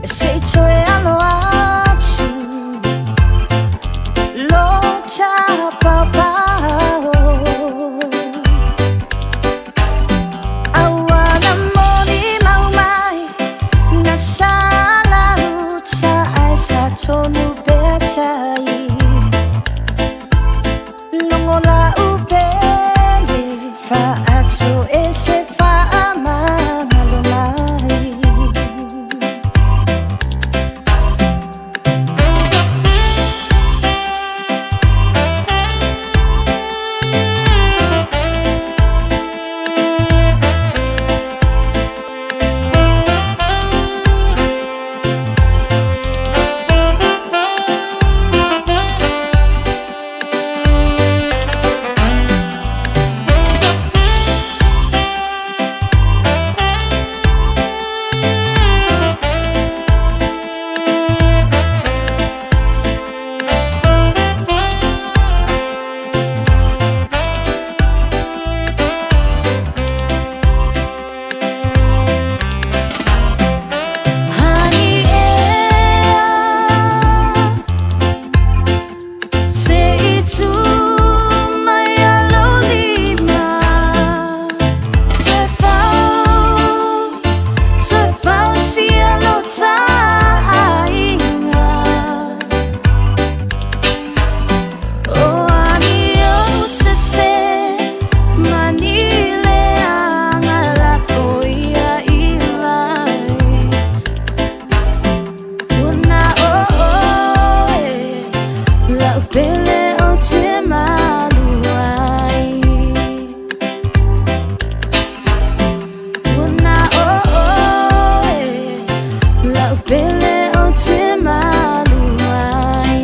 Se i toe alo atu lo tapaopao. Auana moni mau mai na sa lauta ai sa tonu petai. Longo la upele fa atu e se fa amangalo mai. Hani ea se i tu mai alo lima. Toe fau, toe fau si alo taaiga. O ani o sese mani le anga la foia i vai. Una o oe lau pele o te maluai. Una o oe lau pele o te maluai.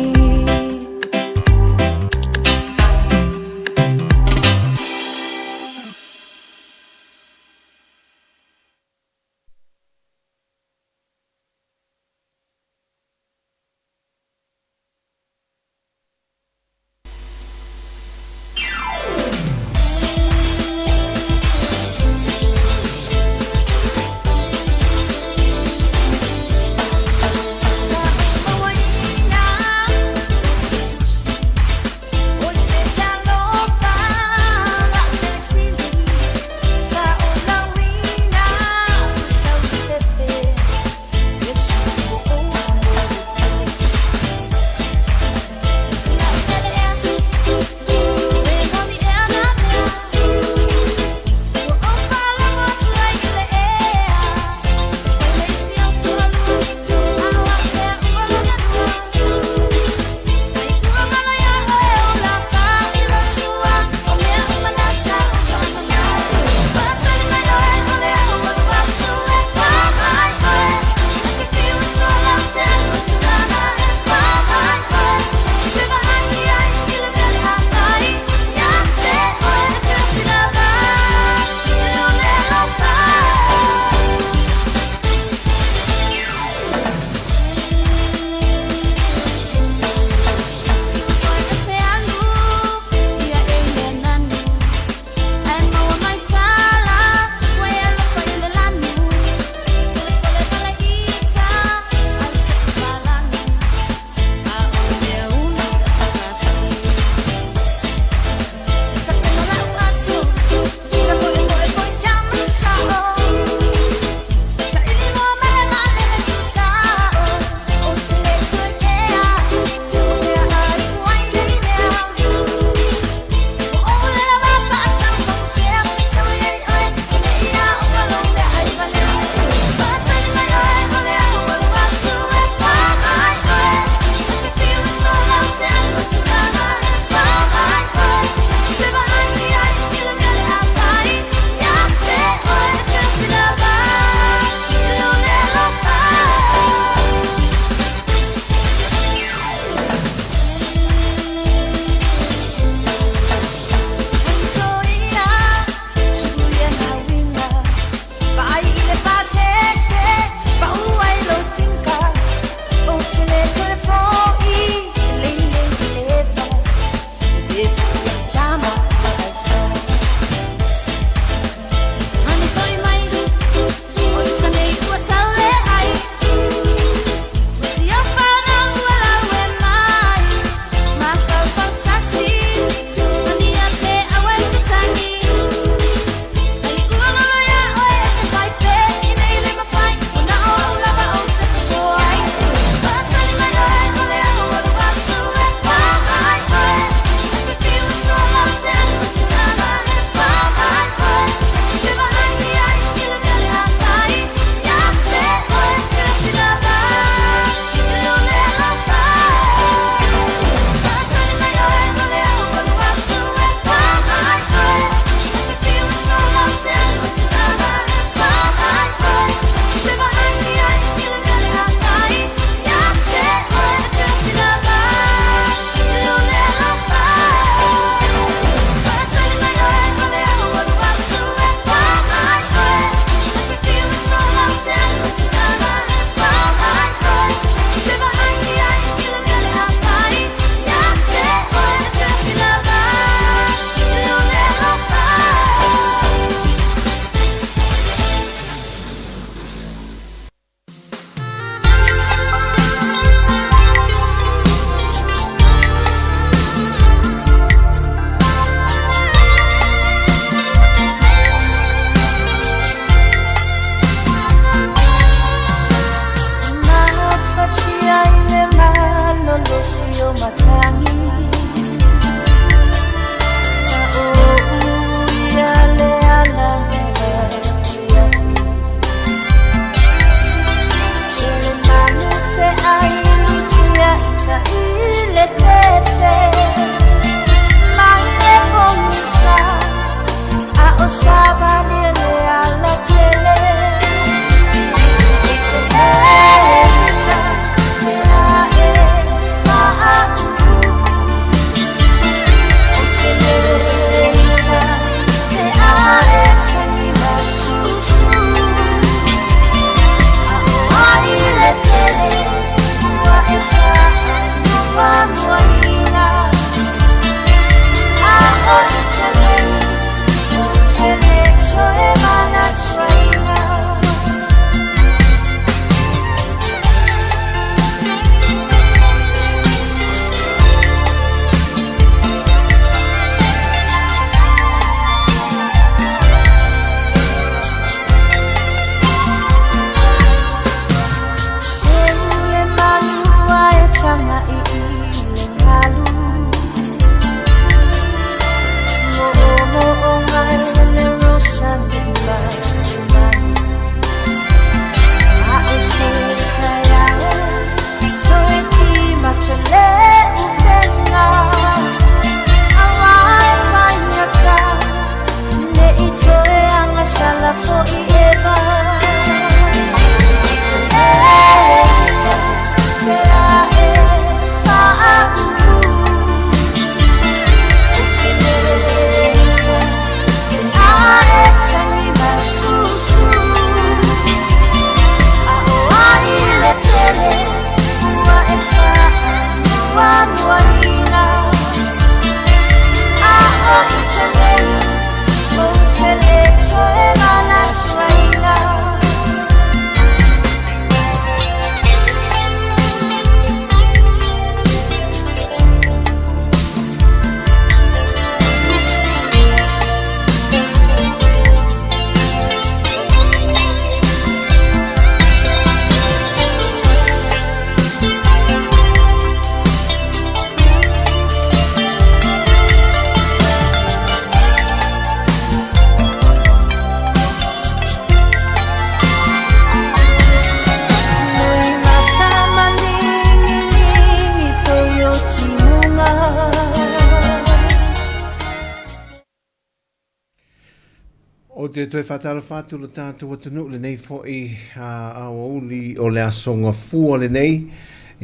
Ou te toe faatalofa atu lo tatou atunuu lenei foi aoauli o le Aso Gafua lenei,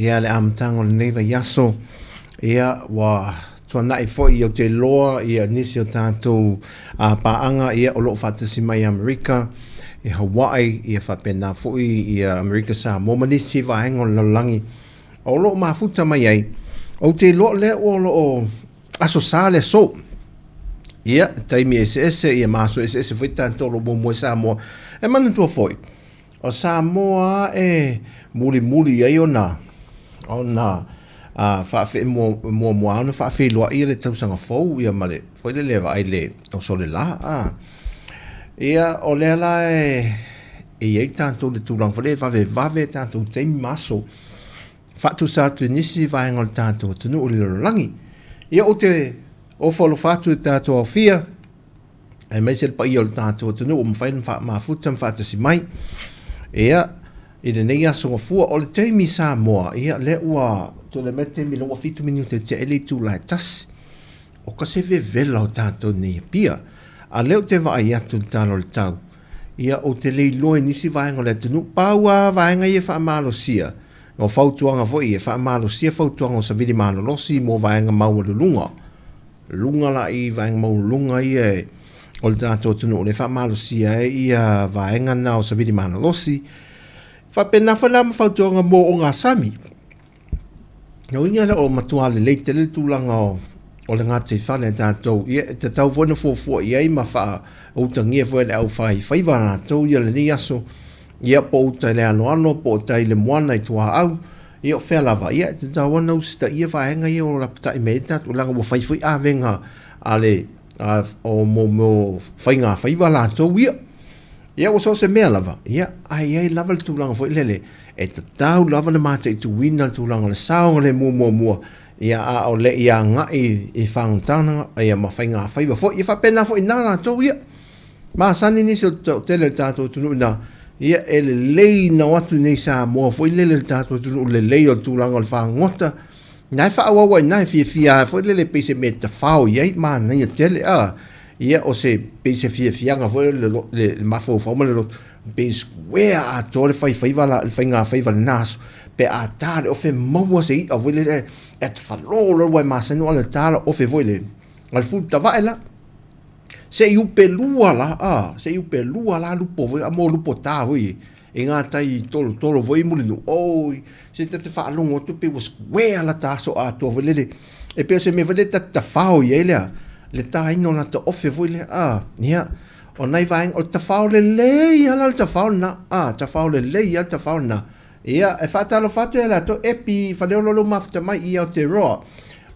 ia le amataga o lenei vaiaso. Ia ua tuanai foi ou te iloa ia nisi o tatou paaga ia o lo o faatasi mai i Amerika, i Hawaii, ia faapena foi ia Amerika Samoa ma nisi vaega o le lalolagi o lo o mafuta mai ai. Ou te iloa lea ua o lo o Aso Sa le aso. Ia, taimi eseese, ia ma aso eseese foi tatou o lo o muamua i Samoa. E manatua foi, o Samoa e mulimuli ai ona ona faafee muamua ona faafeiloai ia le tausaga fou ia ma le foi lele vaai le oso le la a. Ia o lea la e i ai tatou le tulaga foi lea e vavevave tatou taimi ma aso faatusa atu i nisi vaega o le tatou atunuu i le lalolagi. Ia ou te ofo alofa atu i le tatou aofia, aemaise le paia o le tatou atunuu ua mafai ona faamafuta ma faatasi mai. Ia, i lenei aso gafua, o le taimi i Samoa, ia, lea ua tulai mai le taimi lea ua 7 minute tea ai le itula e 1. O ka se vevela o tatou nei Apia. A lea ou te vaai atu i le tala o le tau, ia ou te le iloa i nisi vaega o le atunuu, pau lava vaega ia e faamalosia, o fautuaga foi e faamalosia fautuaga o savili malolosi mo vaega maualuluga, luga la i vaega maualuluga ia e, o le tatou atunuu, lea e faamalosia ai ia vaega na o savili malolosi. Faapena foi la ma fautuaga mo ogasami. Lona uiga lea o matua lelei tele le tulaga o, o le gataifale a tatou. Ia, e tatau foi ona fuafua i ai ma faautagia foi e le aufaifaiva latou ia lenei aso, ia po o uta i le aloalo, po o tai i le moana i tuaau, ia o fea lava, ia e tatau ona usitaia vaega ia o lapatai mai ai tatou, leaga ua fai foi avega a le a, o mo, mo faigafaiva latou ia. Ia ua so o se mea lava, ia, ae i ai lava le tulaga foi lele, e tatau lava le mataituina le tulaga o le saogalemu muamua, ia a o le i agai i fagotana ia ma faigafaiva foi, ia faapena foi i ina latou ia. Masani nisi o le toatele o le tatou atunuu i ina, ia e lelei na o atu i nei Samoa foi lele le tatou atunuu lelei o le tulaga o le fagota, Na e faaauau ai ina e fiafia lava foi lele pei se mea e tafao i ai, manaia tele a. Ia o se pei se fiafiaga foi lele le, le, le mafaufau ma le loto, pei square atoa le faifaiva la, le faigafaiva i lena aso, pe a ta le ofe maua se i'a foi lele e tafalo loa aua e masani ona le ta la ofe foi lele, a le fulu tavae la. Se i upelua la, a, se i upelua la lupo foi, a mo lupo ta foi e ngā tai tolotolo foi i Mulinuu, oi, se ta te faalogo atu pei ua square la ta aso atoa foi lele, e pei o se mea foi lele ta te tafao i ai lea, le taina o lata ofe foi lea, a, ia, o nai vaega, o le tafao lelei lava la le tafao lena, a, tafao lelei lava le tafao lena. Ia, e faatalofa atu ia latou, Epi Faleolo lou mafuta mai i Aotearoa,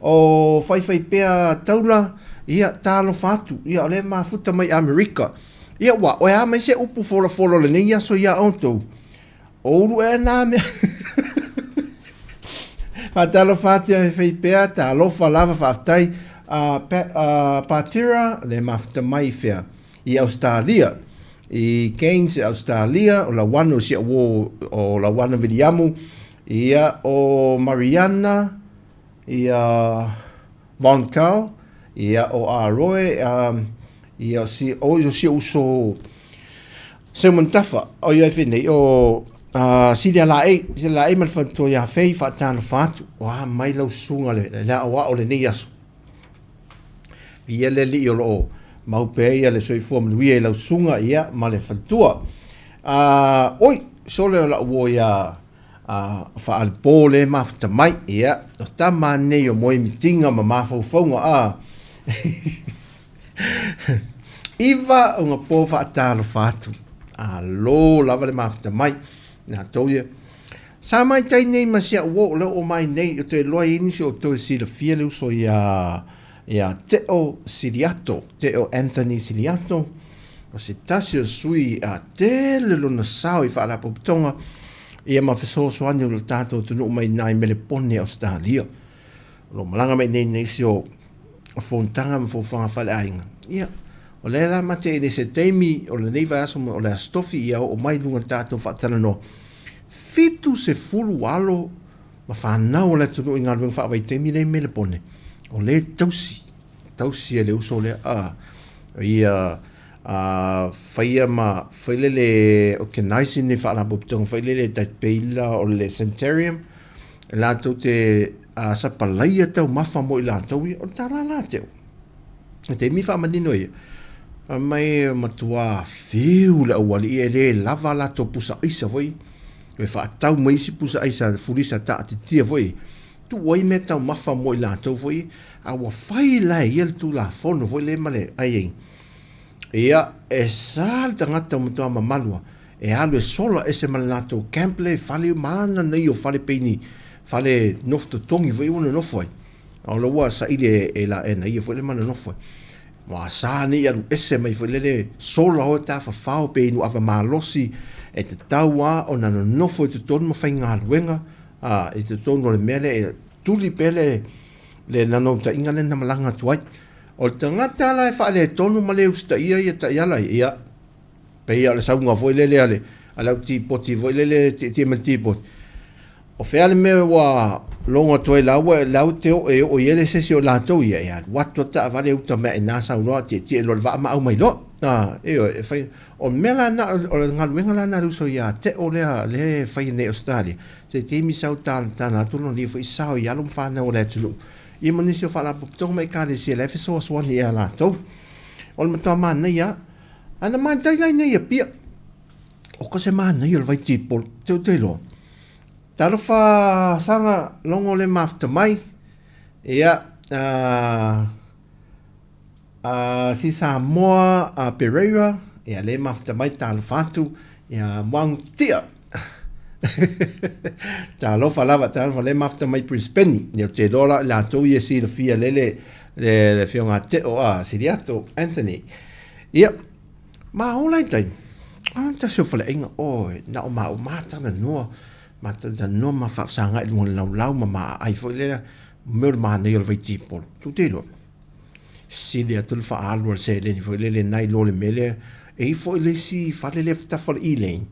o Faifaipea Taula, ia, talofa atu, ia, o lea e mafuta mai Amerika. Ia, ua oe a mai se upu folafola o lenei aso iā outou? O ulu ea nā mea. Faatalofa atu ia Faifaipea, talofa lava, faafetai. Patira, lea e mafuta mai i fea? I Ausetalia. I Cairns i Ausetalia, o Lauano i si au uo o Lauano Viliamu, ia, o Mariana, ia, Von Carl, ia, o Aroe, ia, o si, o, o si uso Simon Tafa, o ia e nei, o Silia Laei, Silia Laei ma le faletua ia Fei, faatalofa atu, o a mai lau susuga le, le aoao lenei aso. Viia le Alii o lo o mau pea ia le soifua manuia i lau susuga ia ma le faletua. Oi, sole o lau uo ia Faalipo le mafuta mai, ia, o tama nei o moe mitinga ma mafaufauga a. Iva o nga po faatalofa atu. Alo lava le mafuta mai. Na tou ia. Sa mai tai nei ma si au uo, lea o mai nei, o te iloa i ai nisi o outou e silafia le uso ia, ia Teo Siliato, Teo Anthony Siliato, o se tasi o sui a tele lona sao i Faalapotopotoga, ia ma fesoasoani o le tatou atunuu mai i nai Melepone Ausetalia. O lo o malaga mai nei nisi o fonotaga ma fuafuaga faaleaiga. Ia, o lea la mate i se taimi o lenei vaiaso ma o le Aso Tofi ia oo mai i luga o le tatou faatalanoa. 70 alo ma fanau o le atunuu i galuega faavaitaimi lea i Melepone, o lea e tausi, tausi e le uso lea, a, ia, Faia ma foi lele organize ni faalapotopotoga foi lele tai pei la o le Sanitarium e latou te sapalaia taumafa mo i latou ia, o le tala la te au. I taimi faamanino ia, fai mai e matua fiu le aualii e le lava a latou pusa aisa foi, toe faatau mai isi pusa aisa fulisa taatitia foi, tuu ai mea taumafa mo i latou foi, a ua fai la e ia le Tulafono foi lea ma le aiaiga. Ia, e sa le tagata ua matua mamalu lava e alu e sola ese ma le latou camp lea i fale ma ana nei o fale pei ni fale nofo totogi foi ua nonofo ai. A o la ua saili e, e la, e na ia foi le ma nonofo ai. Ua sa nei alu ese mai foi lele sola o tafafao pe inu ava malosi e tatau lava ona nonofo i totonu ma faigaluega a, i totonu o le mea lea e tuli pea le, le nanautaiga lea na malaga atu ai. O le tagata la e faaletonu ma le usitaia ia taiala ia, ia, pei lava o le sauga foi lele a le, a le au tipoti foi lele e tietie mai le tipoti, o fea le mea ua logo atu ai laua, lau te oo e oo i ai le se isi o latou ia, e alu atu lava taavale uta mai i ina sau loa tietie loa i le vaa ma au mai loa. A, ioe, e fai, o le mea la na, o le galuega la na a le uso ia Teo lea, lea e fai nei i Ausetalia, se taimi sau talatala atu lona ia foi sao i alo ma fanau a le atunuu, Ia ma nisi o faalapotopotoga ma ekalesia la e fesoasoani ia latou. O le matua manaia lava. Ae na matai la i Apia. O ka se manaia o le vai tipolo. Te o te iloa. Talofa saga logo le mafuta mai. Ia, si Samoa a Pereira, ia le mafuta mai talofa atu. Ia, Moagutia. Talofa lava, talofa le mafuta mai Brisbane. Ia ou te iloa la i latou ia e silafia lele le, le afioga a Teo a Siliato Anthony. Ia, ma ola i tai. Ah, tasi o faleaiga, oi, na o maua ma talanoa, ma talanoa ma faafesagai i luga o le laulau ma maaaai foi lea, mea o le manaia o le vai tipolo. Tou te iloa, sili atu le faaalu o le seleni foi lele nai lo le mea lea, e i ai foi le isi fale lea e tafa o le e-lane,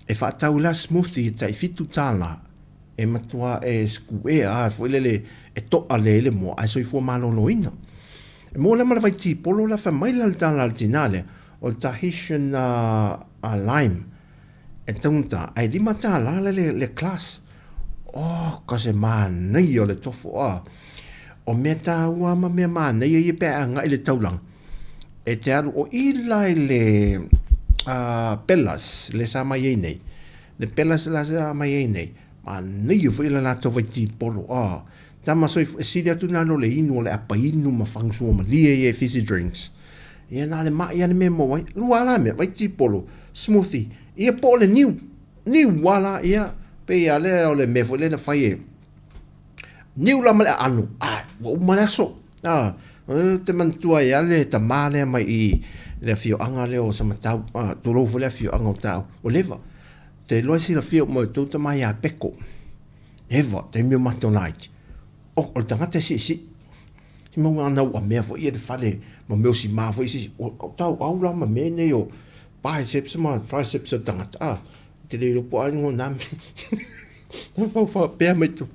e faatau la smoothie e tai $7 e matua e sikuea lava foi lele e to'a lelei ai le moa ae soifua maloloina. E maua la ma le vai tipolo la, fai mai la le tala a le tina lea, o le Tahitian lime e taugata ae $5 la le glass. Oh, ka se manaia o le tofo a! O mea taua ma mea manaia ia pe a agai i le taulaga. E te alu o i la i le Bellas le sa mai ai nei. Le Bellas la sa mai ai nei. Manaia foi le latou vai tipolo. Ah, tama soifua, e sili atu nā lo le inu o le apainu ma fagusua malie ia e fizzy drinks. Ia na le mai a le mea maua ai. Lua la mea, vai tipolo, smoothie. Ia po o le niu, niu a la, ia, pei a lea o le mea foi lea na fai e Niu la ma le aano, a, ua uma le aso. A, ou te manatua ai lava le tamā lea mai i le afioaga lea o Samatau, a, tulou foi le afioaga o Taau, ua leva. Te iloa e silafia uma e outou tama ia Peko. Leva, taimi o matou laiti. Oh, o le tagata e siisii. Se mau ana ua mea foi ia le fale ma mea o sima foi se isi. O tau au la ma mea nei o biceps ma triceps o tagata. A, te le iloa po o a ingoa o na mea. Na faufau pea mai tu.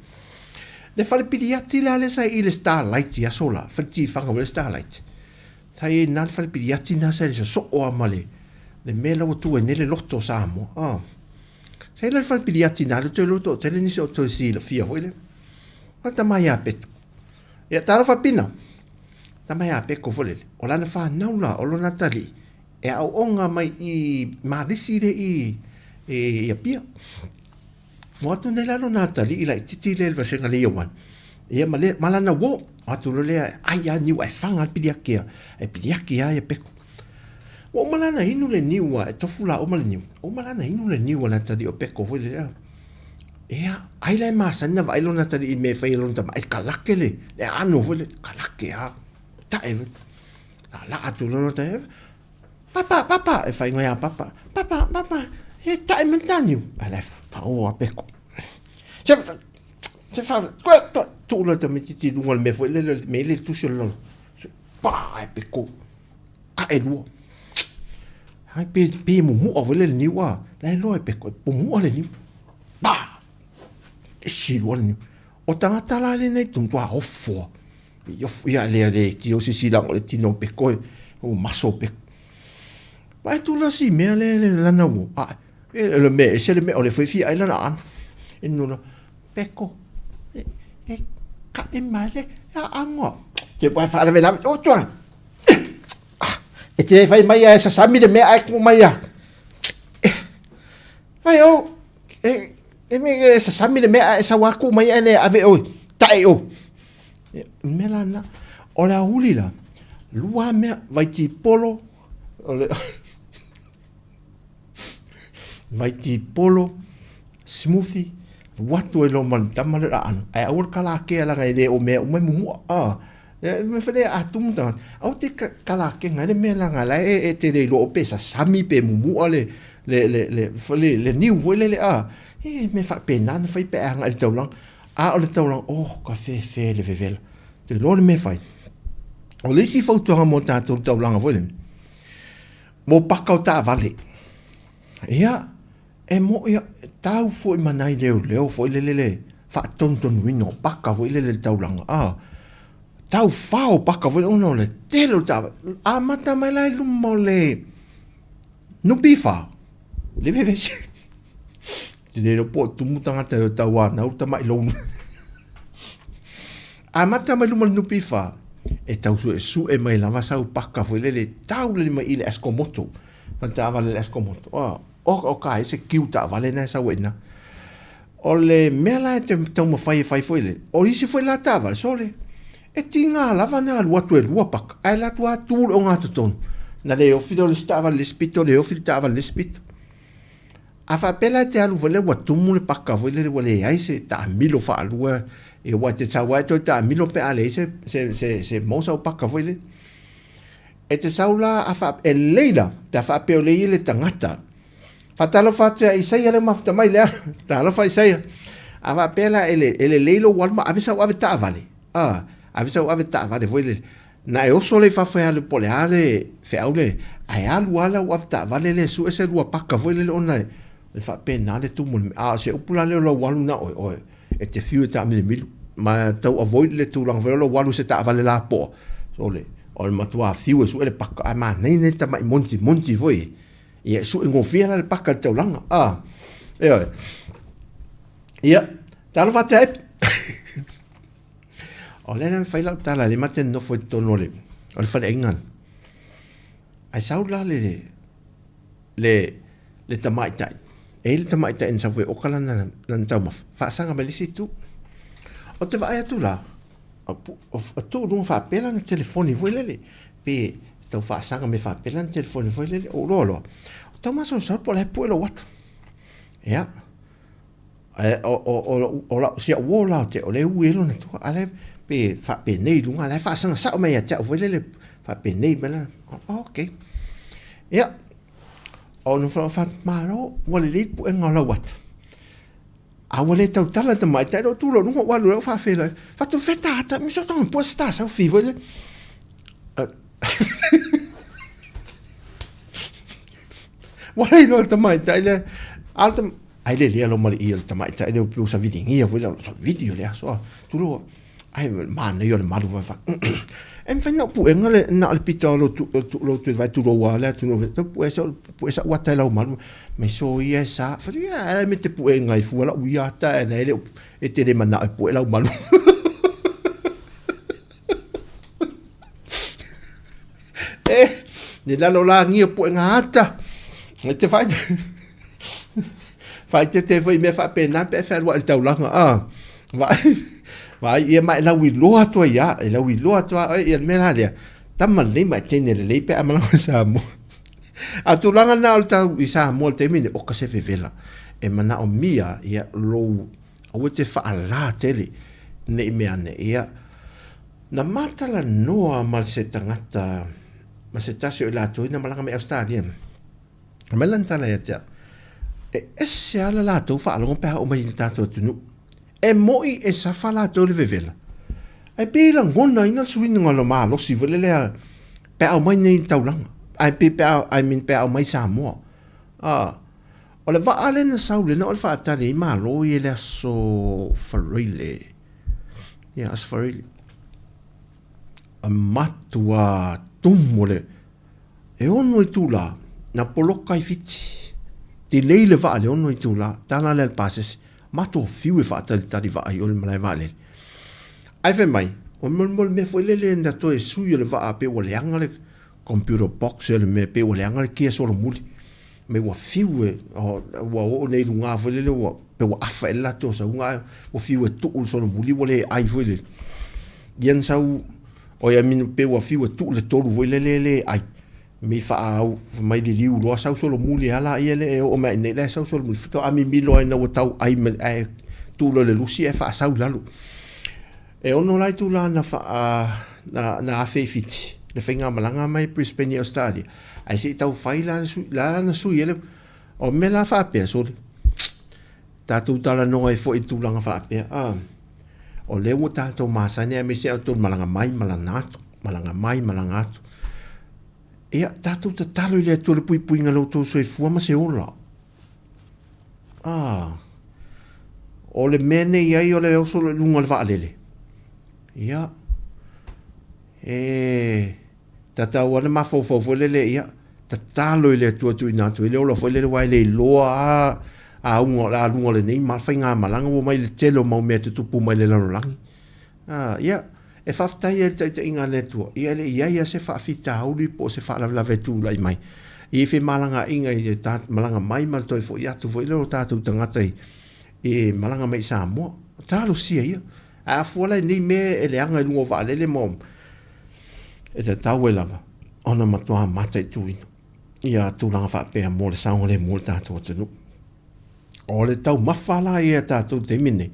Le fale piliati la lea sa i le Starlight i aso la, fale tifaga foi le Starlight. Sa i ai na le fale piliati na sa i le sosoo lava ma le le mea la ua tu ai nei le loto o Samoa. Ah. Sa i la le fale piliati na le toe loto tele nisi o toe silafia foi le. O le tama ia Peko. Ia talofa Pina. Tama ia Peko foi lele. O lana whanau la, o lona atalii, e aooga mai i Malisi le i i Apia. Ua atu nei la lona atalii laitiiti lea i le vasega lea i Ioane, ia ma le, ma lana uo, o atu loa lea, ai lava niu ae faga le piliaki a, e piliaki lava ia Peko. Ua uma la ona inu le niu a, e tofu laua ma le niu, ua uma la ona inu le niu a le atalii o Peko foi lea. Ia, ai la e masani ona vaai lona atalii i mea e fai e lona tama, e kalake le, le aano foi lea, kalake lava, tae foi. Laalaa atu loa lona atalii, Papa, papa, e whainga ia papa. Papa, papa, e tae mai tā niu. A la whao a peko. Se, se wha, koe, koe, tuu loa tamaitiiti i lunga o le mea foi lele, me le tusi o le lalo. Se, pa, e peko, ka e lua. Hai pe, pe mumua foi lele niu a, la e loa e peko, e pumua le niu. Pa, e si lua le niu. O tangata la lenei tuntua ofoa. Ia lea le tino sisi lago le tino o peko e, o maso o peko. Vaai atu la si mea lea le lana uo, ae, e le mea ese le mea, o le foi fia ai lana aano. E nona, peko, e, e, ka e mai le, a angoa. Te wai whaalawe lawe, o tuanga. E te whai mai a e sasami le mea ai ku mai a. Vai o, e, e me e sasami le mea e sau aku mai e le ave oi, tae o. Mea la na, o le auli la, lua mea, vaitipolo, o le vaitipolo, smoothie, alu atu ai loa ma le tama lea o le aano, ae aua le kalakea leaga e le o mea uma e mumua. A, e mea foi lea a tumu tagata, aua te kalakega ai le mea leaga la e, e te le iloa pe sasami pe mumua le, le, le, le, le, le, le niu foi lele, a, e mea faapena na fai pe a agai i le taulaga. A o le taulaga, oh, ka fefe le vevela. Te iloa le mea e fai. O le isi fautuaga mo tatou i le taulaga foi lele, mo paka o taavale. Ia, e moʻi a, tau foi ma nai leoleo foi lele le faatonutonuina o paka foi lele i le taulaga, a, tau fao paka foi lele ona o le tele o le taavale. Amata mai la i luma o le NPF, le vevesi. Te le iloa po o tumu tagata e o tauanau tamai loan. Amata mai luma o le NPF, e tau suesue mai lava sau paka foi lele, tau lele mai i le Escomoto. Fana taavale le Escomoto. Oh, o, o ka e se kiu taavale na e sau e ina. O le mea la e te taumafai e fai foi le, o isi foi la taavale, sole, e tiga lava na alu atu e lua paka, ae la atu a tu le ogatotonu. Na le ofi lea o le isi taavale i le isi pito, le ofi le taavale i le isi pito. A faapea la e te alu foi lea ua tumu le paka foi lele ua leai se taamilo faalua, ia aua e te sau lava e toe taamilo pe a leai se, se, se, se maua sau paka foi lele. E te sau la a faa, e lelei la pe a faapea o lea e i ai le tagata. Faatalofa atu ia Isaia lea ua mafuta mai lea. Talofa Isaia. A faapea la e, le, e lelei lou alu ma ave sau ave taavale. A, ave sau ave taavale foi lele. Na e oso lea i fafo e alu po o le a le feau le, ae alu lava lau ave taavale lea e sue se lua paka foi lele ona e, e faapena le tumu o le mea. A o se upu la lea o lau alu na oe, oe, e te fiu e taamilomilo. Ma tau avoid le tulaga foi lea o lou alu i se taavale lapoa. Sole, o le matua fiu e sue le paka, ae manaia nei tamai montimonti foi. Ia e sue gofie la le paka i le taulaga. A, ioe. Ia, talofa atu ia Epi. O lea na fai lau tala, le mate nofo i totonu o le, o le faleaiga. Ae sau la le, le, le tamaitai. E i le tamaitai na sau foi e oka lana, lana taumafa, faasaga mai le isi itu. Ou te vaai atu la, o tuu luga faapea lana telefoni foi lele, pe tau faasaga mai faapea lana telefoni foi lele, ou iloa loa, o tau masaosao po o la e pue lou ata. Ia, ae o, o, o, o lau, si au uo la o te o le ui ai lona tua, a la e pe faapenei i luga, a la e faasaga sao mai ia te au foi lele, faapenei mai lana, oh, okay. Ia, o nofo lava fai atu, malo, ua lelei le puega o lau ata. A ua le tautala le tamaitai lea, ua tu loa i luga ua alu ai ua faafeiloai, fai atu, fea ta ata, me so tanga pua se ta sau fi foi lea. Ua le iloa le tamaitai lea, a le tam... ai le lea lo ma le ia le tamaitai lea ua saviligia foi lea, savili o le aso a, tu loa, ai manaia o le malu vai vai. E mafai na ou puega le na o le pito o lou tu lou tu vai tulou a le atunuu tau pue sa pue sa ata lau malu mai so ia sa fa ia e me te puega i fua lau ia ata e na ele e te le mana e pue lau malu. E ne lalo la ngia puega ata e te whai Faaeteete foi i mea faapena pe a fealuai i le taulaga, a. Vaai, vaai ia ma e lauiloa atu ai lava, e lauiloa atu lava oe, ia le mea la lea, tama lelei ma e teine lelei pe a malaga i Samoa. A o tulaga lena o le tau i Samoa i le taimi lenei, oka se vevela, e manaomia ia lou, aua e te faalā tele, ne i mea ane, ia, na ma talanoa ma se tagata, ma se tasi o i latou ia na malaga mai Ausetalia, Fai mai lana tala ia te au, e ese lava le latou faalogo pe a oo mai i le tatou atunuu. E moʻi e safa latou i le vevela, ae pei e lagonaina le suiga o le malosi foi lele pe a aumai nei i le taulaga, ae pei pe a, I mean pe a aumai i Samoa. A, o le vaa lea na sau lena o le faatali ai Malo ia i le aso Faraile. Ia, aso Faraile. A matua tumu le, E ono itulā. Na poloka i Fiti. Delay le vaa i le 6 itula, tala lea le pasese, matou fiu e faatalitali vaa i o le malae vaalele. Ae fai mai, o le mo le mea foi lele na toe sui o le vaa pei ua leaga le computer box le mea pei ua leaga le kia solomuli. Mai ua fiu e, ua oo nei i luga foi lele ua pei ua afa i le latou sauga ae ua fiu e tuu le solomuli ua le ai foi lele. Ia na sau, oi I mean pei ua fiu e tuu le tolu foi lele e le ai. Mi faaau fai mai liliu loa sau solomuli a laia lea e oo mai i inei la e sau solomuli faatoa mimilo ai ina ua tau ai ma ae tuu loa i le lusi ae faasau i lalo. E ono la itula na faa na, na afe i Fiti le faigamalaga mai Brisbane i Australia ae se i tau fai la le sui la na sui ai le o mea la faapea sole tatou talanoa ai foi i tulaga faapea a o lea ua tatou masani aemaise outou malaga mai malaga atu malaga mai malaga atu. Ia, tatou tatalo i le Atua le puipuiga o lo outou soifua ma se ola. Ah, o le mea nei ai o le oso i luga o le vaalele. Ia, e tatau lava na mafaufau foi lele, ia, tatalo i le Atua tuuina atu ai le ola foi lele, aua e le iloa lava auga o le a luga o lenei faigamalaga ua omai i le tele o mau mea e tutupu mai le lalolagi. A, ia, e faafetai ai i le taitaiga a le Atua, ia e le i i ai lava se faafitauli po o se faalavelave e tulai mai i femalagaaiga i le malaga mai ma le toe foi atu foi lea o tatou tagata i, i malaga mai i Samoa. Talosia ia. Ae a fua la i nei mea e leaga i luga o vaalele ma e tatau ai lava ona matua mataituina ia tulaga faapea mo le saogalemu o le tatou atunuu. O le taumafa la ia a tatou i le taimi lenei,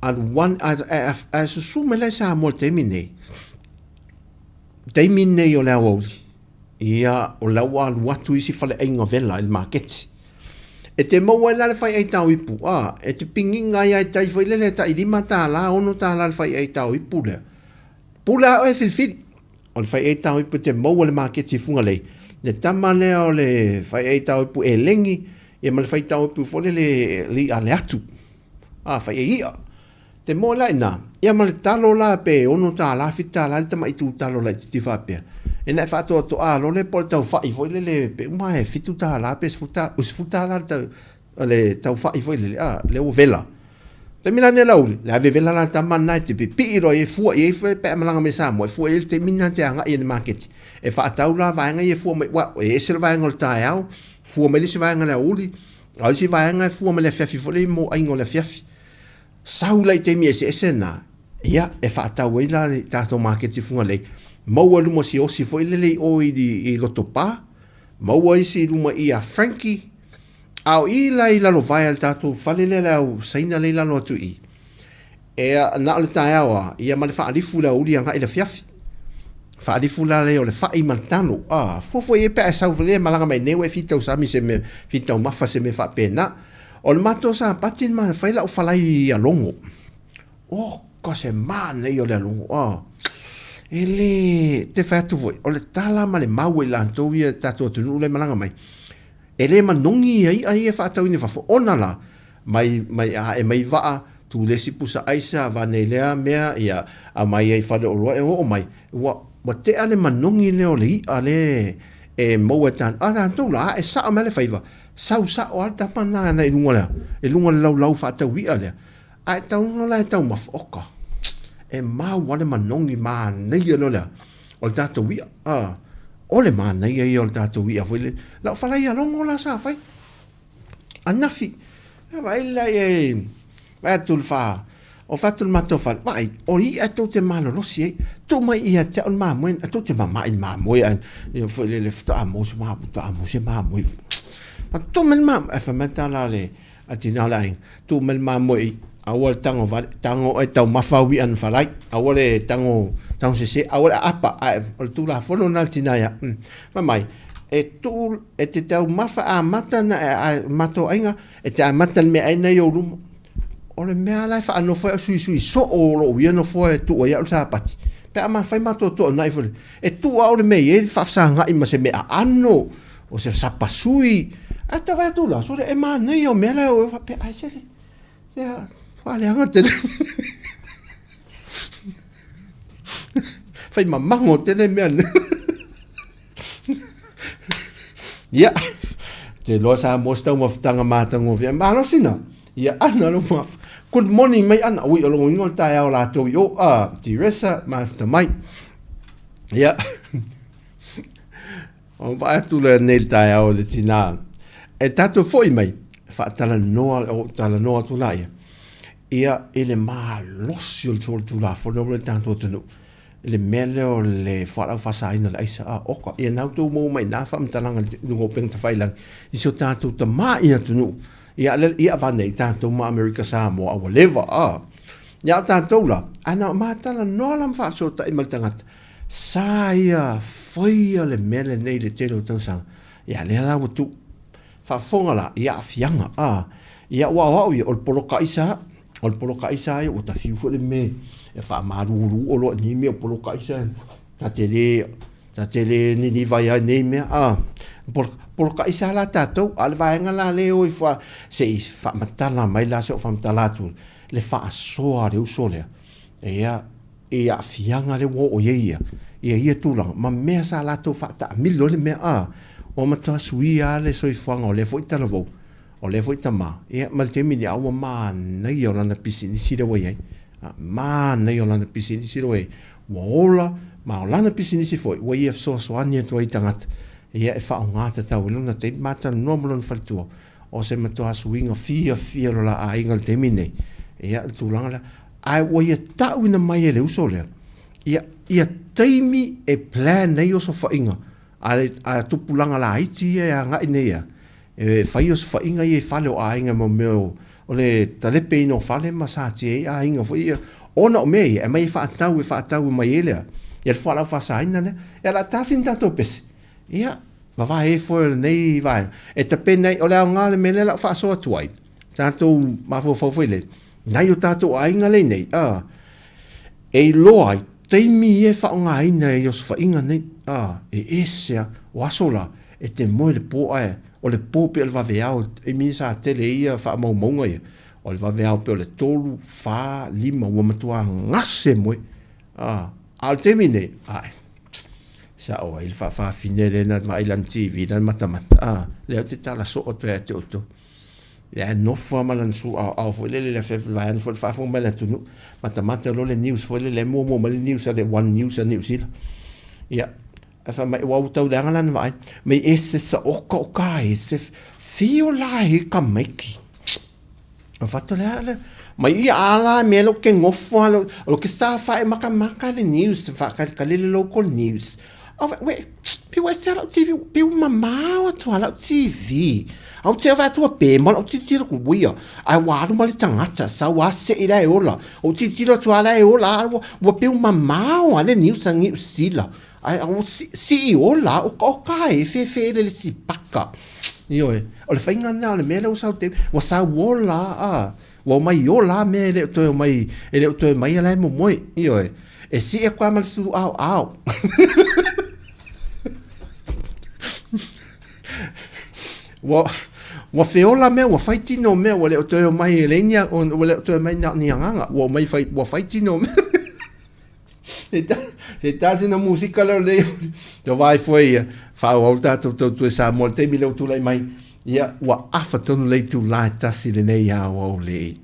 alu one, ae susu mai la i Samoa i le taimi lenei, taimi lenei o le aoauli, ia, o la ua alu atu isi faleaiga vela i le maketi. E te maua ai la le faiai tao ipu, a, e te pigiga ai lava i tai foi lele e tai $5, $6 le faiai tao ipu lea. Pule lava oe e filifili. O le faiai tao ipu e te maua i le maketi i Fugalei, le tama lea o le faiai tao ipu elegi, ia ma le fai tao ipu foi lele le i'a le atu, a, faiai i'a. Te moe la i ina, ia ma le talo la pe $6, $7 le tamai itu talo laitiiti faapea. Ina e faatoatoa loa lea po o le tau fai foi lele pe uma e $7 pe $10 le tau le taufai foi lele, a, lea ua vela. Taimi la nei Laauli, le ave vela la tama lena e te pipii loa i ai, fua i ai foi pe a malaga mai Samoa, e fua i ai le taimi lena e te agai i le maketi. E faatau la vaega ia e fua mai, ua, e ese le vaega o le taeao, fua mai le isi vaega i le aoauli, a o le isi vaega e fua mai le afiafi foi lea mo aiga o le afiafi. Sau la i taimi eseese na, ia, e faatau ai la i tatou maketi i Fugalei, maua i luma o si osi foi lele i o i Lotopa, maua isi i luma i a Frankie, A o i la i lalovaea i le tatou fale lea le au Saina lea i lalo atu i i, e na o le taeao a, ia ma le faalifu i le aoauli agai i le afiafi. Faalifu la lea o le fai ma le talo. A, fuafua i ai pe a e sau lea e malaga mai nei ua e fia tausami se mea, fia taumafa se mea faapena. O le matou sapati na fai lau falai i Alogo. Oka se manaia o le alogo. A, e le, te fai atu foi, o le tala ma le mau a i latou ia tatou atunuu la e malaga mai, E le manogi ia iʻa ia e faatauina i fafo, ona la, mai, mai ae mai vaa, tu le isi pusa aisa, avane i lea mea, ia, aumai ai i faleoloa e oo mai, ua, ua tea le manogi lea o le iʻa lea e maua e tatou, a tatou la, ae sao mai lava le faiva, sau sao lava le tama lena i luga o le a? I luga o le laulau faatau iʻa lea, ae tatau loa la e taumafa, oka, e mau lava le manogi manaia lea o le a? O le tatou iʻa, a, o le manaia ia o le tatou iʻa foi lele. Lau falai alogo la sa fai, anafi, vaai la i ai, vaai atu le fa, o fai atu le matou fale, vaai, o iʻa tou te malolosi ai, tuu mai ia te au le mamoe, tou te mama i le mamoe, ae, ia foi lele, faatoa maua se mamoe, faatoa maua se mamoe. Tuu mai le mamoe, ae fai mai le tala a le, A tina o le aiga, tuu mai le mamoe i, aua le tago vale, tago oe taumafa au i'a na falai, aua le tago, tago sese, aua le aapa, ae o le tulafono lena a le tina ia. Mm. Fai mai, e tuu, e te taumafa amata na e, a, matou aiga, e te amata i le meaai na i ou luma. O le mea la e faanofo ai au suisui soo o lou ia nofoa e tuu ai au le sapati, pe a mafai matou toonai foi, e tuu au le mea e i ai le faafesagai ma se mea aano, o se sapasui, ae tau vaai atu la, sole e manaia o mea la e o faapea, ai se le, faaleaga tele. Fai mamago tele mea nei. Ia, te loa sa mo se taumafataga matagofie, malosi na. Ia, ana lo ma, good morning mai ana, ui, o logoina o le taeao latou i o, a, Teresa, mafuta mai. Ia, o vaai atu lea nei le taeao i le tinā, e tatou foi mai, faatalanoa, o talanoa atu laia, ia, i le malosi o le solitulafono o le tatou atunuu, i le mea lea o le fualaau faasaina o le aisa, a, oka, ia na outou maua mai i ina faamatalaga i luga o upega tafailagi, i si o tatou tamai atunuu, ia, ia avane ai tatou ma Amerika Samoa, a ua leva, a. Ia o tatou la, a na o matalanoa la ma faafesootai ma le tagata, sa ia faia le mea lenei i le tele o tausaga, ia lea la ua tuu. Faafofoga la i aafiaga, a, ia aua o au ia, o le poloka aisa a, o le poloka aisa a ia ua ta fiu foi le mea e faamaluluo loa i nei mea o poloka aisa, ta te le, ta te le niniva ai lava i nei mea, a. Poloka aisa la tatou, a o le vaega la lea e o ifo lava, se i faamatala mai la se o faamatala atu le faasoa a le uso lea, ia, i aafiaga lea ua oo i ai ia, ia ia tulaga, ma mea sa latou faataamilo ai le mea, a, ua matua suia lava le soifuaga o lea foi talavou, o lea foi tama, ia, ma le taimi nei, a ua manaia o lana pisinisi lea ua i ai. A, manaia o lana pisinisi lea ua i ai. Ua ola, ma o lana pisinisi foi, ua ia fesoasoani atu ai i tagata, ia, e faaaoga tatau ai lona taimi, ma talanoa ma lona faletua, o se matua suiga fiafia o lo la aiga i le taimi nei, ia, le tulaga lea. Ae ua ia ta'uina mai e le uso lea, ia, ia taimi e plan ai osofaiga a le a tupulaga laiti ia e agai nei a, e fai osofaiga ia i fale o aiga ma mea o, o le talepeina o fale ma satia ai aiga foi ia, ona o mea ia, e aumai e fa'atau, e fa'atau mai ai lea, ia le fualaau faasaina lea. Ia o le a tasi ni tatou pese, ia, vavae ifo e lenei vaega, e tapena ai, o le aoga o le mea lea o le a ou faasoa atu ai, tatou mafaufau foi lele, nai o tatou aiga lea nei, a, e iloa ai taimi ia e faaaogaina ai osofaiga nei, a, e ese a, o aso la, e te moe i le po ae, o le po pei o le vaveao, taimi ia sa tele ai ia faamaumauga ia, o le vaveao pei o le tolu, fa, lima, ua matua gase moe, a, a o le taimi nei, ae, sao ai le faafafine lea na vaai i lana TV lana matamata, a, lea ou te tala soo atu ai ia te outou. Ia e nofo lava ma lana sulu aoao foi lele i le afiafi vaeane foi le faafofoga mai le atunuu. Matamata loa le news foi lele e muamua mai le news a le One News a Niu Sila. Ia, ae fai mai, ua tau leaga lana vaai. Mai e se sa oka o ka e se fio la e ka maiki. O fato le ala, mai ia ala me lo ke ngofo ala, o ke sa fa e maka maka le news, fa ka ka le local news. O we, pe ua ese lau TV, pe ua mamao atu a lau TV. Au te ava atu a pe, ma lau titilo ku uia. Ai ua alu ma le tagata, sa ua ase i la e ola. O titilo atu a la e ola, ua, ua pe ua mamao a le niu sa Niu Sila. Ai au si, si i ola, o ka o ka e fe fe le le si paka. Ioe, o le whainga nā o le mea lea ua sau te, ua sau ola a. Ua omai ola a mea e le o toe omai, e le o toe mai ala e momoe. Ioe, e sii aku lava ma le sulu aoao. Ua, ua feola mea, ua fai tino mea, ua le o toe omai e leai ni, ua le o toe omai na o ni agaga, ua omai fai, ua fai tino mea. Se tasi na musika lea o lea, te vaai foi ia, faaauau le tatou tautua i Samoa i le taimi lea ua tulai mai, ia, ua afa tonu le itulā e tasi lenei aoauli.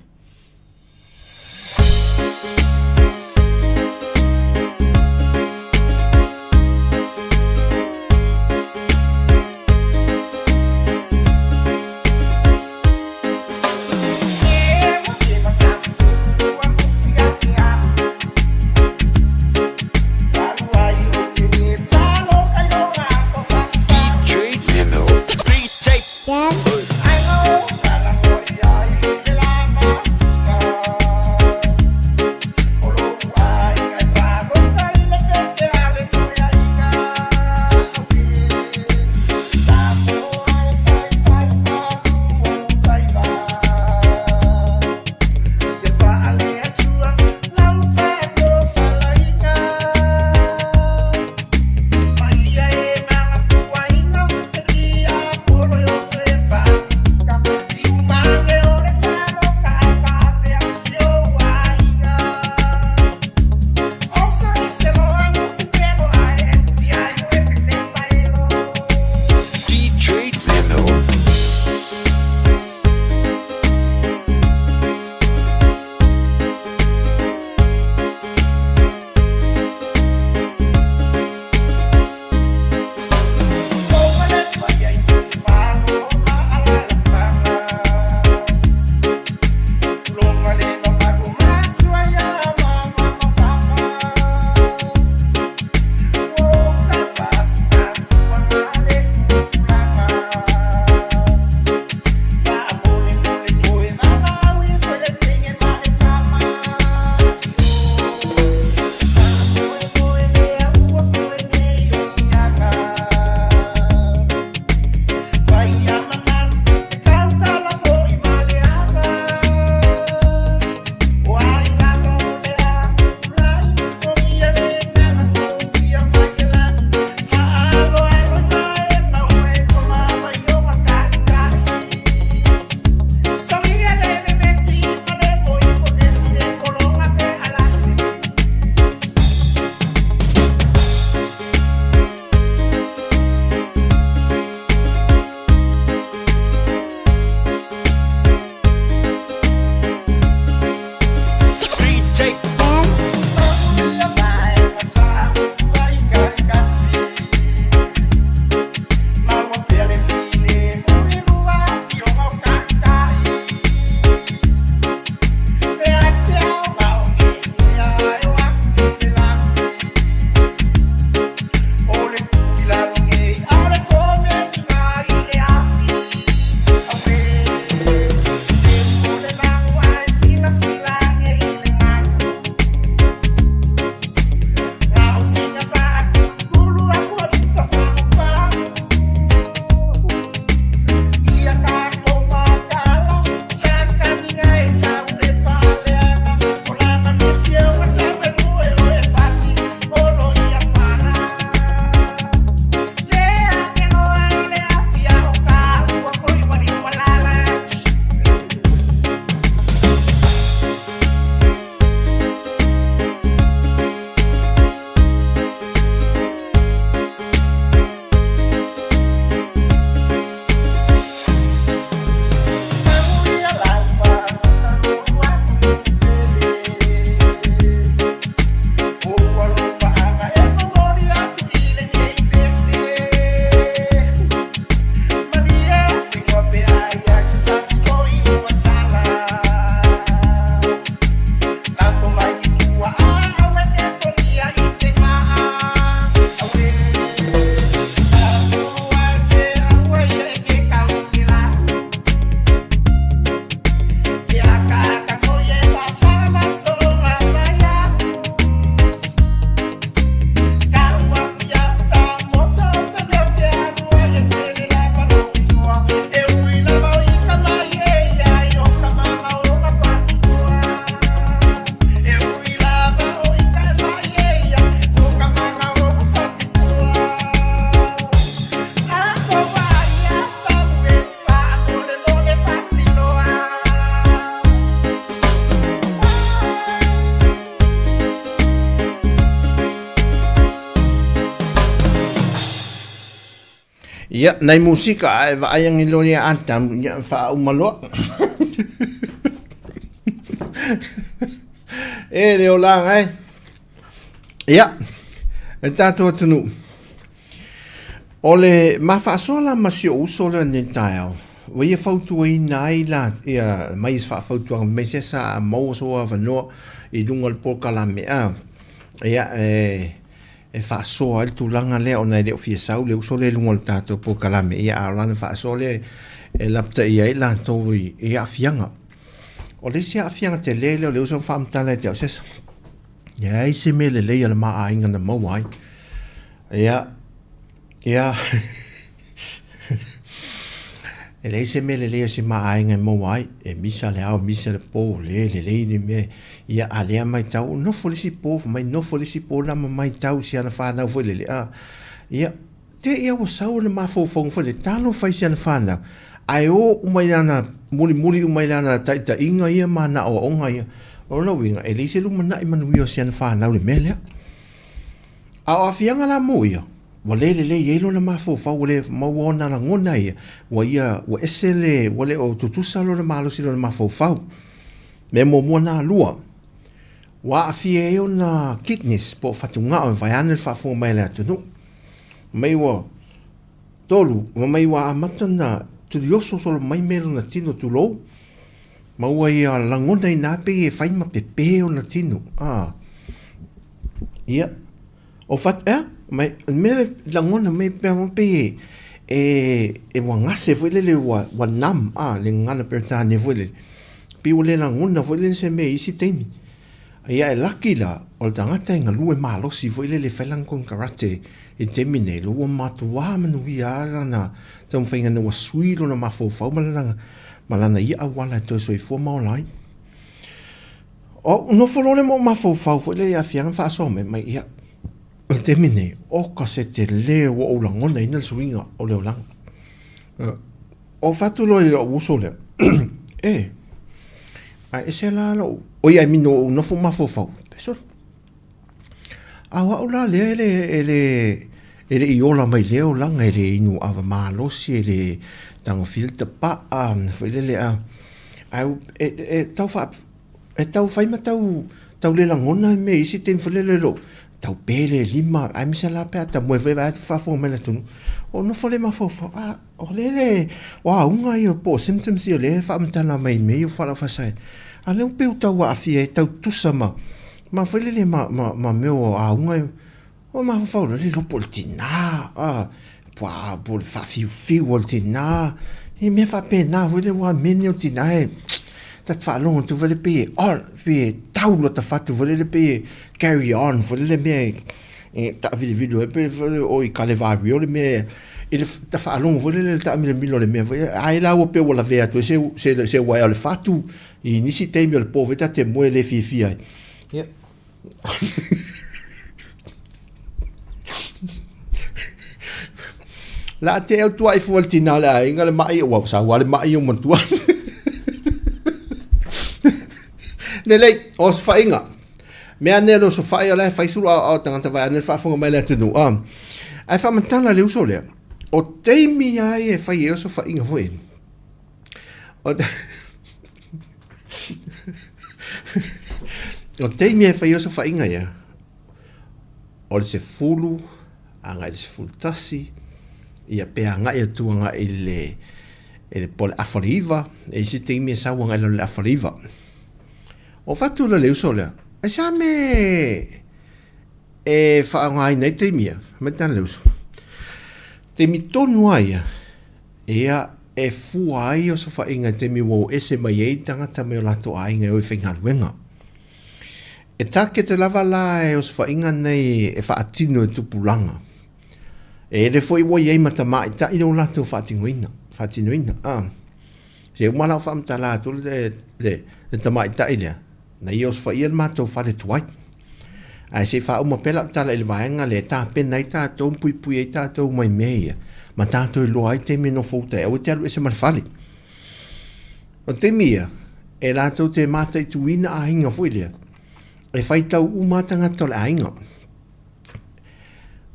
Ia, nai musika ae vaai angi loa ia Atamu, ia faauma loa. E le olaga e. Ia, e tatou atunuu. O le ma faasoa la ma si ou uso lea nei taeao, ua ia fautuaina ai la ia mai se faafautuaga mai se sa maua sou avanoa i luga o le polokalame a. Ia, e e faasoa ai le tulaga lea ona e le o fia sau le uso lea i luga o le tatou polokalame, ia a o lana faasoa lea e lapataia ai latou i, i aafiaga. O le isi aafiaga tele lea o le uso na faamatala ia te au sesa, leai se mea lelei a le ma aiga na maua ai. Ia, ia, e leai se mea lelei a si ma aiga e maua ai, e misa le ao, misa le po, le lelei le mea. Ia, a lea maitau, nofo le isi po, fai mai nofo le isi po la ma maitau si ana fanau foi lele, a. Ia, te i a ua sau ona mafaufauga foi lele, talofa i si ana fanau, ae o uma i lana, mulimuli uma i lana taitaiga ia ma ana aoaoga ia. O lona uiga, e leai se lumanai manuia o si ana fanau i le mea lea. A o aafiaga la mo ia, ua le lelei ai lona mafaufau, ua le maua ona lagona ia, ua ia, ua ese le, ua le o tutusa lona malosi i lona mafaufau. Mea muamua na lua, ua aafia ai ona kidneys po o fatugao vaeane le faafofoga mai a le atunuu. Mai ua tolu, mai ua amata ona tulioso solo mai mea i lona tino tulou, ma ua ia lagonaina lava pei e fai ma pepe ona tino. Ah. Ia, o fat, ea, mai, o le mea lea e lagona mai pea pei e, e, e ua gase foi lele ua, ua numb, ah, le gagana Peretania foi lele. Pei ua le lagona foi lele se mea i isi taimi. Ia e laki la, o le tagata e galue malosi foi lele e fai lana konekarate i le taimi nei, ua matuā manuia lava lana taumafaiga ina ua sui lona mafaufau ma lana, ma lana ia auala e toe soifua ma ola ai. Ou nofo loa lea ma ou mafaufau foi lea i aafiaga ma faasoa mai, mai ia, o le taimi nei, oka se tele ua ou lagonaina le suiga o le olaga. Ou fai atu loa i lou uso lea, e, ae ese la lou, oi I mean ua ou nofo mafaufau, sole, a o au la lea e le, e le, e le i ola mai lea olaga, e le inu ava malosi, e le tagofia le tapaa, foi lele a, ae e, e tau faa, e tau fai ma tau, tau le lagona le mea i isi taimi foi lele lou, tau pe le lima, aemaise la pe a ta moe foi vaeatu faafofoga mai le atunuu, ou nofo lea mafaufau, a, o lea le, o auga ia po o symptoms ia o lea e faamatala mai i mea ia o fualaau faasaina, a o lea ua pei ua tau aafia ai, tau tutusa ma, ma foi lele ma, ma, ma mea o auga ia, o mafaufau loa, le iloa po o le tina, a, po o le faafiufiu o le tina, ia mea faapena foi lea, aua o mea nei o tina e, ta te faalogo atu foi lea pei e on, pei e tau lota fatu foi lele pei e carry on foi lele mea e taavilivili ai pei foi lele oi kalevario le mea i le ta faalogo foi lele i le taamilomilo o le mea foi lea, ai la ua pei ua lavea atu ai se se se uaea o le fatu i nisi taimi o le po foi ta te moe le fiafia ai. Ia. La te au tuai fua le tina le aiga le mai ua sau le mai o matua. Lelei, o se faiga. Mea nei o se fai o la e fai sulu ao tagata vai ane faafofoga mai le atunuu. Ah. Ae faamatala le uso lea. O taimi ai e fai ai o se faiga foi. O O taimi e fai ai osofaiga ia, o le 10 agai i le 11, ia pe agai atu agai i le, i le po o le afa o le 9, e i ai isi taimi e sau agai i lalo o le afa o le 9. O fatu la le uso lea, aisea mea e faaaogaina ai taimi ia? Fai mai tana le uso, taimi tonu lava ia, Ia, e fua ai osofaiga i taimi ua o ese mai ai tagata mai o latou aiga e o i faigaluega. E takete lava la e osofaiga nei e faatino e tupulaga. E ele foi ua i ai ma tamaitai lo latou faatinoina, faatinoina. A, se uma la o faamatala atu le, le, le tamaitai lea, na ia osofaia le matou fale tuai. Ae se i faauma pea lau tala i le vaega lea e tapena ai tatou ma puipui ai tatou mai mea ia, ma tatou iloa ai taimi e nofo uta ai, aua e te alu ese ma le fale. O le taimi ia, e latou te mataituina aiga foi lea, e faitau uma lava tagata o le aiga.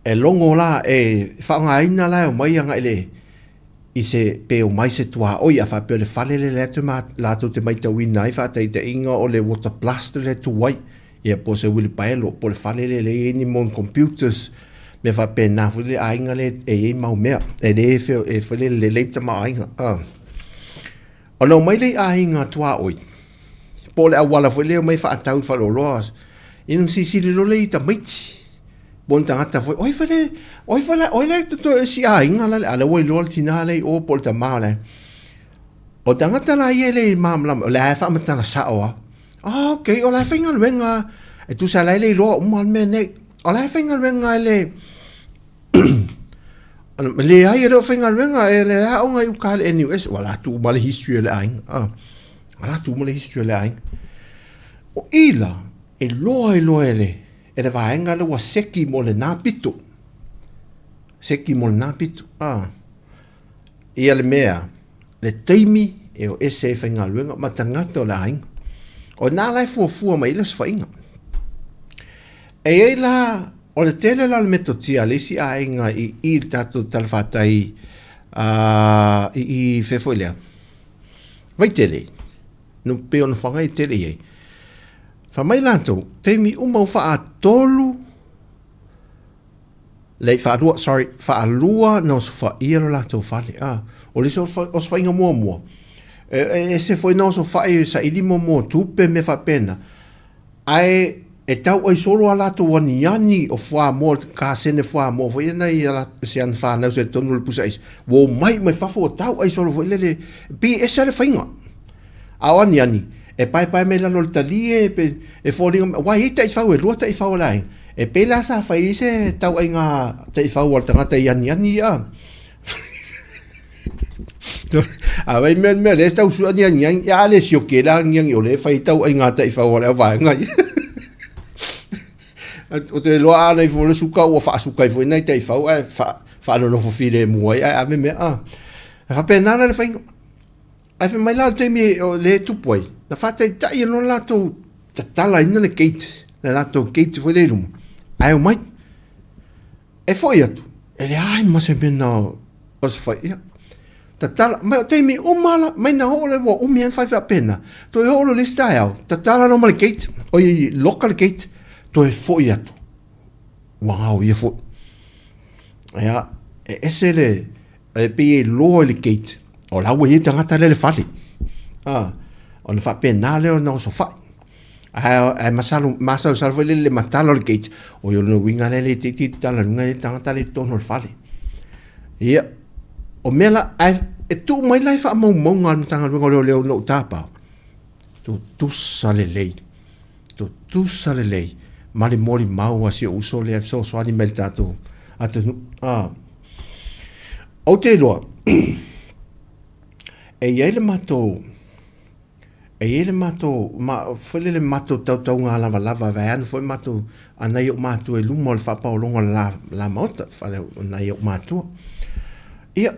E logo la, e faaaogaina la e omai agai le i se pe omai se tuaoi a faapea o le fale lea lea toe latou te matauina ai faataitaiga o le water blaster lea e tu ai, ia po o se uilipaelo po o le fale lea lea e i ai ni mon computers, mea faapena foi le aiga lea e i ai mau mea e le e foi lele lelei le tamaoaiga. Ona omai lea i aiga tuaoi, po o le auala foi lea e omai faatau i le faleoloa, ia ona silasila loa lea i tamaiti po o ni tagata foi, o ai foi le, o ai foi la, o ai la e totoe o si aiga la le, a o lea ua iloa le tina lea i o po o le tama o le O tagata la ia e le malamalama, o lea e faamatala sao lava. Ah, okay, o la e faigaluega, e tusa la e le iloa uma le mea nei. O la e faigaluega e le, leai e le o faigaluega, e le aoga i uka i le NUS. Ua la tuu uma le history o le aiga. Ah, ua la tuu uma le history o le aiga. O i la, e loa e loa e le, e le vaega lea ua seki mo lena pito. Seki mo lena pito. Ah. Ia le mea, le taimi e o ese ai faigaluega ma tagata o le aiga. O ina la e fuafua mai ai le osofaiga. E i ai la, o le tele la o le metotia a le isi aiga i i le tatou talafatai i i fea foi lea, Vaitele, no pei o nofoaga ia e tele i ai. Fai mai latou, taimi uma ua faatolu Leai, faalua, sorry, faalua na osofaia lo latou fale. Ah, o le isi osofaiga muamua, e, e ese foi na osofai e saili mo tupe mea faapena, ae e tau ai solo a latou aniani o fuamoa, kasene fuamoa foi ia nai se ana fanau se totonu o le pusa aisa, ua omai mai fafo ua tau ai solo foi lele, e pei e ese lava le faiga. A o aniani, e paepae mai lalo o le talie, pe, e foliga mai, aua e i ai taifau, e lua taifau a le aiga. E pei la sa fai ai se tauaiga taifau a le tagata i aniani ia. A vai mea mea lea tau sue aniani, ia a le sioki ai le aniani o lea e fai ai tauaiga taifau a le auvaega ia. O te iloa a na ifo le suka ua faasuka ai foi nai taifau ae faanonofo filemu ai ae ave mea a. E faapena la le faiga. Ae fai mai la o le taimi o lea e tupu ai, na faataitai ai loa latou tatalaina le gate, le latou gate foi lea i luma, ae omai. E foi atu, e leai ma se mea na osofaia. Tatala, mai o taimi uma la, mai na oo lea ua umi ai ona fai faapena, toe oo loa i le isi taeao, tatala loa ma le gate, oi loka le gate, toe foi atu, ua gaoia foi. Ia, e ese le, E pei e iloa i le gate, o la ua i ai tagata lea i le fale. A, ona faapena lea ona osofai. Ae, ae masalo, masalosalo foi lele le matala o le gate, oi o lona uiga lea le itiiti tala luga i le tagata lea i totonu o le fale. Ia, o mea la, ae e tuu mai la i faamaumauga a le Matagaluega o Leoleo na ou tapa, tutusa lelei. Tutusa lelei ma le molimau a si ou uso lea e fesoasoani mai i le tatou atunuu. Ah. Ou te iloa, e i ai le matou, e i ai le matou, ma, foi lele matou tautauga lavalava vaeane foi matou, a nai ou matua i luma o le faapaologa o le la, la maota, fale o nai ou matua. Ia,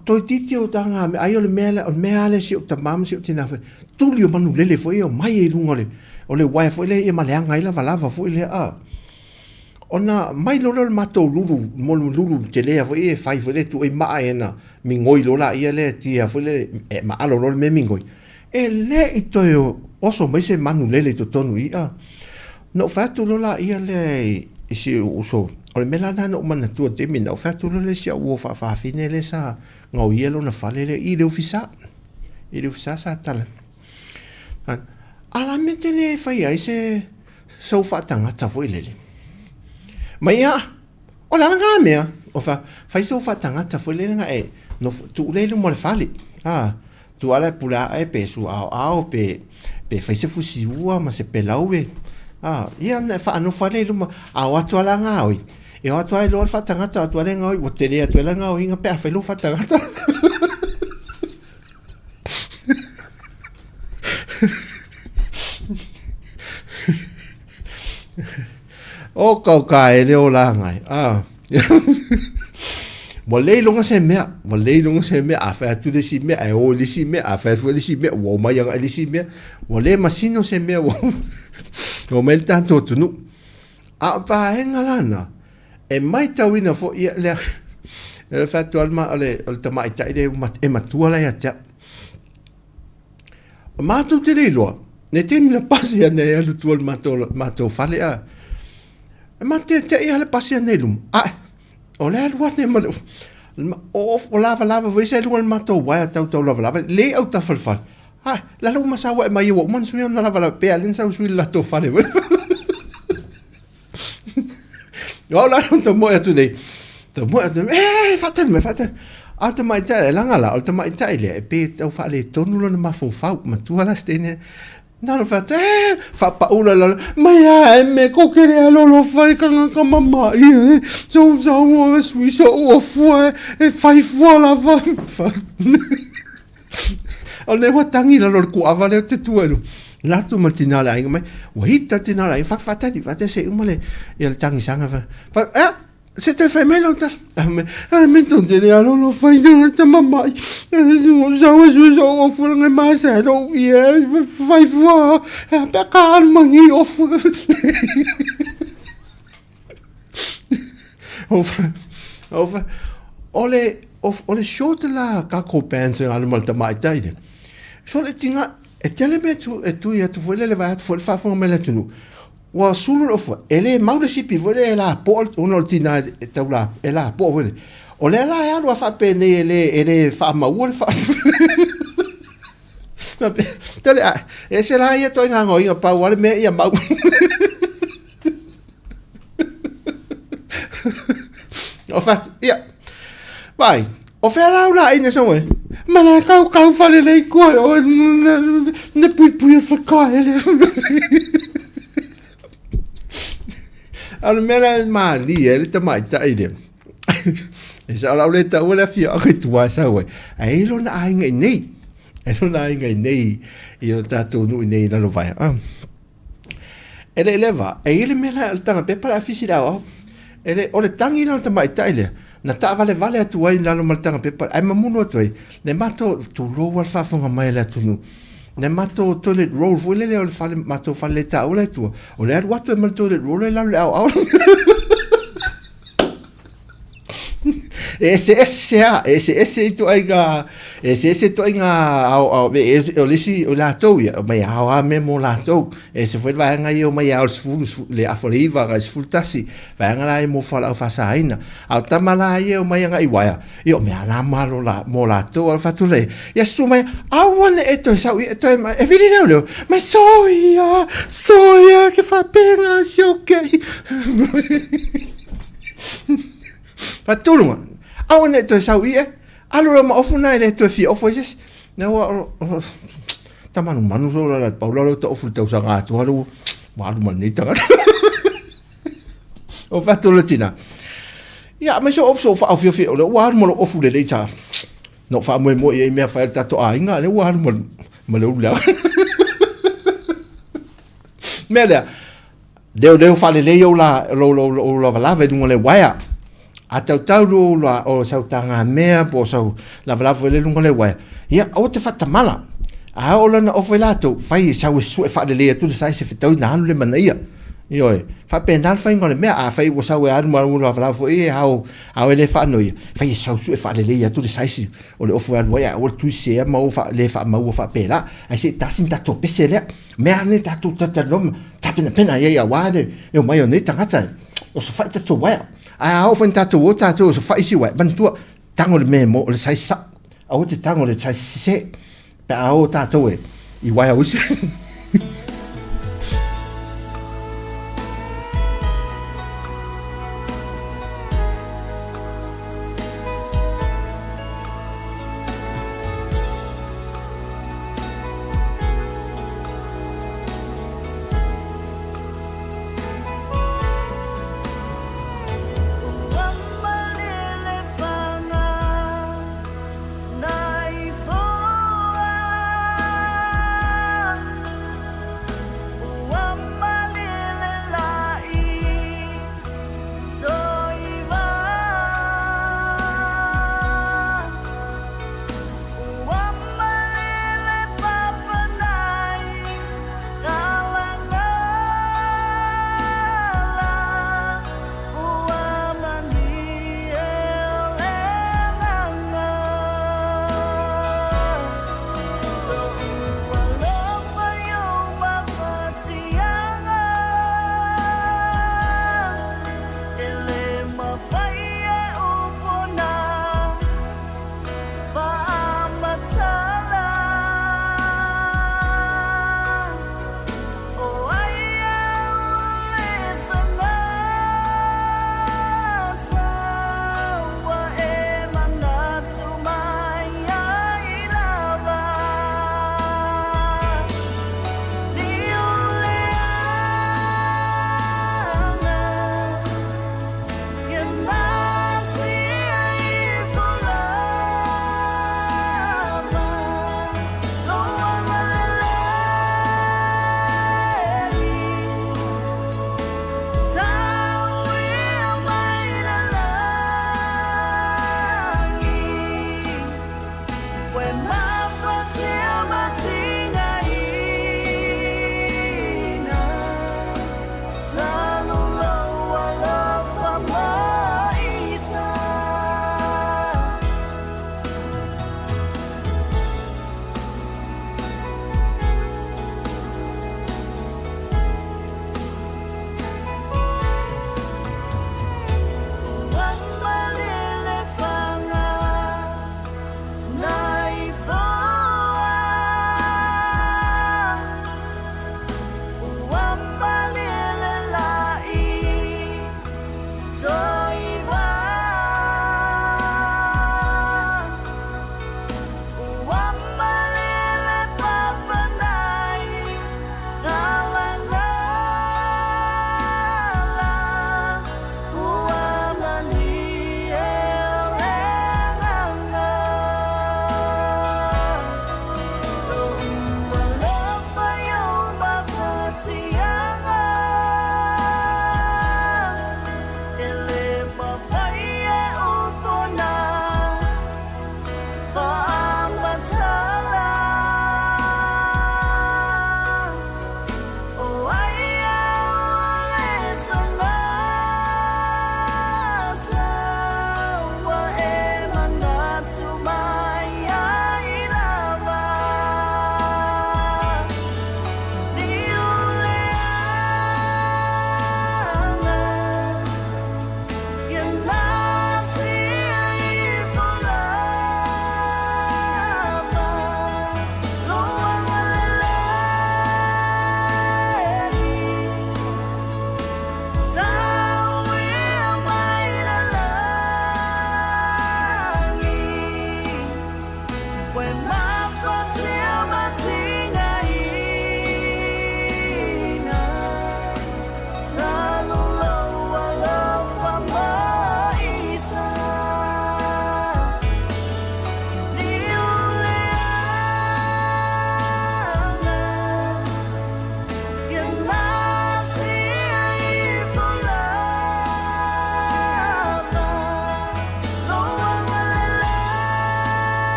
Toeitiiti o taga mea, ai o le mea lea, o le mea lava lea si ou tama ma si ou tina foi, tuli o manulele foi ia omai ai i luga o le, o le uaea foi lea ia ma leaga ai lavalava foi lea, a. Ona mai loa lea o le matou lulu, mo le lulu telea foi ia e fai foi lea e tuu ai maa ia na migoi loa laia lea tia foi lea e maalo loa le mea migoi. E le i toe oso mai se manulele i totonu i i, a. Na ou fai atu loa laia lea i si ou uso, o le mea la lena na ou manatua i le taimi lena, ou fai atu loa lea i si au uo faafaafine lea sa gaoia lona fale lea i le ofisa, i le ofisa sa tala. A la mea te le fai ai se sau faatagata foi lele. Mai ia, o le a lena mea, o fa, fai sou faatagata foi lele na e nofo, tuu lea i luma o le fale. A, tuu ala e pule ae pe suaoao pe, pe fai se fusiua ma se pelaue. A, ia na e faanofo ai lea i luma, a o atu ala gaoi, e o atu ai loa le faatagata, o atu ai le gaoi, ua tele atu ai la gaoiga pe a fai lou faatagata. O kau ka e le o la ngai. Ah. Ua le iloga se mea, ua le iloga se mea, a fai atu le isi mea, ae o i le isi mea, a fai atu foi le isi mea, ua omai agai le isi mea, ua le masino se mea ua omai le tatou atunuu. A o vaega la na, E maitauina foi ia lea e fai atu lava le o le tamaitai lea e matua la ia te au. Matou te le iloa, le taimi na pasi ane ai alu tua i le matou fale a. E matou te te'i lava le pasi ane i luma, ae o le alu ane ma le o lavalava foi sa i luga o le matou uaea tau tau lavalava, le i autafa i le fale. Ae, lalo uma sau ae mai ua uma ona sui ona lavalava, pe a lea na sau sui i le latou fale. O au la na tamoe atu nei, tamoe atu nei, e, faatali mai, faatali. A o le tamaitai, e laga la, o le tamaitai lea, e pei e tau faaletonu lona mafaufau, matua la si teine. Na ona fai atu, e, faapaula lalo, mai a e me ko ke le alolo fai ka ngaka mama i e, sau sau o sui so o fua e, e fai fua lava. O lea ua tagi i lalo o le kuava lea ou te tu ai i luga. Alu atu ma le tina o le aiga mai, ua ita le tina o le aiga, faatali, faatali se i uma le, ia le tagisaga. Fa, ea, se toe fai mai lau tala. Fai mai, ai me tou te le alolo fai tagata mamai. Sau e sui sou ofu langa e masa e lou ia, fai fua, pe ka alu mangi ofu. O le, o le short la kako pants e alu ma le tamaitai lea. So le tiga, e tele mea tu, e tui atu foi lele vae atu foi le faafofoga mai le atunuu. Ua sulu le ofu, e le mau le sipi foi lea e lapoa ona o le tina e tau la, e lapoa foi lea. O lea la e alu a faapenei e le, e le faamaua le faa... Tele, a, e ese la ia ituaiga gaoiga, pau lava le mea ia mau. O fatu, ia. Vai, o fea la ula ina sa oe? Ma la kau kau fale lei koe o ne pui pui e whakae le. A o le mea la e malie ai le tamaitai lea. E sao la o le taua le afioaga i tua e sau ai. Ae i lona aiga i nei. E lona aiga i nei i o tatou nuu i nei i Lalovaea. Ah. E le i leva, e i ai le mea la o le taga pepa le afisi i le aoao. E le, o le tagi la o le tamaitai lea, na taavalevale atu ai i lalo ma le taga pepa, ae mamulu atu ai, le matou, tulou lava le faafofoga mai a le atunuu, le matou toilet roll foi lele o le fale, matou fale le taua la i tua, o le alu atu ai ma le toilet roll i lalo i le aoao. E eseese lava, e eseese ituaiga, e eseese ituaiga aoao, o le isi, o latou ia, omai ao lava mea mo latou. E ese foi le vaega ia omai ao i le 10, le afa o le 9 agai i le 11, vaega la ia mo fualaau faasaina. A o tama la ia e omai agai i uaea, ia o mea la malo la, mo latou. A fai atu lea, ia susu mai, aua ne i e toe sau ia, e toe mai, e vili leo leo, mai soia, soia, ke faapena si okay. Faatulunga, aua ne i toe sau i e, alu loa ma ofu na e le toe fia ofu ai se isi. Na ua, o, tamanumanu sou la pau la ta ofu le tausaga atoa le ua alu ma lenei tagata. O fatu le tina. Ia, mai so ofu so whaofiofi o le ua alu ma lo ofu lelei sa. No whaamoemoe i ai mea whai tato āinga, le ua alu ma, ma le ulu lea. Mea lea, Leoleo faalelei ou la, lou, lou, lou lavalava i luga o le uaea. A tautau lou la, o sau tagamea po o sau lavalava foi lea i luga o le uaea, ia, aua te faatamala. A oo loa ina ofo ai latou, fai e sau e sue faalelei atu le size e fetaui na alu le manaia. Ioe, faapena le faiga o le mea. Afai ua sau e alu ma lou lavalava foi e ao, ao e le faanoia, fai e sau sue faalelei atu le size o le ofo e alu ai, ae aua le tuisese ma o le faamaua faapela. Ae se i tasi ni tatou pese lea. Mea ane tatou talatalanoa ma tapenapena i ai aua le omai o nei tagata e osofai tatou uaea. Ae a oo foi ina tatou o tatou e osofai isi uaea, manatua, tago le mea e mo, o le size sao. Aua te tago le size sese pe a o tatou e i uaea o isi.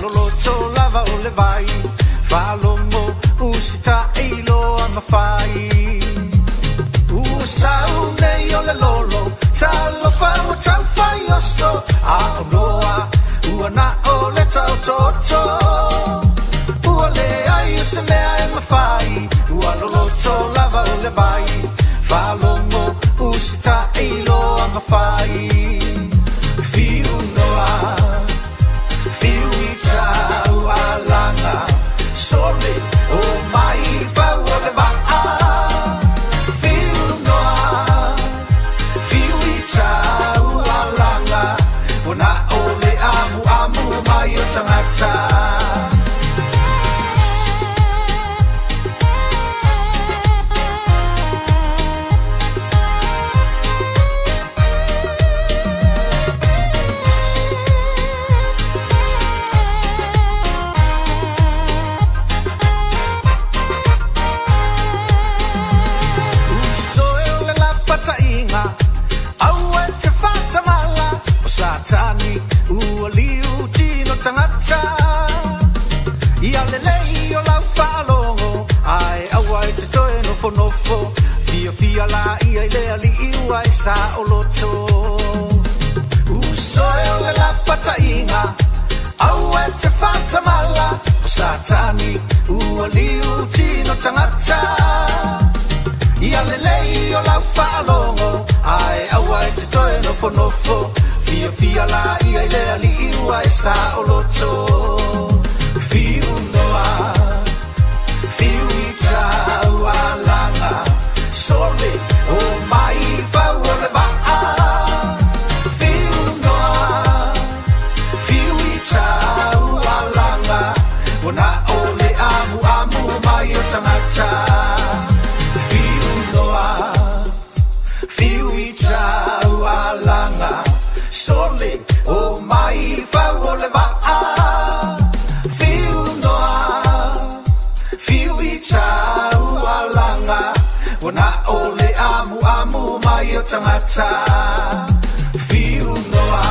loloto lava o le vai, Faalogo usitai loa ma fai. Ua sau nei o le lolo, Talofa ua tau fai oso, A o noa ua na o le taotooto. Ua leai o se mea e mafai, Ua loloto lava o le vai, Faalogo usitai loa ma fai. Fiu noa, fiu i tau alaga, Sole o mai fau o le vaa. Fiu noa, fiu i tau alaga, Ua na o le amuamu mai o tagata. Usoe o le lapataiga, aua e te faatamala, O Satani ua liu tino tagata. Ia lelei o lau faalogo, ae aua e te toe nofonofo, Fiafia laia i le alii ua e saoloto. Usoe o le lapataiga, aua e te faatamala, O Satani ua liu tino tagata. Ia lelei o lau faalogo, ae aua e te toe nofonofo, Fiafia laia i le alii ua e saoloto. Fiu noa, fiu i tau alaga, Sole o mai fau o le vaa. Fiu noa, fiu i tau alaga, Ua na o le amuamu mai o tagata. Fiu noa, fiu i tau alaga, Sole o mai fau o le vaa. Fiu noa, fiu i tau alaga, Ua na o le amuamu mai o tagata. Fiu noa,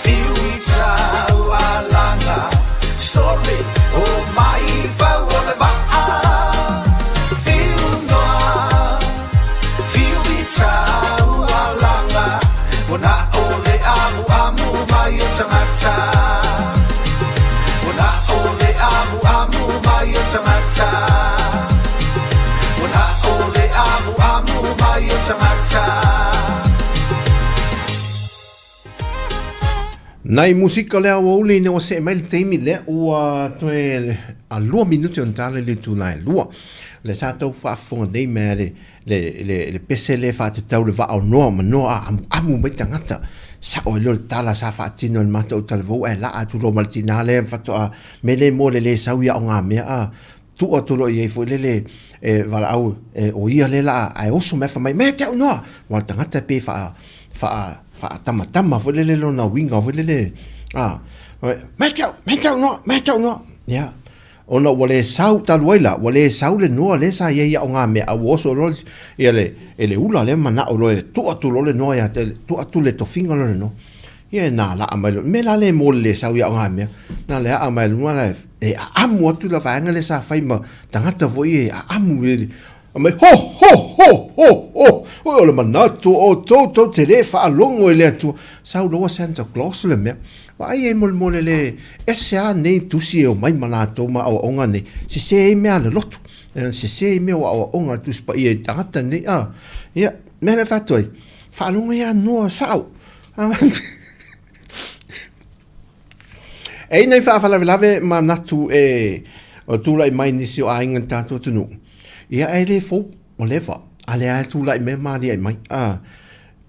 fiu i tau alaga, Sole o mai fau o le vaa. Fiu noa, fiu i tau alaga, Ua na o le amuamu mai o tagata. Ua na o le amuamu mai o tagata. Ua na o le amuamu mai o tagata. Nai musika lea ua uli ina ua see mai le taimi lea ua toe a lua minute ona tala i le itula e lua. Le sa tau faafofoga nei mea le, le, le, le pese le faatatau le vaa o Noa ma Noa a amuamu mai tagata. Sao ai lea o le tala sa faatino e le matou talavou ae laa atu loa ma le tinā lea faatoa me le mo le le sau ia o ngā mea a tuu atu loa i ai foi lele e valaau e o ia le laa ae oso mai fai mai me te au noa wa le tagata pe faa faa faatamatama foi lele lona uiga foi lele a me te au me te au noa me te au noa ia ona ua le sau talu ai la ua le sau le noa le sa i ai ia o ngā mea a ua oso loa ia le e le ula lea manao loa e tuu atu loa le noa ia te tuu atu le tofiga loa le noa Ia e nā laa mai loa, me la le mo le le sau ia o ngā mea. Nā le aa mai luna la e aamu atu la vaega le sa fai ma tagata foi e aamu e a mai ho ho ho ho ho oi o le manatu o tou tou te le faalogo i le Atua. Sau loa Santa Claus le mea. Vaai ai molemole le ese a nei tusi e omai ma latou ma aoaoga nei. Sese ai mea a le lotu. Sese ai mea o aoaoga a le Tusi Paia i tagata nei. A, ia, mea lea e fai atu ai, faalogo ia noa sao. E i nei faafalavelave manatu e o tulai mai nisi o aiga i le tatou atunuu, ia e le fou, ua leva, a lea e tulai mai ma aliae mai. A,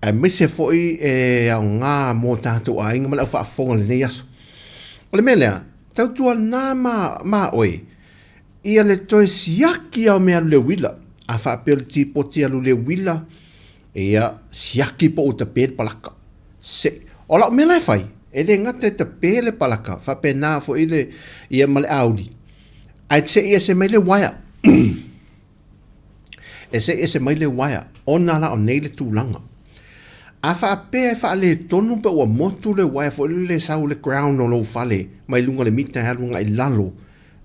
aemaise foi e aoga mo tatou aiga ma le au faafofoga i lenei aso. O le mea lea, tautuana ma, ma oe, ia le toe siaki lava o mea alu le uila. A faapea o le tipoti alu le uila, Ia, siaki po o tape le palaka. Se, o lau mea la e fai, e le gata e tape le palaka, faapena foi le, ia ma le auli, ae se'i ese mai le uaea. E se'i ese mai le uaea, ona la o nei le tulaga. A faapea e faaletonu pe ua motu le uaea foi lele e sau le ground o lou fale mai luga o le mita e alu agai i lalo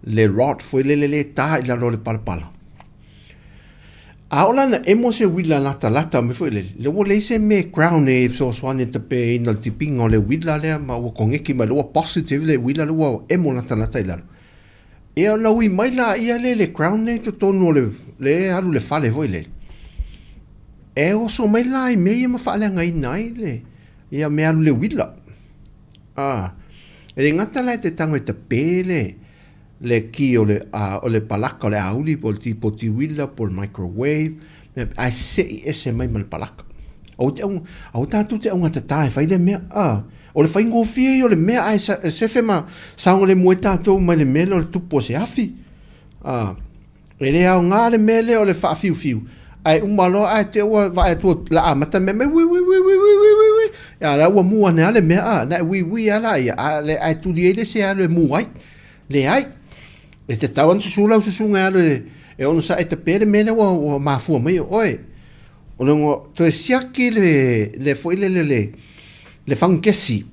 le rod foi lele lea e ta i lalo o le palapala. A oo la ina emo se uila latalata mai foi lele, lea ua leai se mea e ground e fesoasoani e tapeaina le tipiga o le uila lea ma ua koneki mai lea ua positive le uila lea ua emo latalata i lalo. Ia ona ui mai laia lea i le ground lea i totonu o le lea e alu i le fale foi lele, e oso mai la i mea ia ma faaleagaina ai le ia mea alu i le uila. A, e le gata la e te tago e tape le le ki o le a o le palaka o le auli po o le tipoti uila po o le microwave, ae sei ese mai ma le palaka. Aua te au, aua tatou te augatata e fai lea mea. A, o le faigofie ia o le mea ae sefe ma saogalemu ai tatou mai le mea lea o le tupu o se afi. A, e le aoga le mea lea o le faafiufiu, ae uma loa ae te ua vaai atu o le a amata mea mai ui ui ui ui ui ui ui ui. A la ua mu ane lava le mea, a, na e ui ui lava laia, a ae tuli ai le isi e alu e mu ai. Leai. E tatau lava ona susu lau susuga e alu e onosai e tape le mea lea ua mafua mai e oe. O le toe siaki le, le foi lele le, le fagukesi,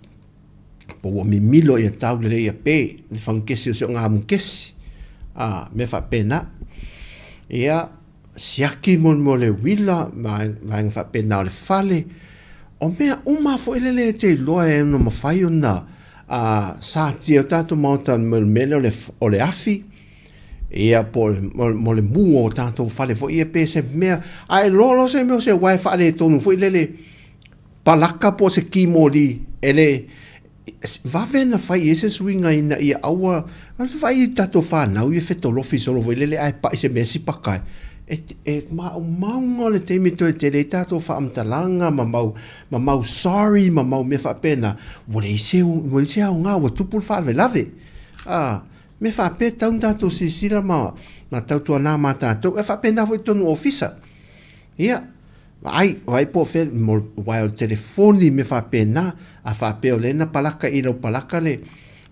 po ua mimilo ia tau lelei ia pe, le fagukesi o si o ngā mukesi, a, mea faapena. Ia, siaki mo mo le uila, vaega faapena o le fale, o mea uma foi lele e te iloa e ono mafai ona a, satia o tatou maota mo le mea lea o le, o le afi, Ia, po o mo le mū o tatou fale foi ia pe se mea, a e loa loa se mea o se uaea faaletonu foi lele, palaka po o se ki moli, e le, vave ona fai i ai se suiga ina ia aua, vaai i tatou fanau ia fetolofi solo foi lele ae pai se mea sipaka e, e maumauga o le taimi toe tele ai tatou faamatalaga ma mau, ma mau sorry ma mau mea faapena, ua leai se, ua leai se aoga, ua tupu le faalavelave. A, Me faapea tau na tatou silasila ma ma tautuana ma tatou, e faapena foi i totonu o ofisa. Ia, vaai, vaai po o fea mo uaea o le telefoni mea faapena, a faapea o lea na palaka i lau palaka le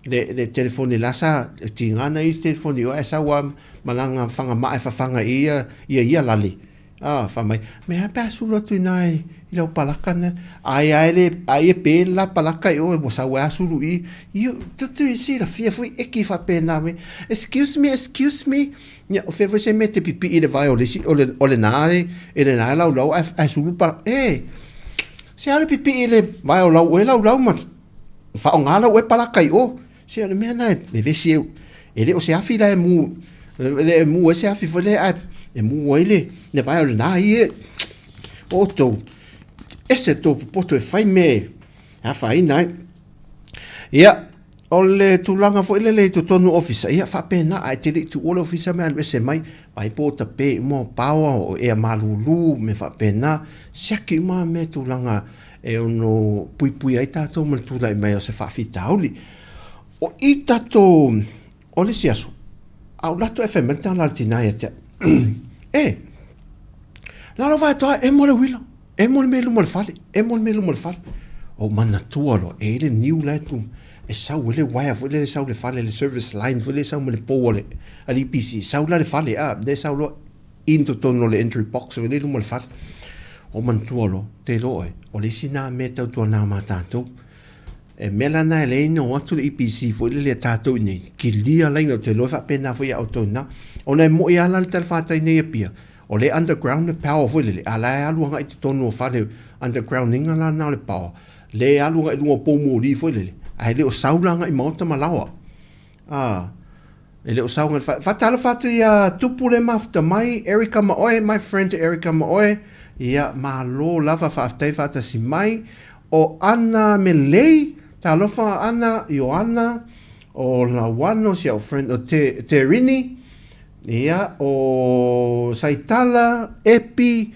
le le telefoni la sa tiga na i isi telefoni i o ae sau lava ma lana fagamaa e fafaga i ia ia ia lale. A, fai mai, me a pe a sulu atu inā i lau palaka na, ai a e le, ai e pē le la palaka i oe, ua sau ai a sulu i, i, tu tu i silafia foi eki faapena me, excuse me, excuse me, ia, o fea foi se mea e te pipii i le vae o le isi, o le, o lena e, e lena e laulau ae, ae sulu palaka, e, se a le pipii i le vae o lau oe laulau ma faaaoga lau oe palaka i o. Se o le mea lena e vevesi ai, e le o se afi la e mu, e le mu ai se afi foi lea, ae e mu ai le, le vae o lena ia e, o outou, ese tou popoto e fai mea e afaina ai. Ia, o le tulaga foi lele i totonu o ofisa, ia faapena, ae te le i tuua le ofisa ma e alu ese mai, vaai po o tape uma o paoa, o ea malulu, mea faapena, siaki uma mea tulaga e ono puipui ai tatou ma le tulai mai o se faafitauli. O i tatou, o le isi aso, a ou lato e fai mai le tala a le tina ia te au, e, lalo vae toa, emo le uila, emo le mea i luma o le fale, emo le mea i luma o le fale. Ou manatua loa, e i ai le niu la e tu, e sau ai le uaea foi lele e sau i le fale, le service line foi lele e sau mai le pou a le EPC, sau la i le fale, a, lea e sau loa, in totonu o le entry box foi lea i luma o le fale. Ua manatua loa, te iloa oe, o le isi na mea e tautuana ma tatou. E mea la na e leai na o atu le EPC foi lele a tatou i inei, kilia laina, ou te iloa e faapena foi ia outou i ina. Ona e moi lava la le talafatai nei i Apia, o lea e underground le power foi lele, a o la e alu agai i totonu o fale, underground ina la na o le power, lea e alu agai i luga o poumoli foi lele, ae le o sau la agai i maota ma laoa. A, e le o sau ngai le Faatalofa atu ia Tupu le mafuta mai, Erica ma oe, my friend Erica ma oe. Ia, malo lava, faafetai faatasi mai. O Ana me Lei, talofa Ana, Ioana, o Lawano, si au friend, o Te, Te Rini, ia, o Saitala, Epi,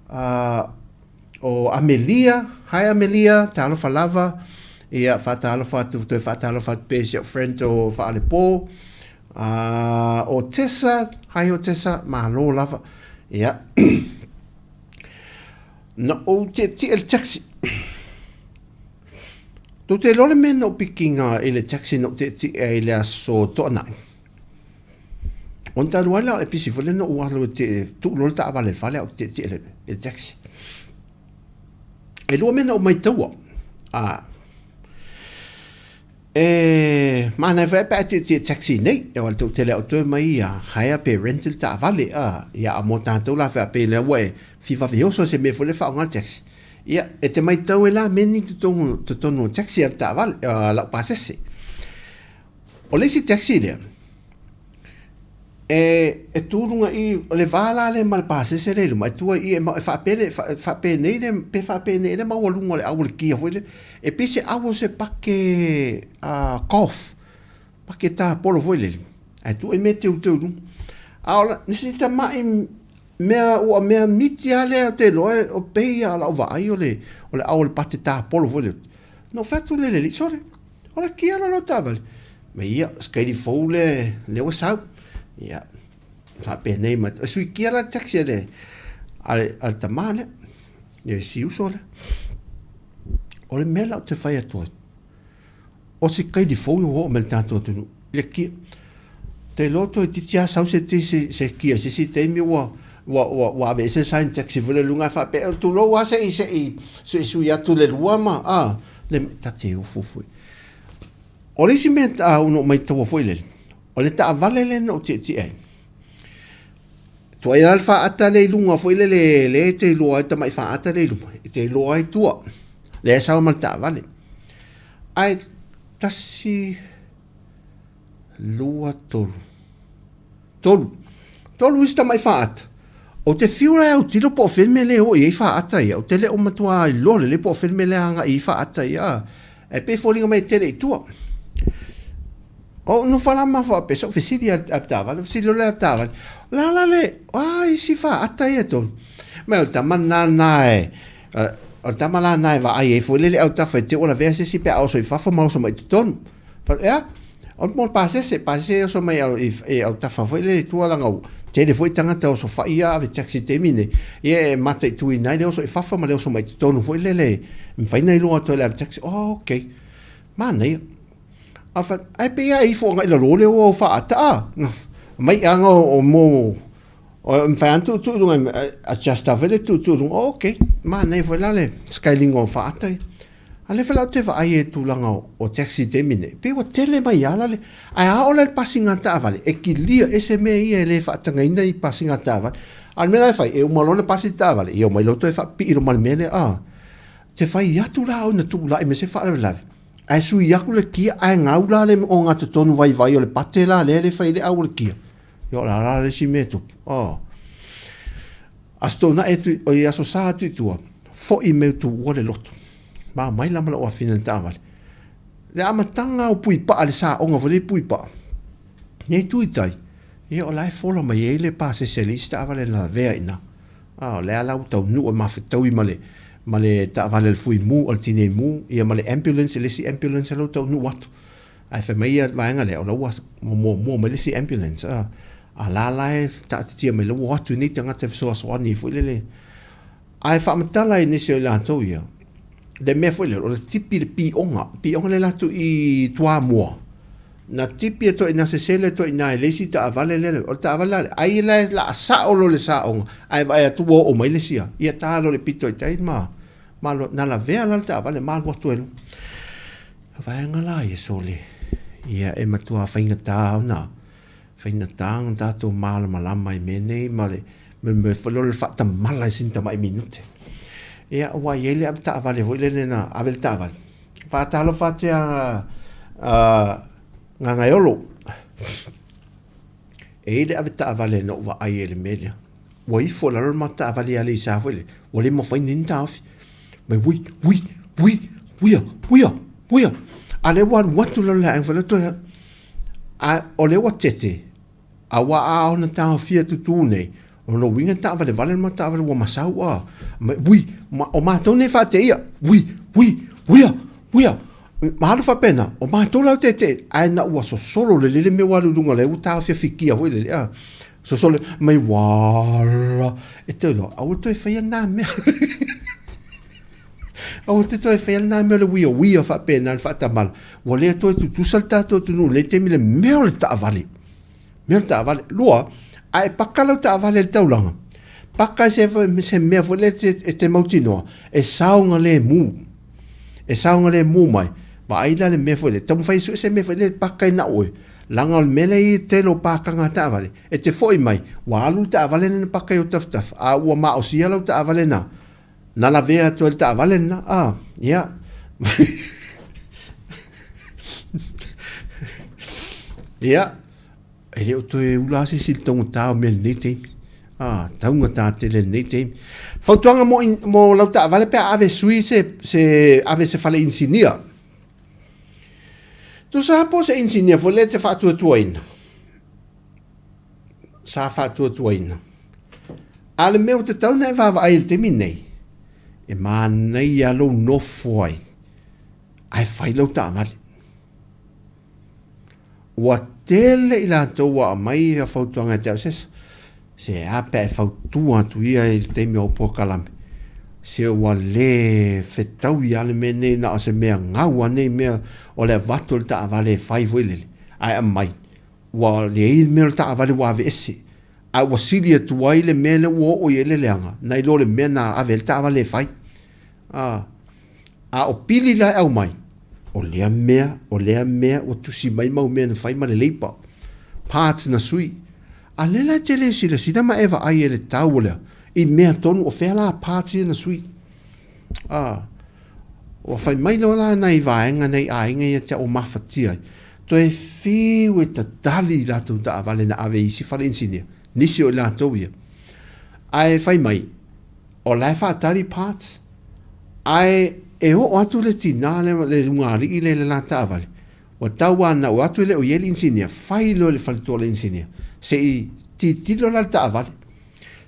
uh, O Amelia, hi Amelia, talofa lava, ia faatalofa atu, toe faatalofa atu pea i si au friend o Faalepō. Uh, o Tessa, hi o Tessa, malo lava. Ia. Na ou tietie i le taxi. Tou te iloa le mea na ou pikiga i le taxi na ou tietie ai i le aso Toanai. Ona talu ai la o le pisi foi lea na ou alu e tuu loa le taavale i le fale ae ou tietie i le taxi. E lua mea na ou maitaua. A, e manaia foi pe a tietie taxi nei, e wale tau tele au toe mai ia hire pe rent le taavale, a, ia a mo tātou la whea pe lea ua e whiwawe oso se mea foi le whaonga le taxi. Ia, e te maitau e la mea ni totonu, totonu o taxi a le taavale, a lau pasese. O le isi taxi lea, e, e tu luga i, o le va la lea ma le pasese lea i luma, e tu ai i, e, e faapele, faapenei le, pe faapenei le maualuga o le au o le kia foi lea, e pei se au o se pake uh, golf, pake tapolo foi lele, ae tuu ai mea teuteu i luga. A o la, nisi tamai mea ua mea miti lava lea ou te iloa o pei lava o lau vaai o le, o le au o le pate tapolo foi lele. Na ou fai atu lea i le alii, sole, o le kia lea o lau taavale. Ma ia, sikaili fou le, lea ua sau. Ia, faapenei ma, e sui kia la le taxi a le, a le, a le tamā lea, le si uso lea. O le mea la ou te fai atu ai, O se kaili fou ua oo mai le tatou atunuu. Le kia. Te iloa toeitiiti lava sau se se, se kia se isi taimi ua ua ua ua aveese le sign taxi foi lea i luga ae faapea, tulou lava se i se i suisui atu le lua ma a le ta te ofo foi. O le isi mea a na ou maitaua foi lele, o le taavale lea na ou tietie ai, tuai la le faata lea i luga foi lele lea e te iloa ai tamai faata lea i luma, e te iloa ai tua, lea e sau ma le taavale. Ae tasi, lua, tolu. Tolu. Tolu isi tamai faata. Ou te fiu la e autilo po o fea le mea lea e oo i ai faata ia. Ou te le o matua iloa lelei po o fea le mea lea e agai i ai faata ia. Ae pei e foliga mai e tele i tua. O ou nofo la ma faapea, sa ou fesili a le taavale, fesili loa le taavale, o le a la le, o a isi faata ia e tolu? Mai o le tama lena e, o le tama la lena e vaai ai foi lele autafa i te ua lavea se isi pe a oso i fafo ma oso mai i totonu. Fai, ea, o le mo le pasese, pasese e oso mai i autafa foi lele i tua leaga ua tele foi tagata oso fai ia ave taxi i taimi nei, ia e mataituina ai le oso i fafo ma le oso mai i totonu foi lele e mafai ona iloa atu e le ave taxi. Oh, okay. Manaia. A fai, ae pei lava e ifo agai i lalo le o au faata a. Mai aga o mo O mawhai ana tuutuu i runga, adjust a foi le tuutuu i runga, oh, okay, manaia foi la le scaling o faata ia. A lea foi la ou te vaai i tulaga o taxi i taimi nei, pei ua tele mai lava la le, ae a oo la i le pasiga taavale, e kilia ese mea ia e le faatagaina i pasiga taavale. A o le mea la e fai, e uma loa ona pasi le taavale, ia omai loa toe faapipii loa ma le mea lea, ah, te fai atu la au ina tulai mai se faalavelave, ae sui atu le kia ae gau la le ogatotonu vaivai o le pate la lea e le fai ai le au o le kia. Ia o le a la le isi mea e tupu? Oh. Aso Toonai atu, o i Aso Sa atu i tua, fo'i mai Tuua le loto. Ma mai la ma lou afine i le taavale. Le amataga o Puipaa, le saoga foi lea i Puipaa, nei tu i tai, ia o la e fola mai ai le pasese a le isi taavale na lavea i ina. Ah, o lea la ua taunuu e mafetaui ma le, ma le taavale a le Fuimu, a le Tinei Mu, ia ma le ambulance, le isi ambulance la ua taunuu atu. Ae fai mai ia vaega lea, o la ua muamua mai le isi ambulance, a, a la la e taatitia mai la ua o atu nei tagata e fesoasoani foi lele. Ae faamatala i nisi o i latou ia, le mea foi lea, o le tipi le pioga, pioga le latou i Toamua, na tipi e toaina sesele toaina e le isi taavale lea, o le taavale la lea, ai la e laa sao loa le saoga, ae vaai atu ua oo mai le isi a, ia ta loa le pito i tai ma, ma na lavea la le taavale ma alu atu ai luga. Vaega la ia sole, ia e matua faigata ona, faigata ona tatou malamalama i mea nei ma le mea foi lea o le faatamala i sina tamai minute. Ia aua e i ai le avetaavale foi lele na ave le taavale, faatalofa atu ia Gagaeolo. E i ai le avetaavale na ou vaai ai i le mea lea, ua ifo i lalo le matou taavale i Aleisa foi lea, ua le mafai nei ona taofi. Mai ui, ui, ui, uia, uia, uia. A lea ua alu atu lalo le aega foi lea toe, a o lea ua tete, a ua a ona taofia tutū nei, o lona uiga e taavalevale le matou taavale ua masau a. Mai ui, ma, o matou nei e faateia, ui, ui, uia, uia. Ma alu faapena, o matou la o tete, ae na ua sosolo lelei le mea ua alu i luga lea ua taofiafikia foi lele, a. Sosolo mai wala, e te iloa, aua toe faia nā mea. Aua te toe faia nā mea o le uiauia faapena le faatamala. Ua le toe tutusa le tatou atunuu i lenei taimi le mea o le taavale. Mea o le taavale. Lua, a e paka lau taavale i le taulaga, Paka se, se mea foi lea e te mautinoa, e saogalemu. E saogalemu mai. Vaai la le mea foi lea, taumafai e sue se mea foi lea e paka ai na oe. Leaga o le mea lea e i ai le tele o pakaga a taavale, e te foi mai, ua alu le taavale lea na paka i ou tafatafa, a ua maosia lau taavale na, na lavea atu ai le taavale lena, a, ia. Ia, e le o toe ula lava se isi i le taugata o mea i lenei taimi. A, taugata tele i lenei taimi. Fautuaga mo, mo lau taavale pe a ave sui se, se ave i se fale inisinia. Tusa lava po o se inisinia foi lea e te faatuatuaina, sa faatuatuaina. A o le mea ua tatau ona e vaavaai i le taimi lenei, e manaia lou nofo ai ae fai lau taavale. Ua tele i latou ua aumai ia fautuaga ia te au, se se a pe a e fautua atu ia i le taimi o au polokalame, se ua le fetaui lava le mea nei, na o se mea gau lava nei mea o le avatu o le taavale e fai foi lele, ae aumai ua leai le mea o le taavale ua aveese, ae ua sili atu ai le mea lea ua oo i ai le leaga, nai lo le mea na ave ai le taavale e fai. A, a o pili la e aumai, o lea mea, o lea mea ua tusi mai mau mea na fai ma le labour, parts na sui. A lea la e te le silasila ma e vaai e le tau o lea, i mea tonu o fea la parts ia na sui. A, ua fai mai loa la nai vaega nai aiga ia te au mafatia ai, toe fiu e tatali i latou taavale na ave i isi fale inisinia, nisi o i latou ia. Ae fai mai, o la e faatali parts, ae e oo atu le tina lea, le ulugalii lea i le la taavale, ua tauanau atu e le o i ai le inisinia, fai loa i le faletua o le inisinia, se i tilotilo la i le taavale.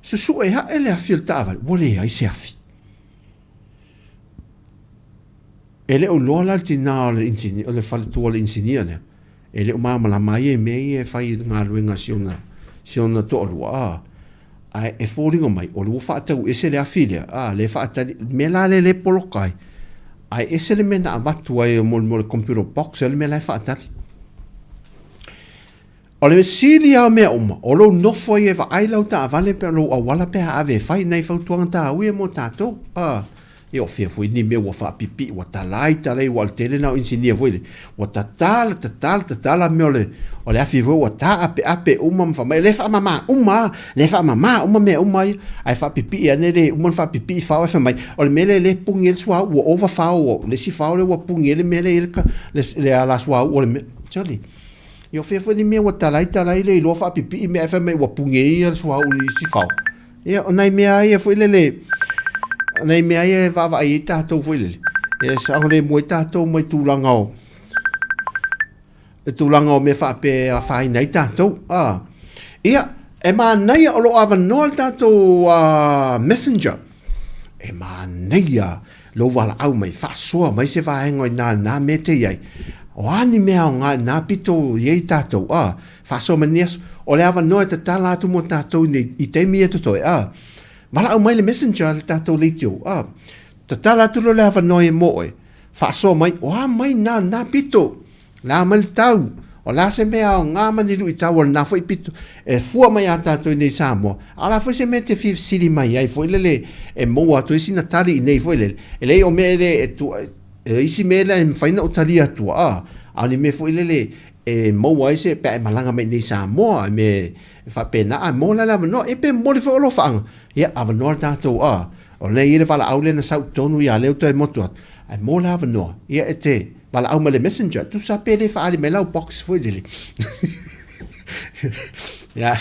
Susue ae le afi o le taavale, ua leai se afi. E le o iloa la le tina o le inisinia, o le faletua o le inisinia lea, e le o malamalama ai ia i mea ia e fai i galuega a si ona toalua, a, ae e foliga mai, o lea ua faatau ese le afi lea, a, lea e faatali, le mea la lea e poloka ai, ae ese le mea na avatu ai mo le computer box le mea la e faatali. O le sili lava o mea uma, o lou nofo ai e vaai lau taavale pe o lou auala pe a ave e fai nai fautuaga taua ia mo tatou. A, ia o fea foi ni mea ua faapipii, ua talai talai aua o le tele na o inisinia foi lea, ua tatala tatala tatala mea o le, o le afi foi ua taapeape uma ma fai mai, o lea e faamama uma lava, lea e faamama uma mea uma ia, ae faapipii ane le uma ona faapipii fao ae fai mai, o le mea lea lea e puni ai le suauu ua ova fao, o le isi fao lea ua puni ai le mea lea e i ai le, le ala suauu o le mea, sole. Ia o fea foi ni mea ua talai talai le iloa faapipii mea ae fai mai ua pune ia le suauu i isi fao. Ia o nai mea ia foi lele, o nai mea ia e vaavaai ai tatou foi lele, e saogalemu ai tatou mai tulaga o, le tulaga o mea faapea e afaina ai tatou. A, ia, e manaia o lo o avanoa le tatou messenger. E manaia lou valaau mai, faasoa mai se vaega o i ina lena mea e te i ai. O a ni mea aoga i lena pito i ai tatou, a, faasoa mai lenei aso. O le avanoa e tatala atu mo tatou i nei, i taimi ia totoe, a, valaau mai le messenger a le tatou leitio, a, tatala atu loa le avanoa ia mo oe, faasoa mai, o a mai na lena pito. La mai le tau, o le a se mea aoga ma ni luitau o lena foi pito e fua mai ia tatou i nei Samoa, a o le a foi se mea e te fia fesili mai ai foi lele e maua atu ai sina tali i nei foi lele. E leai o mea e le, e isi mea la e mafai ona ou talia atua, a, a o ni mea foi lele e maua ai se, pe a e malaga mai i nei Samoa, mea e faapena, a maua la le avanoa, ia pe momoli foi o alofaaga, ia avanoa le tatou, a, o lea e i ai le valaau lea na sau i totonu ia lea ua toe motu atu, ae maua le avanoa, ia e te valaau mai le messenger, tusa pe le faaali mai lau box foi lele. Ia,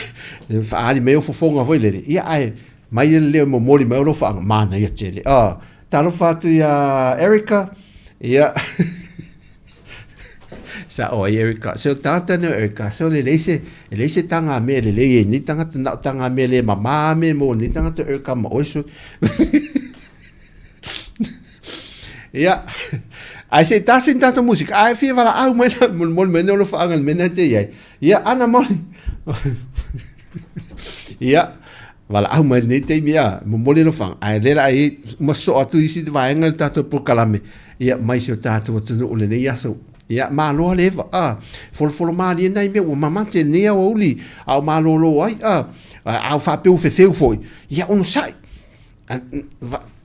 faaali mai ou fofoga foi lele, ia ae mai le leo e momoli mai o alofaaga, manaia tele. Ah, talofa atu ia Erica, ia, Sao ai Erica. Se o tagata nei o Erica, se o le leai se, e leai se taga mea lelei e nei tagata, na o taga mea le mamā me mo nei tagata Erica ma oe so. Ia, ae se i tasi ni tatou musika, ae fia valaau mai la, molimoli mai nei o alofaaga i le mea lena e te i ai. Ia, ana moli. Ia, valaau mai lenei taimi a, momoli alofaga, ae lea la ai, uma sosoo atu isi vaega i le tatou polokalame, ia, mai si o tatou atunuu i lenei aso. Ia, maloa le eva, a, folofolo malie nai mea ua mamate lenei aoauli a o malōlō ai, a, a o faapea ua fefeu foi, ia onosai.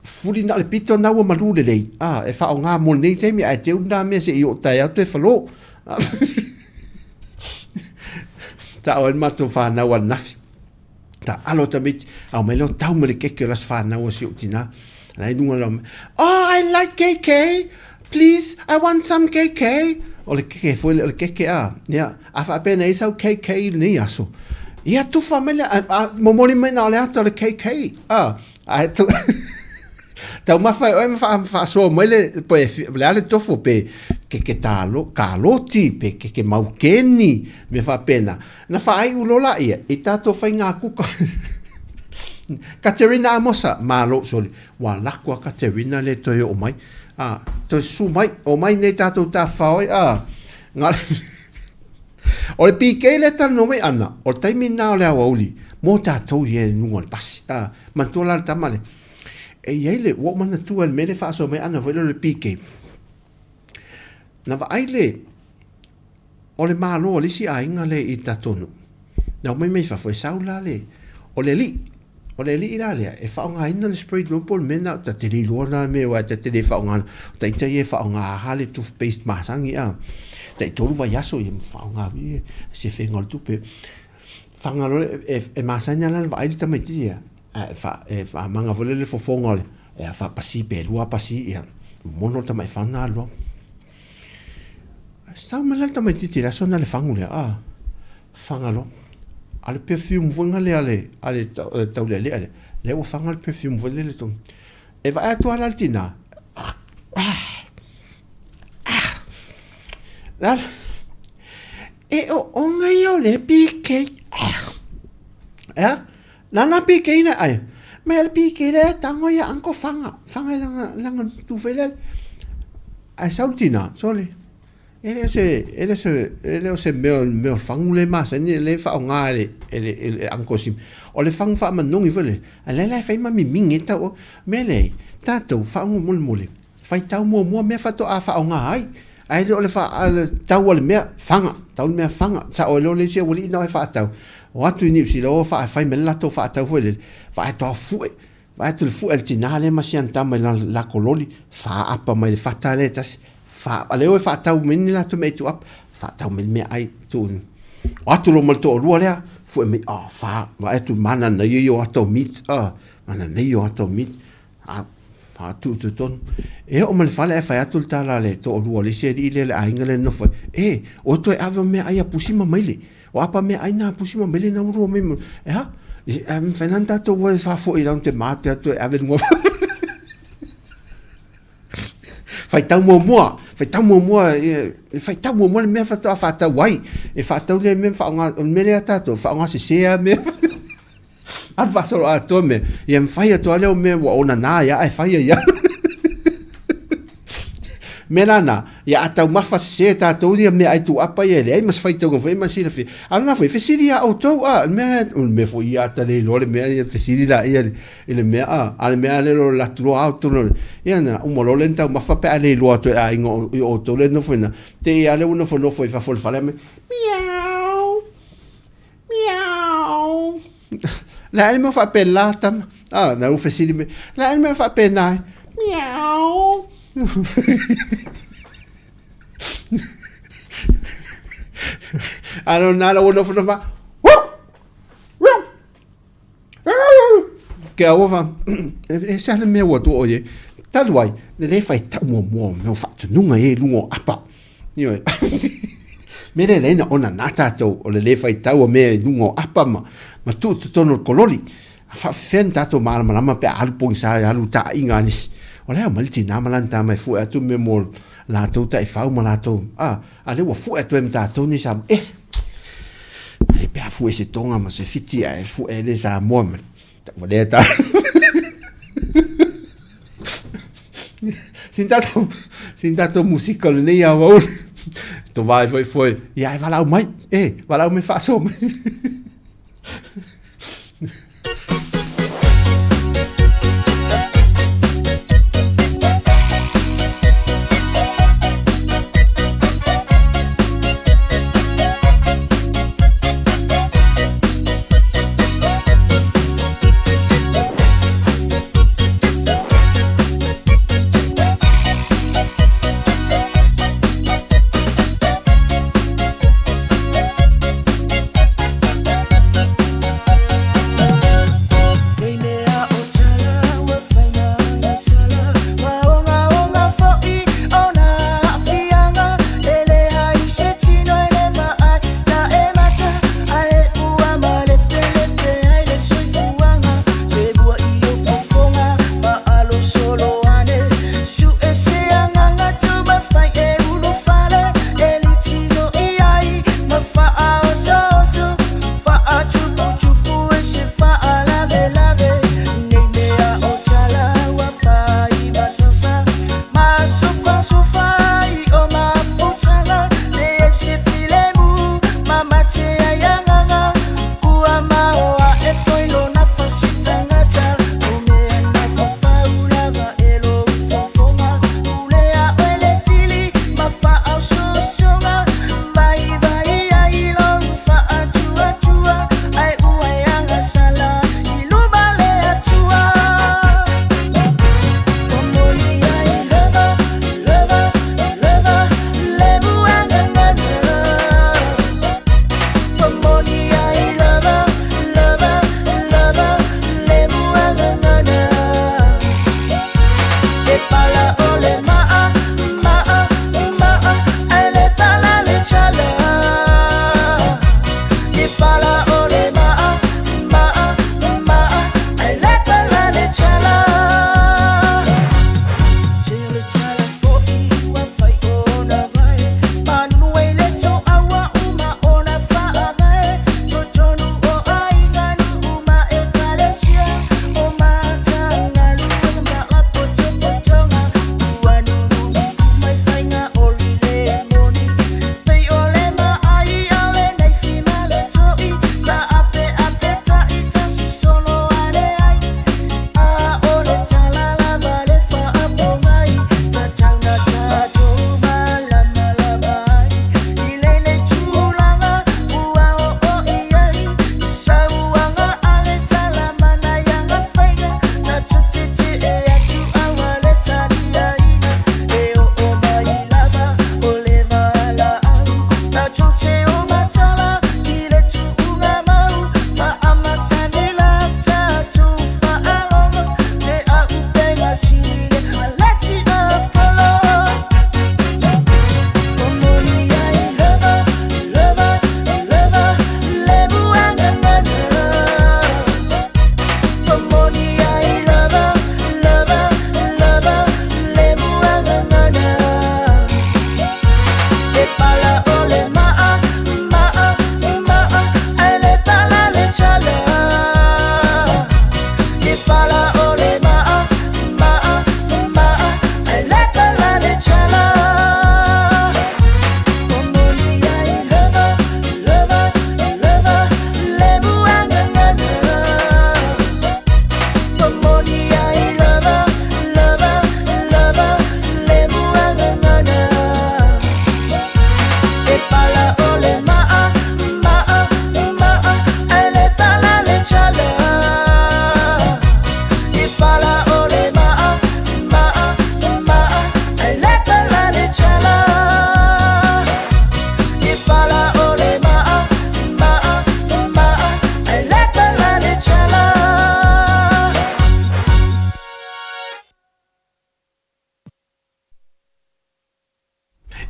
Fuli na o le pito na ua malū lelei, a, e faaaoga mo lenei taimi, ae teu lena mea seia oo taeao toe falō. Taʻo ai le matou fanau ananafi. Taalo tamaiti, ao mai lea o tau ma le keke o le aso fanau a si ou tinā. La i luga lau, oh, I like KK, please, I want some KK. O le keke foi o le keke a. Ia, a faapea na i sau KK i lenei aso. Ia, tufa mai le, a, momoli mai na o le ata o le KK. A, a e tu... Taumafa e oe ma faasoa mai le, pe, le a le tofo, pe keke talo, kaloti, pe keke maukeni, mea faapena. Na faaiu loa laia i tatou faiga kuka. Katerina Amosa, malo, sole, ua lako a Katerina le toe oo mai. A, toe susu mai, o mai nei tatou tafafao ai, a, nga, o le PK lea talanoa mai ana, o le taimi lena o le aoauli, mo tatou ia i luga o le pasi. A, manatua la le tama lea. E i ai le, ua ou manatua i le mea lea e faasoa mai ana foi lea o le PK. Na vaai le, O le malo o le isi aiga lea i le tatou nuu, na omai mai fafo, e sau la le, o le alii, o le alii la lea, e faaaogaina le spray glue po o le mea lena, ta te le iloa lena mea aua ta te le faaaogaina, o ita ia e faaaoga lava le toothpaste masani a, taitolu vaiaso ia ma faaaoga foi ia se fega o le tupe. Faga loa e, e masani lava la ona vaai le tamaitiiti ia, ae e faamaga foi lea le fofoga o le, e faapasi pe lua pasi ia, momono le tamai faga alu loa. Sau mai la le tamaitiiti i le aso lena le fagu lea, a, faga loa. A le perfume foi lea a le, a le, a le taulealea lea, lea ua faga le perfume foi lele tonu. E vaai atu lava la le tina, ah, ah, ah, e ooga ia o le PK. Ah, ea, nana PK na ai. Mai le PK lea tango ia uncle faga, faga i lana, lana tu foi lea. Ae sau le tina, sole, e le o se, e le o se, e le o se mea, mea o le fagu lea e masani, lea e faaaoga e le, e le, e le uncle Sim. O le fagu faamanogi foi lea, a lea la e fai ma mimigi ai tau, mea lea, tatou faamolemole, faitau muamua mea faatoa faaaoga ai. Ae le o le faa, le tau a le mea, faga, tau le mea faga, sao ai loa le isi aualii na e faatau, o atu i Niu Sila o fai mai le latou faatau foi lele, vaai atu a fue, Vaai atu i le fue a le tina lea ma si ana tama i lana lako loli, faaapa mai le fata lea e tasi, faa, a lea e faatau mai ni latou mea i tuuapa, faatau mai le meaai tuu. O atu loa ma le toalua lea, fue mai, oh, fa, vaai atu mananaia ia o ata o meat, ah, mananaia o ata o meat, ah, faatu i totonu. E oo mai le fale ae fai atu le tala a le toalua o le isi alii lea le aiga lea e nofo ai, e, oe toe ave o meaai a Pusi ma Maile. O apa meaai na a Pusi ma Maile na ua rua mai. E ha? E mawhai nana tātou ua e whāwhoi rau te mā te atu e ave runga. Whaitau muamua, whaitau muamua, e, whaitau muamua le mea whatoa whātau ai. E whātau le mea whaonga, o le mea lea tātou, whaonga se sea mea. Alu faasolo atoa mea. Ia mawhai atu a lea o mea ua ona nā ia ae whaia ia. Mea nana, ia a taumafa sese tātou ia mea ai tuuapa ia e leai ma se faitauga foi ma silafia. A lona foi, fesili ia outou, a, le mea, o le mea foi ia ata le iloa le mea, ia fesili la ia i le mea, a, a le mea le lo latu loa au tonu, ia na, uma loa le ni taumafa pe a le iloa atu e aiga i outou le nofo ina, te i a le ua nofonofo i fafo o le fale me, miau, miau. Le a le mea faapena tama. Ah, na ua fesili mai. Le a le mea faapena ai. Miau. A no nā la ua nofonofo fa. Ke aua fa. E se le mea ua tua o ye. Talu ai, le le faitau muamua o mea o faatunuga e i luga o apa. Ioe. Mea lea leai na ona nā tātou o le lē faitau o mea i luga o apa ma, ma tuu totonu o le kololi. A faafefea ni tātou malamalama pe a alu pogisa e alu taaiga a nisi. O le a omai le tinā ma lana tama e fue atu mea mo latou taifau ma latou, a, a lea ua fue atu ai ma tātou nei Samoa. Eh! E pe a fue se Tonga ma se Fiti ae fue ai le Samoa ma Tauvalea ta. Sin tatou, sin tatou musika o lenei aoauli. To vae foi foi, ia e valaau mai, e, valaau mai faasoa mai.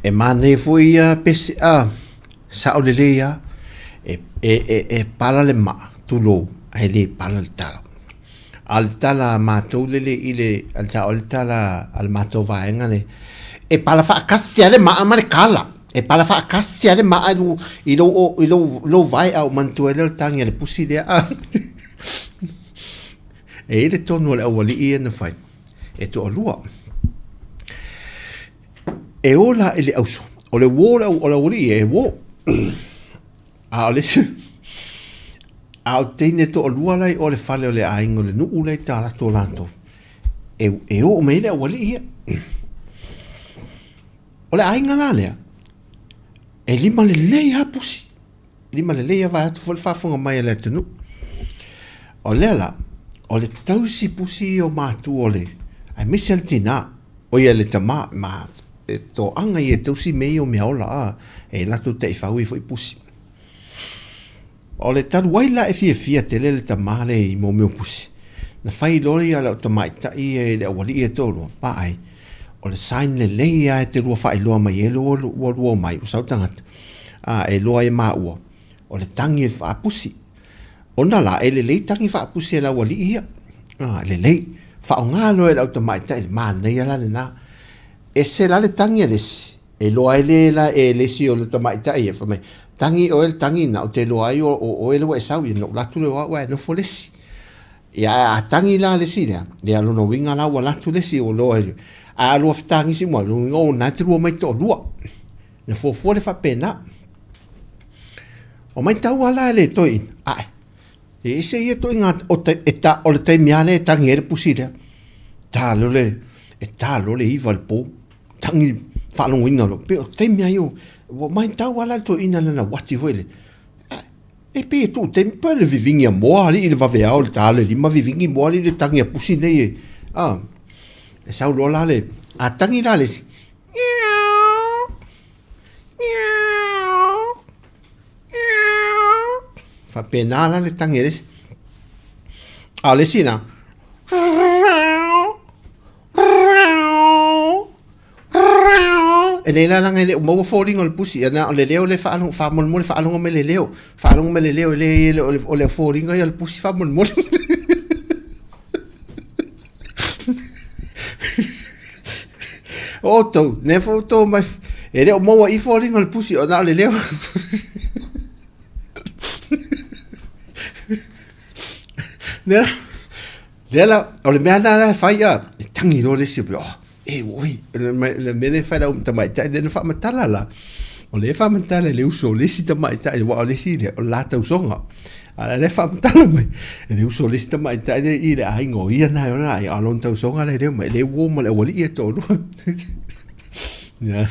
E manaia foi ia pese, a, sao lelei lava, e, e, e, e pala le maa, tulou, ae le pala le tala. A o le tala a matou lele i le, a o le tala a le matou vaega le, e pala faatasi lava le maa ma le kala. E pala faatasi lava le maa i lou, i lou, i lou, lou vae a ou manatua ai lea o le tagi a le pusi lea. E i ai le tonu a le aualii ia na fai, e toalua. E o la i le auso, o le uo o le aualii e uo. A o le isi, a o teine toalua la i o le fale o le aiga o le nuu la i talaatu o latou, e, e oo mai ai le aualii ia. O le aiga la lea, e lima lelei lava pusi. Lima lelei lava vaeatu foi le faafofoga mai a le atunuu. O lea la, o le tausi pusi ia o matua o le, aemaise le tinā, o ia le tamā, ma e toaga ia e tausi mea ia o meaola a, e latou taifau ia foi pusi. O le talu ai la e fiafia tele le tamā lea i mea o pusi, na fai loa ia lau tamaitai ia i le aualii ia e toalua, vaai, o le sign lelei lava e te lua faailoa mai ai ua lua omai, ua sau tagata, a e iloa ai e maua, o le tagi e faapusi. Ona la, e lelei tagi faapusi a le aualii ia. A, lelei. Faaaoga loa e lau tamaitai, le manaia la lena. Ese la le tagi a le isi, e iloa ai le la e le isi o le tamaitai ia, fai mai, tagi oe le tagi lena, ou te iloa ai o oe lea ua e sau, ia ona ou alu atu lea o au ae nofo le isi. Ia ae a tagi la le isi lea, ia lona uiga la ua alu atu le isi ua iloa ai. Ae a lua fetagisi uma, lona uiga o lena e te lua omai toalua. Na fuafua le faapena. O matau lava la e le toeaina, ae, e ese ia ituaiga, o, e ta, o le taimi lava lea e tagi ai le pusi lea. Ta loa le, e ta loa le 9 i le po, tagi faalogoina loa, pei o le taimi lava ia, ua matau lava la le toeaina i lana uati foi lea, ae, e pei e tuu taimi, pei o le vivigi a moa alii i le vaveao i le ta o le 5 vivigi moa alii le tagi a pusi nei e, a, e sau loa la le, a tagi la le isi, Faapena la le tagi a le isi. A o le isi na. E leai la leaga e le o maua foliga o le pusi, na o le leo lea e faalogo, faamolemole faalogo mai le leo, faalogo mai le leo, e leai o le foliga ia o le pusi faamolemole. O outou, lea foi outou mai, e le o maua i foliga o le pusi, o na o le leo. Lea, lea la, o le mea lena la e fai a, e tangi loa le isi, oh, e oi, le mea lea e fai lau tamaitai, lea na faamatala la. O lea e faamatala e le uso o le isi tamaitai, aua o le isi lea, o le la tausoga. A o lea e faamatala mai, e le uso o le isi tamaitai lea i le aiga, o ia na e ona aiga, a o lona tausoga lea e leo mai, e le uo ma le aualii e toalua. Ia,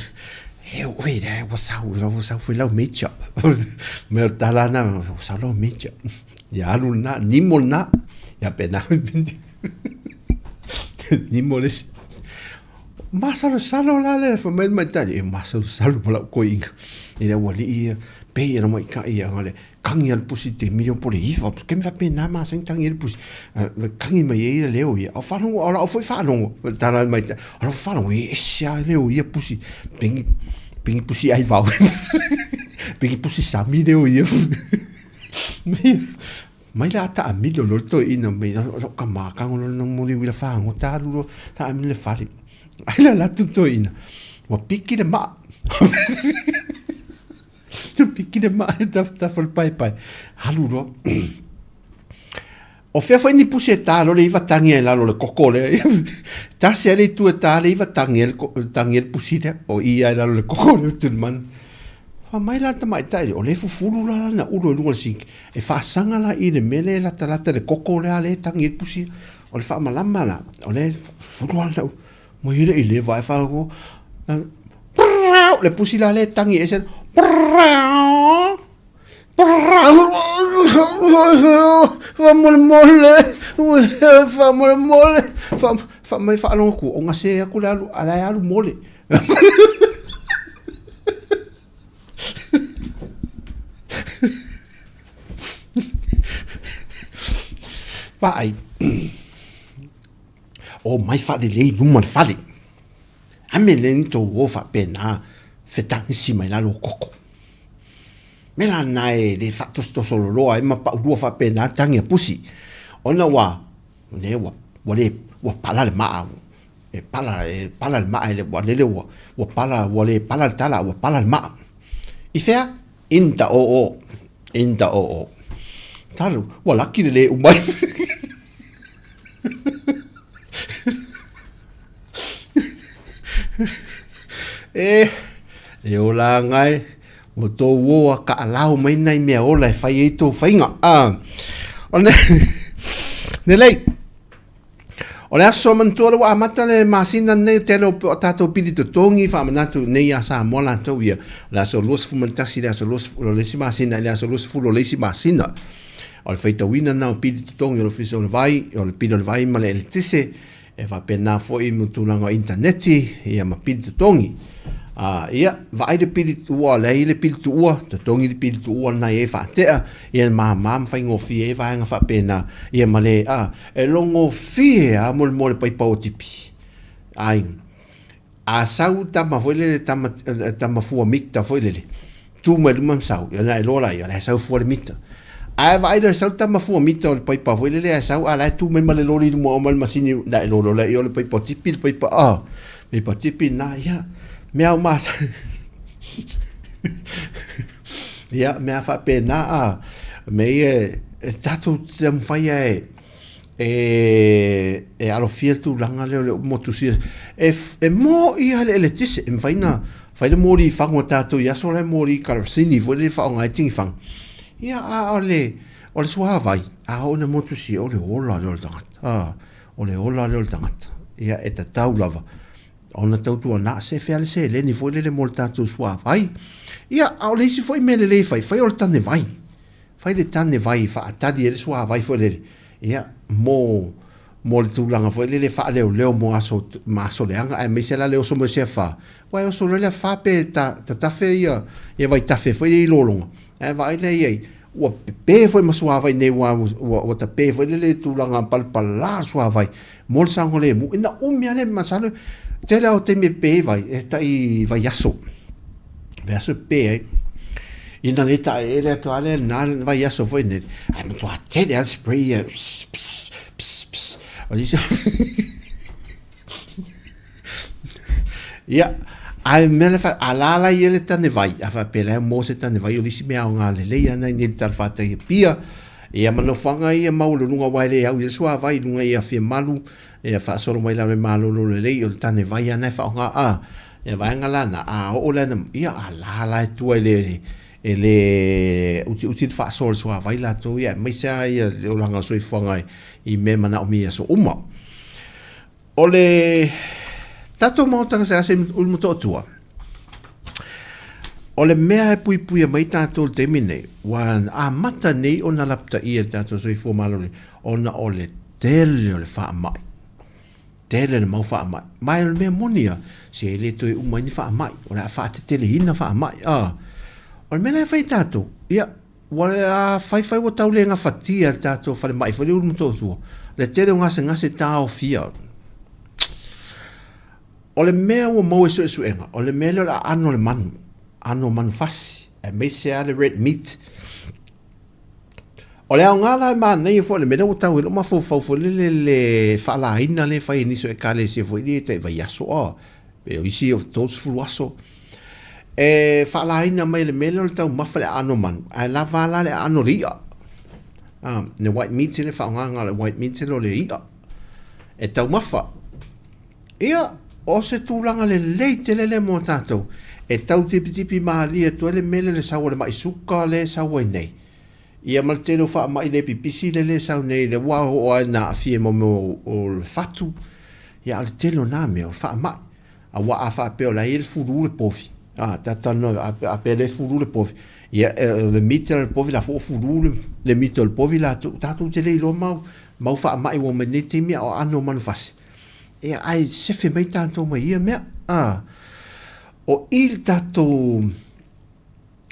e oi, lea ua sau, ua sau foi lau major. Mea o le tala lena, ua sau lau major. Ia alu lena, nimo lena. Ia pena. Nimo le isi. Masalosalo la le fai mai le maitali, e masalosalo ma lau koiga. I le aualii ia, pei e na maikai ia, le kagi a le pusi te mio po le iwa, ke me faapena masani tagi ai le pusi. Le kagi mai ai le leo ia. O faalogo, o lau foi faalogo, tala le maitali, o lau faalogo, e ese lava leo o ia pusi. Pengi, pengi pusi ai vao. Pengi pusi sami leo ia. Mai la taamilo loa le toeaina mai lou tama tago loa na momoli uila fagota alu loa taamilo i le fale. Ai le alu atu le toeaina ua piki le maa. Ua piki le maa i tafatafa o le paepae. Alu loa. O fea foi ni pusi e ta loa le iva tagi ai lalo o le koko lea. Tasi lava le itu e ta le iva tagi ai le pusi lea. O i ai lalo o le koko lea o Tulimanu. Fai mai la le tamaitai, o lea e fufulu la lana ulu i luga o le sink. E faasaga la i le mea lea e latalata i le koko lea lea e tagi ai le pusi. O le faamalama la, o lea e fufulu lava lana ulu. Mai e le i leva ae faalogo, le pusi la lea e tagi ese. Faamolemole, faamolemole, fai mai faalogo atu, o gase atu le alu, a o la e alu mole. Vaai, omai faalelei i luma o le fale. A mea lea ni tou o faapena. fetagisi mai lalo o koko. Mea la na e le faatositoso loloa ai ma paulua faapena tagi a pusi. Ona ua, ne ua, ua le, ua pala le maa, e pala, e pala le maa, ua lele ua, ua pala, ua le pala le tala, ua pala le maa. I fea? In the oo. In the oo. Talo, ua laki le le umai. E, e ola ngai, ua tou o a kaalau mai nai mea ola e fai ai tou faiga. Ah, o ne, ne lei, o le aso manatua le ua amata le masina nei o tele o tatou pili totogi faamanatu nei ia Samoa latou ia. O le aso 21 le aso 20 o le isi masina i le aso 20 o le isi masina. O le faitauina na o pili totogi o le Ofisa o le Vai, o le pili o le vai ma le eletise, e faapena foi mo tulaga o initaneti, ia ma pili totogi. A, ia, vaai le pili tuua, o lea e i ai le pili tuua, totogi le pili tuua lena e i ai faatea, ia māmā ma faigofie ai vaega faapena, ia ma le, a, e logofie lava mo le mea o le paipa o tipi. Aiga. A sau tama foi lele, tama, tama fua mita foi lele, tu mai luma ma sau, ia na e loa laia, la e sau fua le mita. Ae vaai loa e sau tama fua mita o le paipa foi lele ae sau, a la e tu mai ma le loli i luma o ma le masini, na e lolo laia o le paipa tipi, le paipa, a, paipa tipi na, ia, mea o mas... ia, mea faapena, a, me ia, e tatou te taumafai lava e, e alofia le tulaga lea o le motu sia. E, e mō ia le eletise, e mawhai na, whai le mōri i whango tātou i aso le mōri i karasini, fo le whaonga e tingi whango. Ia, a o le, o le suāwai, a o na motu sia, o le ola le o le tangata. A, o le ola le o le tangata. Ia, e tatau lava. Ona tautua nā se whea le seleni foi lele mo le tātou suāwai. Ia, a o le isi foi mea lelei whai, whai o le tane vai. Fai le tane vai faatali ai le suavai foi lele, ia, mo, mo le tulaga foi lele faaleoleo mo aso, ma aso leaga, aemaise la le oso mai o se afa, aua e oso loa le afa pe ta, tatafe ia, ia vaitafe foi lea i lologa, ae vaai lea i ai, ua pepe foi ma suavai nei ua, ua, ua tape foi lele i tulaga palapala le suavai mo le saogalemu. Ina umi lava le masalo, tele lava o taimi e pepe ai vai, e tai vaiaso. Vaiaso e pepe ai. Ina le taeele atu lava lea lena vaiaso foi nei, ae matua tele lava le spray ia, pss, pss, pss, pss. O le isi Ia, ae mea le wha, a la la ia le tane vai, a wha pēlā e mō se tane vai o lisi mea o ngā lelei ana i nei le tala whātai e pia, ia manofaga ia mau le lunga wai le au i le sua vai lunga i a fia malu, ia whaasolo mai la le malolo lelei o le tane vai ana e whaonga a, ia vaenga la na, a oo le ana, ia a la la e tua i le, e le uti uti le whaasolo le sua vai la tō ia, mai sea ia le olanga o soifuaga i mea manaomia i aso uma. O le tatou Maota Gasegase i Ulumotootua, o le mea e puipuia mai tatou i le taimi nei, ua amata nei ona lapataia le tatou soifua maloloina, ona o le tele o le faamai. Tele le mau faamai. Ma o le mea moni ia, se e le toe uma ai ni faamai, o le a faateteleina faamai. A, o le mea la e fai e tatou, ia, Ua a faifai ua tau le gafatia le tatou falemai foi le Ulumatootua, le tele o gasegase taofia. O le mea ua maua i suesuega, o le mea lea o le aano o le manu, aano o manufasi, aemaise lava le red meat. O le aoga la e manaia foi o le mea lea ua tau ai lou mafaufau foi lele le faalaina lea e fai e nisi o Ekalesia foi lea e tai vaiaso a, pe o isi o 30 aso. E faalaina mai le mea lea o le taumafa le aano manu, ae lava la le aano o le i'a. Ah, le white meat le faaaogaga o le white meat o le i'a. E taumafa. Ia, o se tulaga lelei tele lea mo tatou. E tau tipitipi malie atu ai le mea lea le sau o le mai suka lea e sau ai nei. Ia ma le tele o faamai le pipisi lea e sau nei, lea ua oo lava ina aafia i mea o le fatu. Ia, a o le tele o na mea o le faamai. Aua a faapea o la e i ai le fulu le povi, a, tatou talanoa, a faapea o la e fulu le povi, ia, o le mita o le povi, la foi ua fulu le, le mita o le povi latou, tatou te le iloa mau, mau faamai ua omai nei taimi a o aano o manufasi. Ia, ae sefe mai tatou mai ia mea, a. O i le tatou,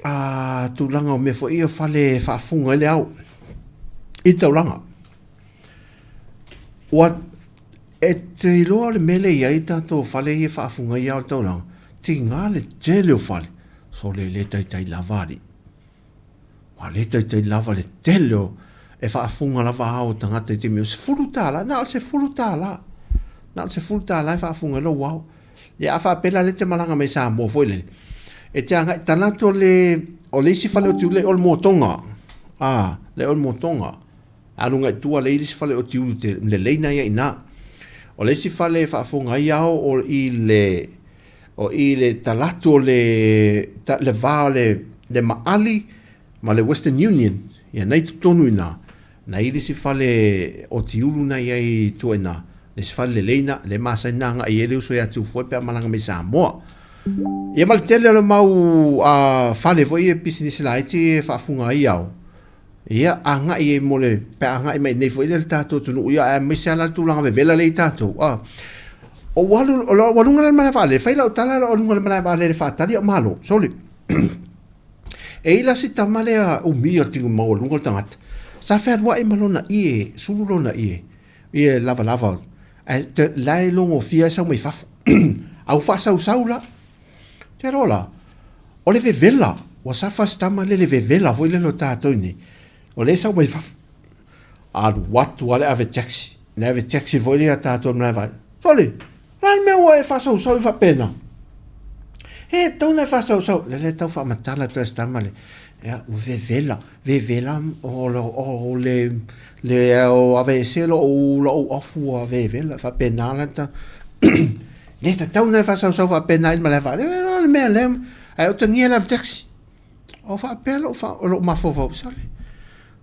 a, tulaga o mea foi ia o fale e faafuga ai le ao i le taulaga. Ua, e te iloa le mea lea e i ai tatou fale ia e faafuga ai ao i le taulaga, Tiga le tele o fale, sole e le taitai lava alii. Ua le taitai lava le tele o e faafuga lava ao o tagata i taimi o $10, na o le $10, na o le $10 e faafuga ai lou ao. Ia a faapea la lea e te malaga mai Samoa foi lele, e te agai, talaatu o le, o le isi fale o Tiule o le Motoga, a, le o le Motoga. Alu agai i tua lea i le isi fale o Tiulu te lelei na ia i ina. O le isi fale e faafofoga ai ao o i le o i le talaatu o le le va o le le Maali ma le Western Union, ia na i totonu i ina, na i le isi fale o Tiulu na i ai i tua i ina, le isi fale lelei na, lea e masani na agai i ai le uso ia Tufoe pe a malaga mai i Samoa. Ia ma le tele o le mau fale foi ia pisinisi laiti e faafuga ai ao, Ia, agai ai mo le, pe a agai mai nei foi le tatou atunuu, ia, aemaise lava la le tulaga vevela lea i tatou, a. O ua alu, o ua aluga la le malae vaalele, fai lau tala o aluga le malae vaalele faatali au malo, sole. E i la si tama lea umi o le tino maualuga o le tagata, sa fealuai ma lona ie, sulu lona ie, ie lavalava, ae la e logofia e sau mai fafo. A ua faasausau la. Te iloa la, o le vevela, ua safa si tama lea le vevela foi lele o tatou nei, o lea e sau mai fafo. Alu atu lava le ave taxi, le ave taxi foi lea a tatou i le malae vaalele. Sole, o le a le mea ua e faasausau ai faapena? He, tatau ona e faasausau. Lea e tau faamatala atu ai si tama lea, ia, ua vevela, vevela o le, o le, le o aveese lou, lou ofu ua vevela, faapena la ta. Le tatau ona e faasausau faapena i le malae vaalele, o le mea lea, ae otagia le ave taxi. O faapea lou, lou mafaufau, sole,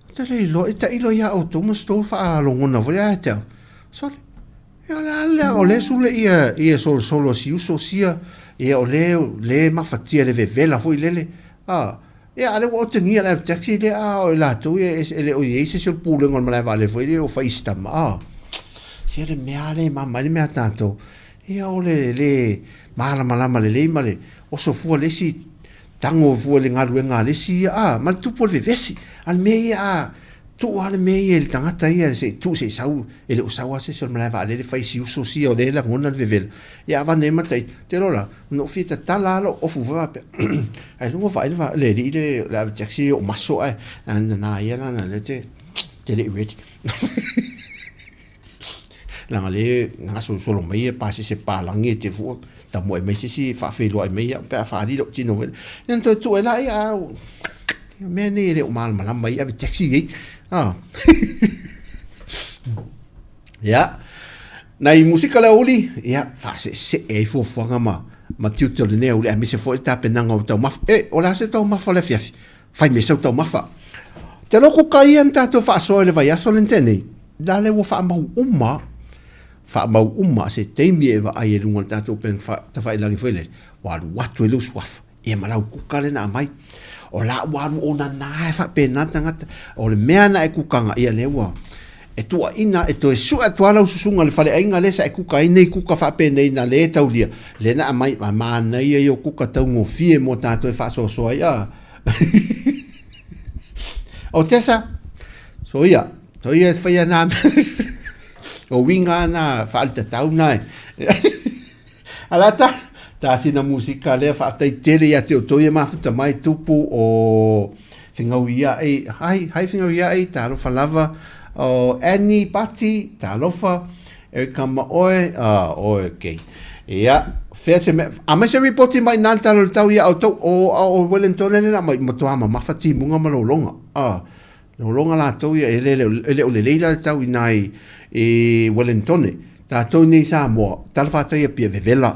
ou te le iloa, e tailo ia outou ma se tou faalogona foi lea ia te au. Sole, ia o le a le, o lea e sule ia, ia solosolo a si uso sia, ia o lea, lea e mafatia i le vevela foi lele, a. Ia, a o lea ua otagia le ave taxi lea, a o i latou ia e le o i ai se isi o le pulega o le malae vaalele foi lea o fai i si tama, a. Se o le mea lava lea e mama ai le mea a tatou, ia o le le malamalama lelei ma le oso fua le isi, tago fua i le galuega a le isi ia, a, ma le tupu o le vevesi. A o le mea ia, a tuu lava le mea ia i le tagata ia se i tuu se i sau, e le o sau lava se isi o le malae vaalele fai si uso sia o lea e lagona le vevela, ia avane ai ma ita. Te iloa la, Na ou fia tatala lava lou ofu foi faapea, ai loa ua vaai le le alii le le ave taxi o maso ae nana ia la na lea te te le i ready. Leaga le na gasolosolo mai ia pasese palagi e te fua tamoe mai se isi faafeiloai mai au pe a faaali lou tino foi. Ia na toe tuu ai la ia a mea nei e le o malamalama ai ave taxi ai. Ah. Ia, nai musika le aoauli, ia, faaseesee ai fuafuaga ma, ma tiute o lenei aoauli, aemaise foi le tapenaga o taumafa. E, o le a se taumafa o le afiafi? Fai mai sau taumafa. Te iloa kuka ia na tatou faasoa i le vaiaso lea na tea nei, la lea ua faamau uma, faamau uma se taimi e vaai ai i luga o le tatou upega tafailagi foi lele, ua alu atu ai lou suafa. Ia ma lau kuka lea na aumai. O la ua alu onana e faapena tagata. O le mea na e kukaga, ia lea ua e tuuaina, e toe sue atu lava lau susuga i le faleaiga lea sa e kuka ai nei kuka faapenei na le taulia, lea na aumai, a manaia ia o kuka taugofie mo tatou e faasoasoa ai, a. O Tessa, soia, soia e faia nā mea. O uiga na faalitatau na e. Alata, tā sina musika lea faafetai tele ia te outou ia mafuta mai tupu o Fegauia'i, hai, hai Fegauia'i, talofa lava, o Annie Pati, talofa, Erica ma oe, ah, oe, okay. Ia, fea se mea, a mai se ripoti mai nā le tala o le tau ia outou, o, o Wellington le na mai, matua mamafa timuga ma lologa, ah, Lologa latou ia, e le, e le o lelei la le tau i nā i, i Welentone. Tatou nei i Samoa, tala fatai Apia, vevela,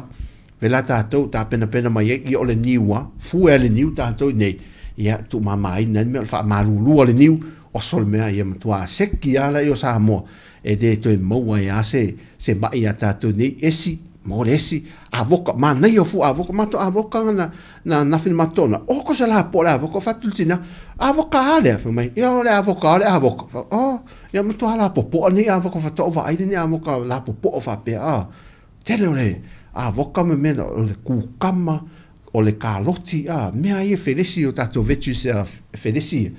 vela tatou, tapenapena mai ai, ia o le niu a, fue a le niu tatou i nei, ia tuumamaina ai le mea o le faamalulu a le niu, oso le mea, ia matua seki a la i o Samoa, e le toe maua ai a se, se ma'i iā tatou nei, esi, mo le esi, avoka, manaia o fua avoka, matou avoka na, na nafi na matou na, oh ko se la po le avoka, fatu le tina, avoka a lea, fai mai, ia o le avoka, o le avoka, fa, oh, ia matua lapopoa nei avoka faatoa ou vaai nei avoka lapopoa faapea, ah, tele o le avoka ma mea na, o le kukama, o le kaloti, ah, mea ia felesi o tatou veggies felesi ia.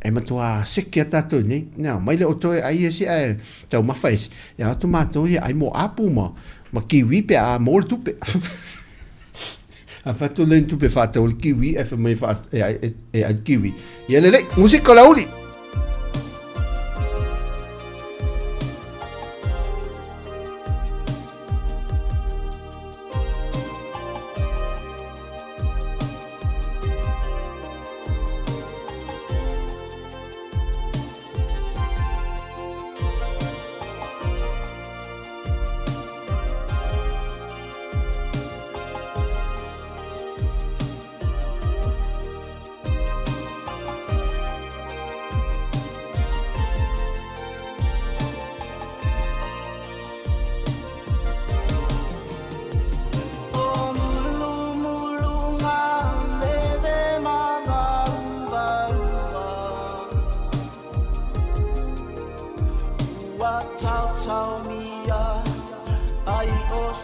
E matua seki a tatou nei. Nā, mai le outou e ai ese ae taumafa ese. E atu matou ia ai mo apu ma, ma kiwi pe a mo le tupe. A fai atu le ni tupe faatau ai le kiwi ae fai mai e ai e ai le kiwi. Ia lelei, musika o le aoauli.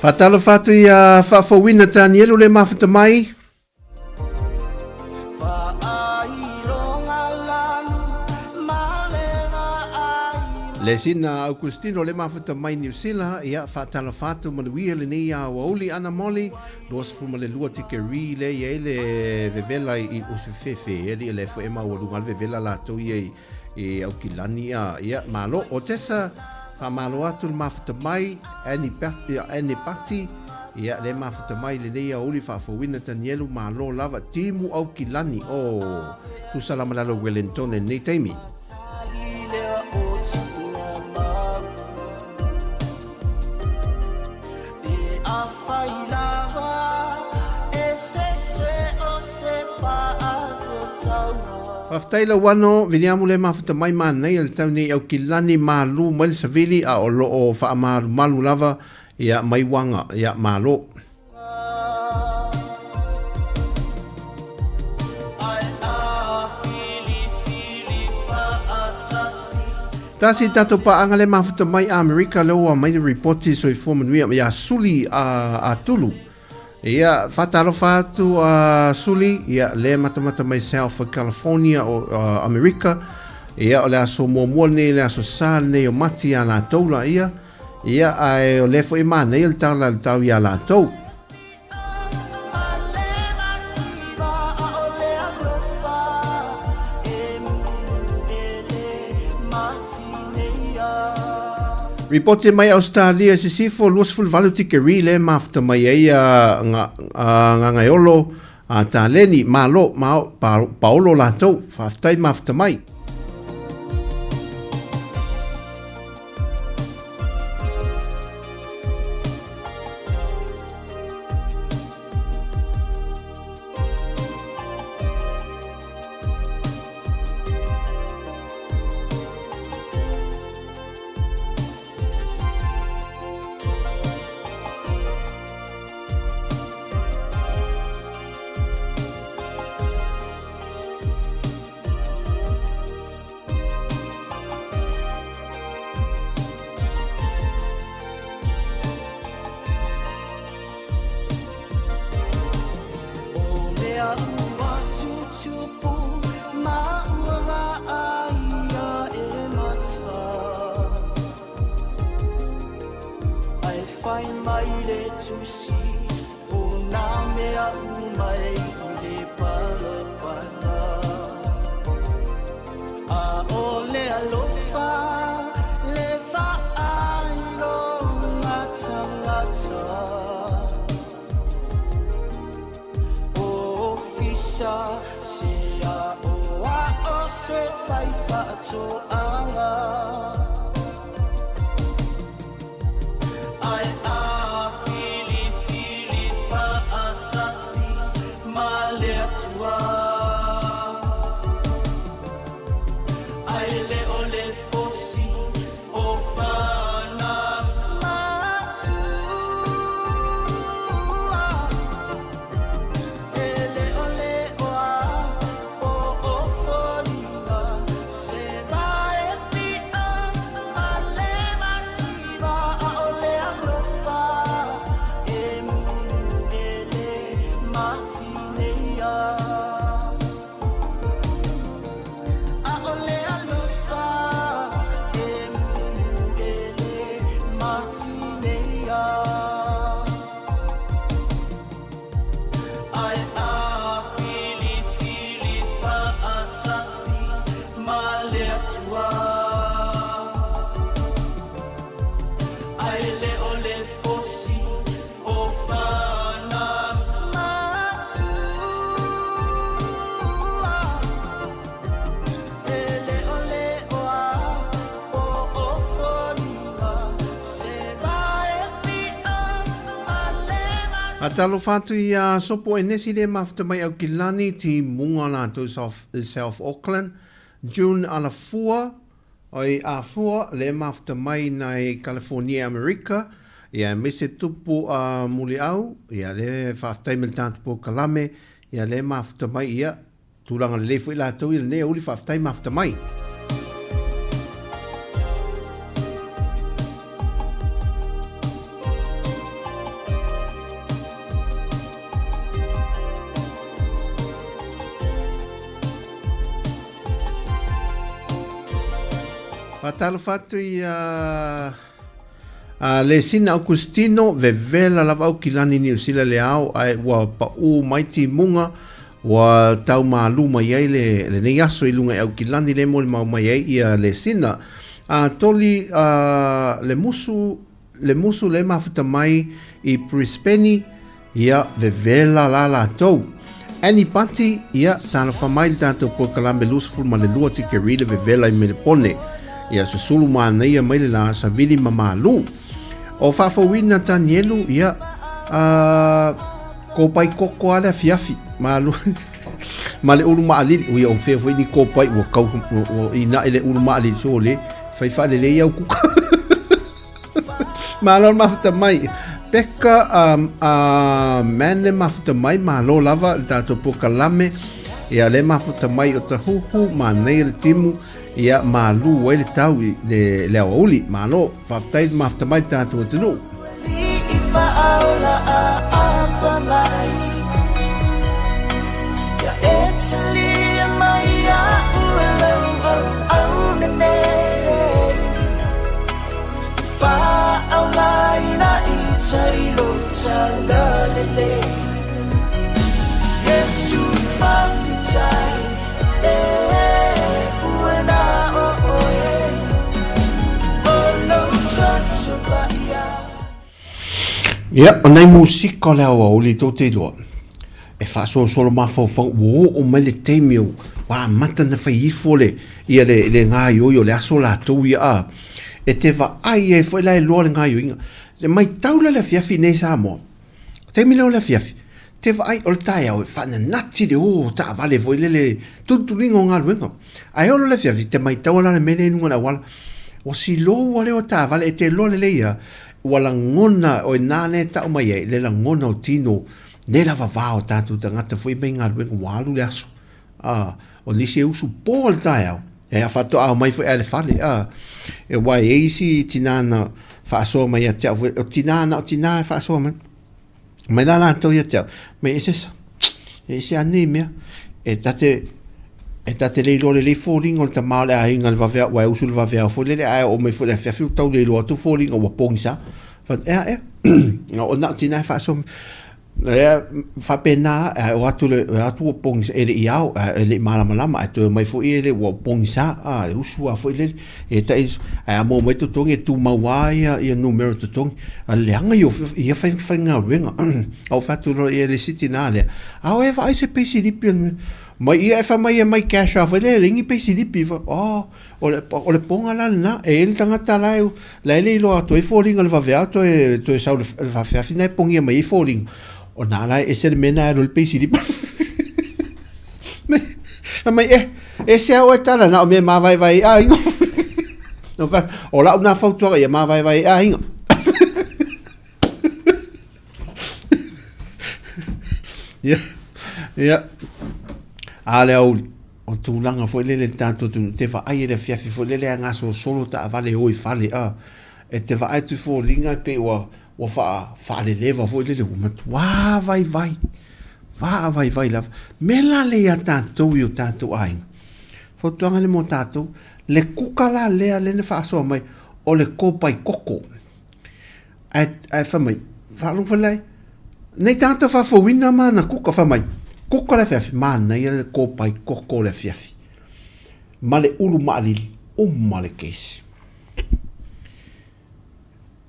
Faatalofa atu ia Faafouina Tanielu le mafuta mai. Le sina Augustino le mafuta mai Niu Sila, ia faatalofa atu manuia lenei aoauli ana moli, 22 tikeri le i ai le vevela i Usufefe, e li le fo e maualuga le vevela latou ia i Aukilani a ia malo o Tessa faamalo atu le mafuta mai Annie Pati, Annie Pati ia le mafuta mai lenei aoauli faafouina Tanielu malo lava timu Aukilani o tusa lama lalo Wellington i lenei taimi. Faafetai Lauano, Viliamu le mafuta mai manaia le tau nei Aukilani malu mai le savili a o lo o faamalumalu lava ia mai uaga ia malo. Tasi tatou paaga le mafuta mai Amerika lea ua aumai le ripoti soifua manuia ia Suli a Tulu. Ia faatalofa atu a Suli ia le matamata mai South California o Amerika. Ia o le aso muamua lenei le aso Sa lenei o Mati ia latou la ia. Ia ae o lea foi e manaia le tala le tau iā latou. Ripoti mai Australia Sisifo 28 tikeri le mafuta mai ai a Gagaeolo a Taleni malo ma Paolo latou. Faafetai mafuta mai. Talofa atu i a Sopo Enesi le mafuta mai Aukilani, Timuga latou South Auckland, June Alafua, oi Afua le mafuta mai nai California Amerika, ia aemaise tupu a Muliau, ia le faafetai mai le tatou polokalame, ia le mafuta mai ia Tulaga lelei foi latou i lenei aoauli faafetai mafuta mai. Faatalofa atu i a A le sina Augustino, vevela lava au kilani Niu Sila le ao, ae ua paʻū mai timuga, ua tau malū mai ai le, lenei aso i luga i Aukilani le molimau mai ai ia le sina. A toli a, le musu, le musu le mafuta mai i Brisbane, Ia, vevela la latou. Annie Pati, ia, talofa mai le tatou polokalame 22 tikeri le vevela i Melepone. Ia, susulu manaia mai le la savili ma malu. O faafouina Tanielu, ia, uh, kopai koko a le afiafi, malu. ma le ulu maalili. Ui, o fea foi ni kopai, ua kau, ua ina'i le ulu maalili, so le, fai faalelei au kuka. Malo le mafuta mai. Peka mane mafuta mai, malo lava le tatou polokalame. Ia le mafuta mai o Tahuhu, manaia le timu, ia malu ai le tau i le, le aoauli. Malo, faafetai le mafuta mai le tatou atunuu. Ia, o nai musika o le aoauli tou te iloa, e faasolosolo mafaufau, ua oo mai le taimi ua amata ona fai ifo le, ia le, le gaoioi o le aso latou ia a. E te vaai ai foi la e loa le gaoioiga. E matau la le afiafi nei Samoa, taimi lea o le afiafi, te vaai o le taeao e faananati le o o taavale foi lele tulituliga o galuega. Ae oo loa le afiafi, te matau la le mea lea i luga o le auala, ua silou lava le o taavale, e te iloa lelei lava, ua lagona, o i ina lea e tau mai ai le lagona o tino le lava va o tatou tagata foi mai galuega ua alu le aso. A, o nisi e usu po le taeao, e a faatoa omai foi ae le fale, a, e aua e i ai isi tinā na faasoa mai ia te au foi, o tinā na o tinā e faasoa mai. Mai la latou ia te au, mai e ese, e ese a nei mea, e ta te, e ta te le iloa lelei foliga o le tama o le aiga i le vaveao, aua e usu i le vaveao foi lele, ae oo mai foi i le afiafi ua tau le iloa atu foliga ua pogisa. Fai atu, ea, ea, o na o tinā e faasoa mai. Lea faapena ae o atu le o atu ua pogisa e le i ao e le i malamalama ae toe omai foi e le ua pogisa a e usu lava foi lele e tai ae a maua mai totogi e tumau lava ia ia numera totogi a le leaga ia o ia faigaluega a ou fai atu loa i le isi tina lea a o e vaai se peisilipi mai ia e fai mai e mai cash lava foi lele e leai ni peisilipi oh O le, o le poga la lena, e i ai le tagata la e, la e le iloa atu ai foliga o le vaveao toe, toe sau le, le faafeafi na e pogia mai ai foliga. O na la e ese le mea na e alu ai le peisilipi. Fai mai, eh, ese au e tala, na o mea e mavaevae ai aiga. Na ou fai atu, o lau na fautuaga ia mavaevae ai aiga. Ia, ia. A le aoauli, o tulaga foi lele le tatou atunuu, te vaai i le afiafi foi lele a gasolosolo taavale e o i fale, a, e te vaai atu i foliga e pei ua, ua faa, faaleleva foi lele, ua matuā vaivai, vaavaivai lava. Mea la lea ia tatou i o tatou aiga, fautuaga lea mo tatou, le kuka la lea lea na faasoa mai, o le kopai koko. Ae, ae fai mai, faalogo foi lai, nei tagata faafouina ma ana kuka, fai mai, kuka le afiafi, manaia le kopai koko o le afiafi, ma le ulu maalili, uma le kesi.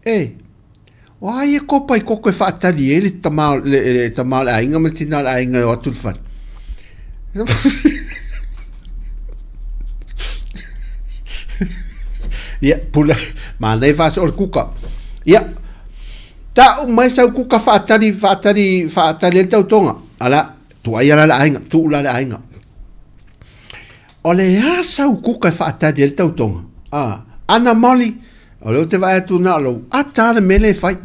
E, o a ia kopai koko e faatali ai le tama, le, le tama o le aiga ma le tina o le aiga e o atu i le fale. Ia, pule, manaia faasoa o le kuka. Ia, Ta'u mai sau kuka fa'atali, fa'atali, fa'atali ai le tautoga. Ala, tu'aia la le aiga, tu'u la le aiga. O le a sau kuka e fa'atali ai le tautoga? A, ana Molly, o lea ou te vaai atu na o lou ata lava le mea lea e fai.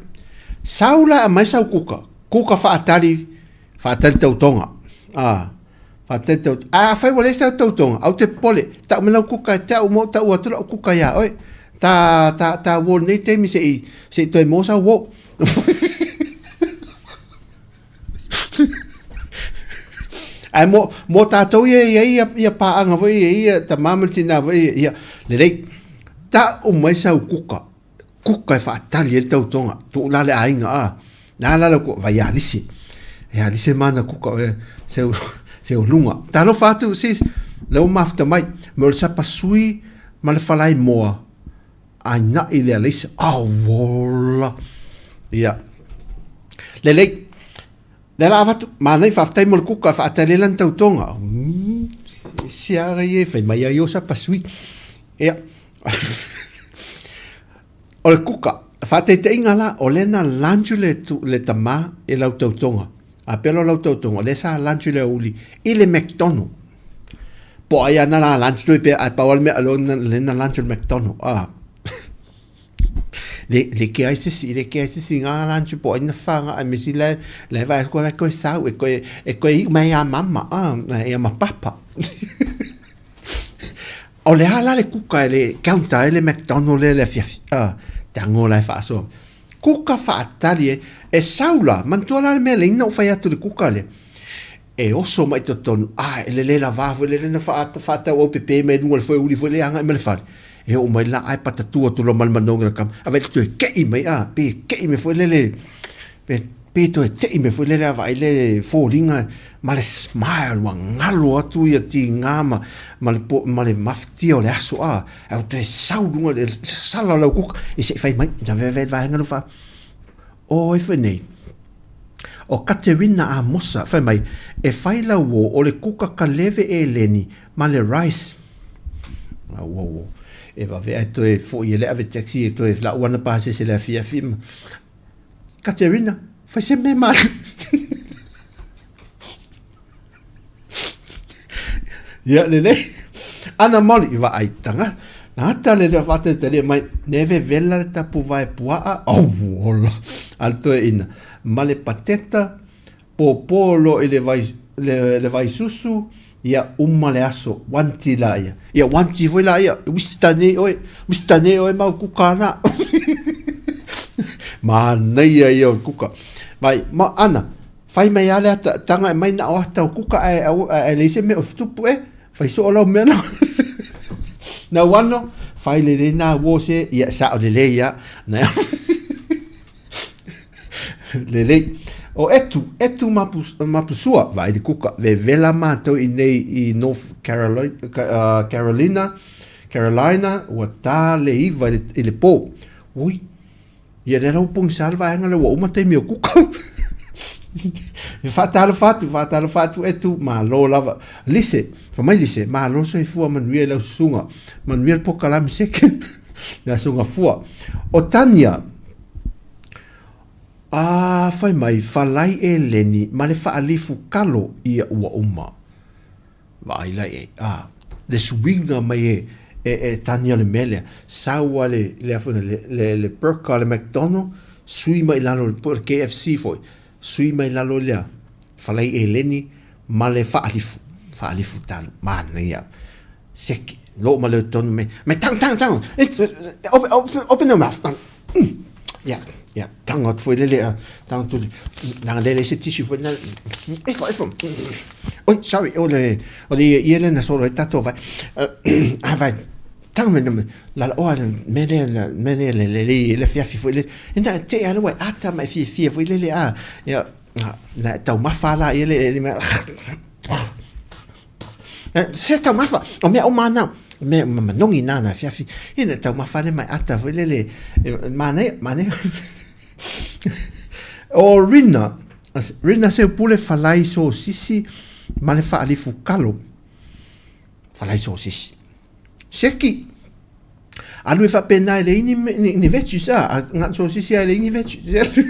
Sau la e aumai sau kuka, kuka fa'atali, fa'atali tautoga. A, fa'atali tautoga. Ae afai ua leai sau tautoga, aua te popole, ta'u mai lau kuka e te au ma ou ta'u atu la'u kuka iā oe. Ta, ta, ta uo i lenei taimi se'i, se'i toe maua sau uo. Ae mo, mo tātou ia i ai ia, ia pāaga foi ia ia tamā ma le tinā foi ia, ia, lelei. Ta'u mai sau kuka, kuka e fa'atali ai le tautoga, tuu la le aiga a, na la lau kuka, vai ia Lise. Ia Lise ma ana kuka o seu, seu luga. Talofa atu sis, lea ua mafuta mai, me o le sapasui ma le falaimoa, aina'i le alaisa. Auola! Ia. Lelei. Lea la avatu, manaia faafetai mo le kuka e faatali ai lana tautoga. Mm, ese ara ia e fai mai ai o sapasui. Ia. O le kuka, faataitaiga la, o lea na lunch le, tu, le tamā i lau tautoga. A pea lo lau tautoga, o lea sa lunch le aoauli i le McDonald. Po o ai ana la lunch toi pea, ae pau lava le mea, o lea na lunch i le McDonald. Ah. Le, le ke ai sisi, le ke ai sisi ngā lunch po ai na whanga, ai mesi le, le vai koe vai koe sau, e koe, e koe i mai a mama, ah, e a ma papa. O le a la le kuka e le counter e le McDonald le le afiafi, ah, tago la e faasoa. Kuka faatali e, e sau la, manatua la le mea le ina ou fai atu i le kuka lea. E oso mai totonu, a e lele lavā foi lele na faatauaupepe mai luga o le foeuli foi lea agai mai le fale. E oo mai la ae patatū atu loa ma le manogi o le kama, a vaai toe te'i mai a, pe te'i mai foi lele, pe, pe toe te'i mai foi lele a vaai le foliga ma le smile ua galo atu ia tiga ma, ma le, ma le mafatia o le aso a, ae ua toe sau i luga le sala o lau kuka, e se i fai mai, na veve le vaega lea fa, o ai foi nei. O Katerina Amosa, fai mai, e fai lau uo o le kuka kaleve eleni ma le rice. Au, au, au. E vave ae toe foi e le ave taxi e toe lau ana pasese le afiafi ma. Katerina, fai se mea ma. Ia, lelei. Ana Molly, i vaai tanga. Nā ta le lea whātaitaria mai, ne vevela le tapu vae puaa, au ola, a le toe ina. Ma le pateta, pōpō lo i le vai, le, le vai susu, ia uma le aso, wanti la ia. Ia wanti foi la ia, wista nei oe, wista nei oe mau kuka ana. Manaia ia o le kuka. Vai, ma, ana, Fai mai a le ata, tanga e mai na o ata o kuka ae, ae leai se mea o tupu e, fai soo lau mea na. Na wano, fai le le na wo se, ia sa o le le ia, na lelei. O etu, etu mapu, mapusua, vaai le kuka, vevela mātou i nei i North Carolina, Carolina, Carolina, ua tā le iwa i le, i le pō. Ui, Ia lea la ua pogisa le vaega lea ua uma taimi o kuka. E faatalofa atu, faatalofa atu Etu, malo lava. Lise, fai mai Lise, malo soifua manuia i lau susuga. Manuia le pokalame seke. Le Aso Gafua. O Tania, a fai mai, falai eleni ma le faalifu kalo ia ua uma. Vaai la i ai, a, le suiga mai e, e, e Tania le mea lea, sau a le, le, le, le, le burger a le McDonald, sui mai lalo, po o le KFC foi, sui mai lalo lea, falai eleni ma le faalifu, faalifu talo, manaia, seke, loo ma le tonu me, me tang, tang, tang, open, open, open your mouth, Ia, ia, tango atu foi lele, tango atu, nanga lele se tissue foi na, efo, efo, oi, sorry, o le, o le ia, ia le na solo e tatou vai, a vai, tango me, me, la la, oa, me le, me le, le, le, le, le fiafi foi lele, e na, te ala ua, ata mai fia fia foi lele, a, ia, na taumafa la, ia le, le, le, Se taumafa, o mea uma ana, mea ma manogi nā nā fiafi. Ia na taumafa le mai ata foi lele, manaia, manaia. O Rina, Rina Seupule falai sosisi ma le faalifu kalo. Falai sosisi. Seki. Alu e faapena e leai ni, ni, ni veggies, a, na o sosisi lava e leai ni veggies.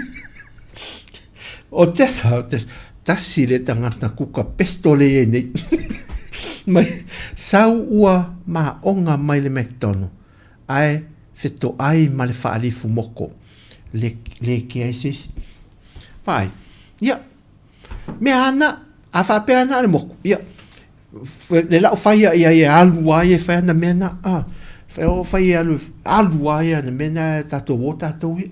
O Tessa, o Tessa, tasi le tagata kuka pesto le i ai nei. Mai, sau ua maoga mai le McDonald, ae fetoai ma le faalifu moko, le, le kea ai se isi. Vaai, ia, mea ana, a faapea ana le moku, ia, le lau fai ia ia e alu a ia e fai ana mea na, a, fai o fai e alu, alu a ia ana mea na tatou o tatou ia.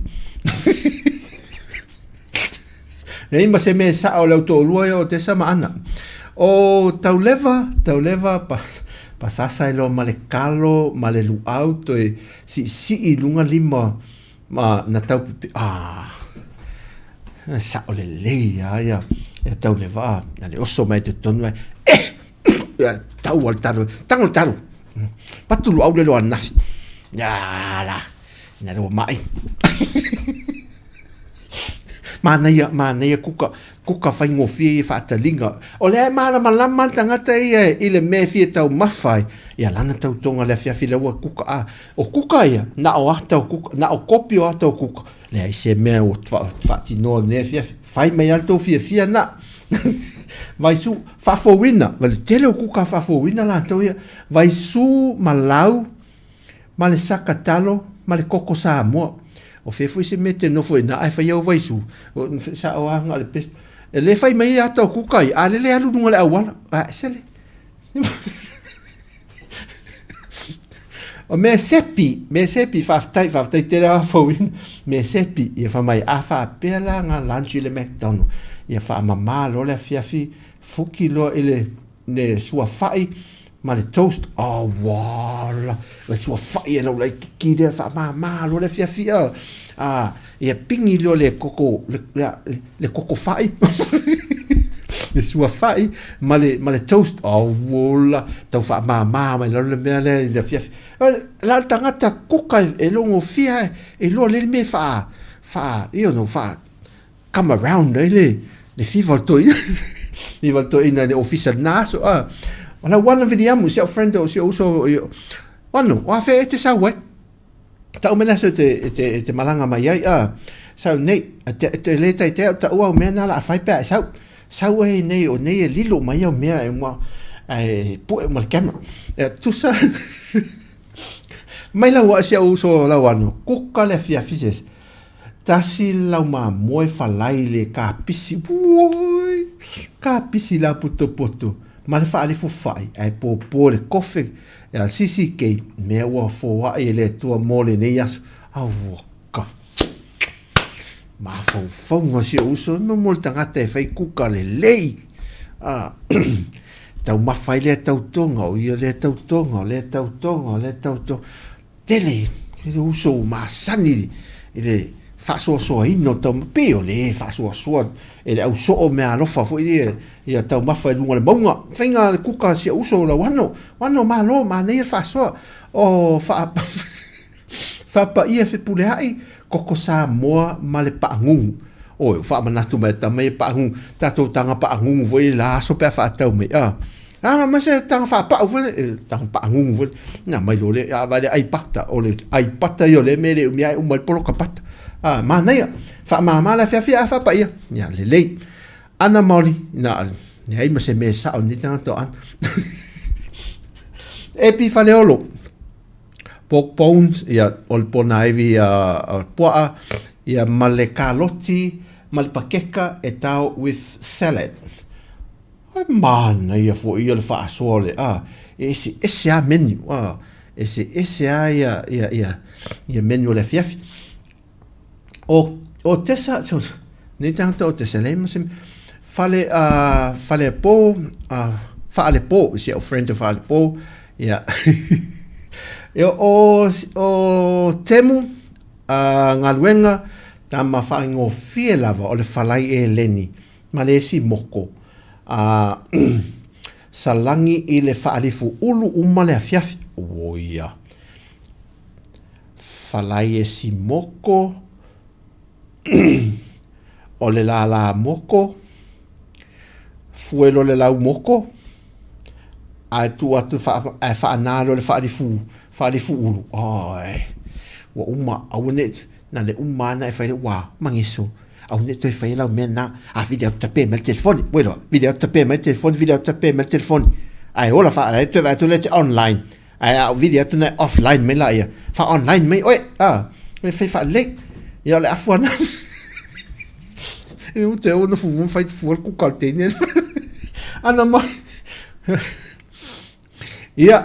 Leai ma se mea e sao le au toalua ia o Tessa ma Ana. O Tauleva, Tauleva pa, pasasa e loa ma le kalo ma le luau toe siisii i luga lima ma na tau pipi, ah, sao lelei a ia, ia Tauleva, ah, na le oso mai totonu ai, eh, ia, tau a le talo, tago le talo, patu luau le loa ananafi, ia la, ina le ua mai. Manaia, manaia kuka, kuka faigofie ia faataliga. O lea e malamalama le tagata ia i le mea e fia taumafa ai. Ia lana tautoga le afiafi lea ua kuka a. O kuka ia, na o ata o kuka, na o kopi o ata o kuka. Leai se mea ua faatinoa i lenei afiafi. Fai mai lava le tou fiafia na. Vaisu, faafouina, le tele o kuka faafouina latou ia. Vaisu ma lau ma le saka talo ma le koko Samoa. O fea foi se mea e te nofo ai ina ae fai au vaisu, sao lava na o le best. E le fai mai ata o kuka ia, a lele alu i luga o le auala, a ese le. O mea sepi, mea sepi, faafetai, faafetai tele lava Fauina. Mea sepi, ia fai mai, a faapea la na lunch i le McDonald, ia faamama loa le afiafi, fuki loa i le le suafa'i ma le toast, auala, le suafa'i e lau laitiiti lea faamama loa le afiafi a, a, ia pigi loa le koko, le, le, le koko fa'i, le suafa'i ma le, ma le toast, auala, tau faamama mai lalo le mea lea i le afiafi. La o le tagata kuka e logofia e iloa lelei le mea e faa, faa, you know, faa, come around ai le le fiva o le toeaina fiva o le toeaina i le ofisa i lena aso a. O lau Ana Viliamu si au friend o si ou uso Ano, o afea e te sau ai? Tau mai le aso e te, e te, e te malaga mai ai, a. Sau nei, te, te le taitai au tau au mea na la a fai pe a e sau. Sau ai nei, o nei e lilo mai au mea e uma, e pue uma le camera. E tusa, mai lau a si au uso o lau ano, kuka le afiafi se. Tasi lau mamoe falai le kapisi, uoi, kapisi la potopoto, ma le faalifu fai, ae pōpō le kofe, a CCK, mea ua foai e le Atua mo lenei aso. Auaka! Mafaufauga si ou uso, mo mo le tagata e fai kuka lelei. Ah, taumafa ai lea tautoga, o ia lea tautoga, o lea tautoga, o lea tautoga. Tele, tele uso ua masani i le faasoasoaina o taumafa, pei o le faasoasoa e le au soo meaalofa foi lea ia taumafa i luga o le mauga. Faiga le kuka a si ou uso o Lauano, Lauano malo, manaia le faasoa o faa faapaia Fepuleai, koko Samoa ma le paagugu. Oi, ua faamanatu mai e tama ia paagugu, tatou taga paagugu foi i la aso pe a faatau mai, a. A ma se taga faapau foi le, taga paagugu foi le, na mai loa lea, a vaai le ai pata, o le ai pata ia o lea mea e le umi lava e uma ai le poloka pata. A, manaia, faamama le afiafi ae faapaia. Ia, lelei. Ana Maoli, na, leai ma se mea e sao i lenei tagata o Ana. Epi Faleolo, pork bones, ia, o le ponaivi a puaa, ia, ma le kaloti, ma le pakeka e tao with salad. Ai manaia foi ia le faasoa o le a, e eseese lava menu, a, eseese lava ia, ia, ia, ia menu o le afiafi. O, o Tessa, so, nei tagata o Tessa, leai ma se, fale, a, fale po, a, faalepo, si au friend o faalepo, ia. Ia, o, o Temu, a, galuega, tama faaigofie lava o le falai eleni, ma le isi moko, a salagi i le faalifu ulu uma le afiafi. Uoia. Falai esi moko, o le lālā moko, fuelo le lau moko, Ae tuu atu ae faana loa le faalifu, faalifu ulu, oi, ua uma, aua ne i, na o le uma lava ona e fai lea, ua mageso, aua ne i toe faia lau mea lena, a vili atu tape mai le telefoni, ua iloa, vili atu tape mai le telefoni, vili atu tape mai le telefoni, ae ola faa, la e toe vaai atu lea e te online, ae a ou vili atu ona e offline mai laia, faa-online mai oe, a, e fai faalelei. Ia o le afu lena. E ute ona fufu fai fua le kuka o le teine. Ana mai. Ia,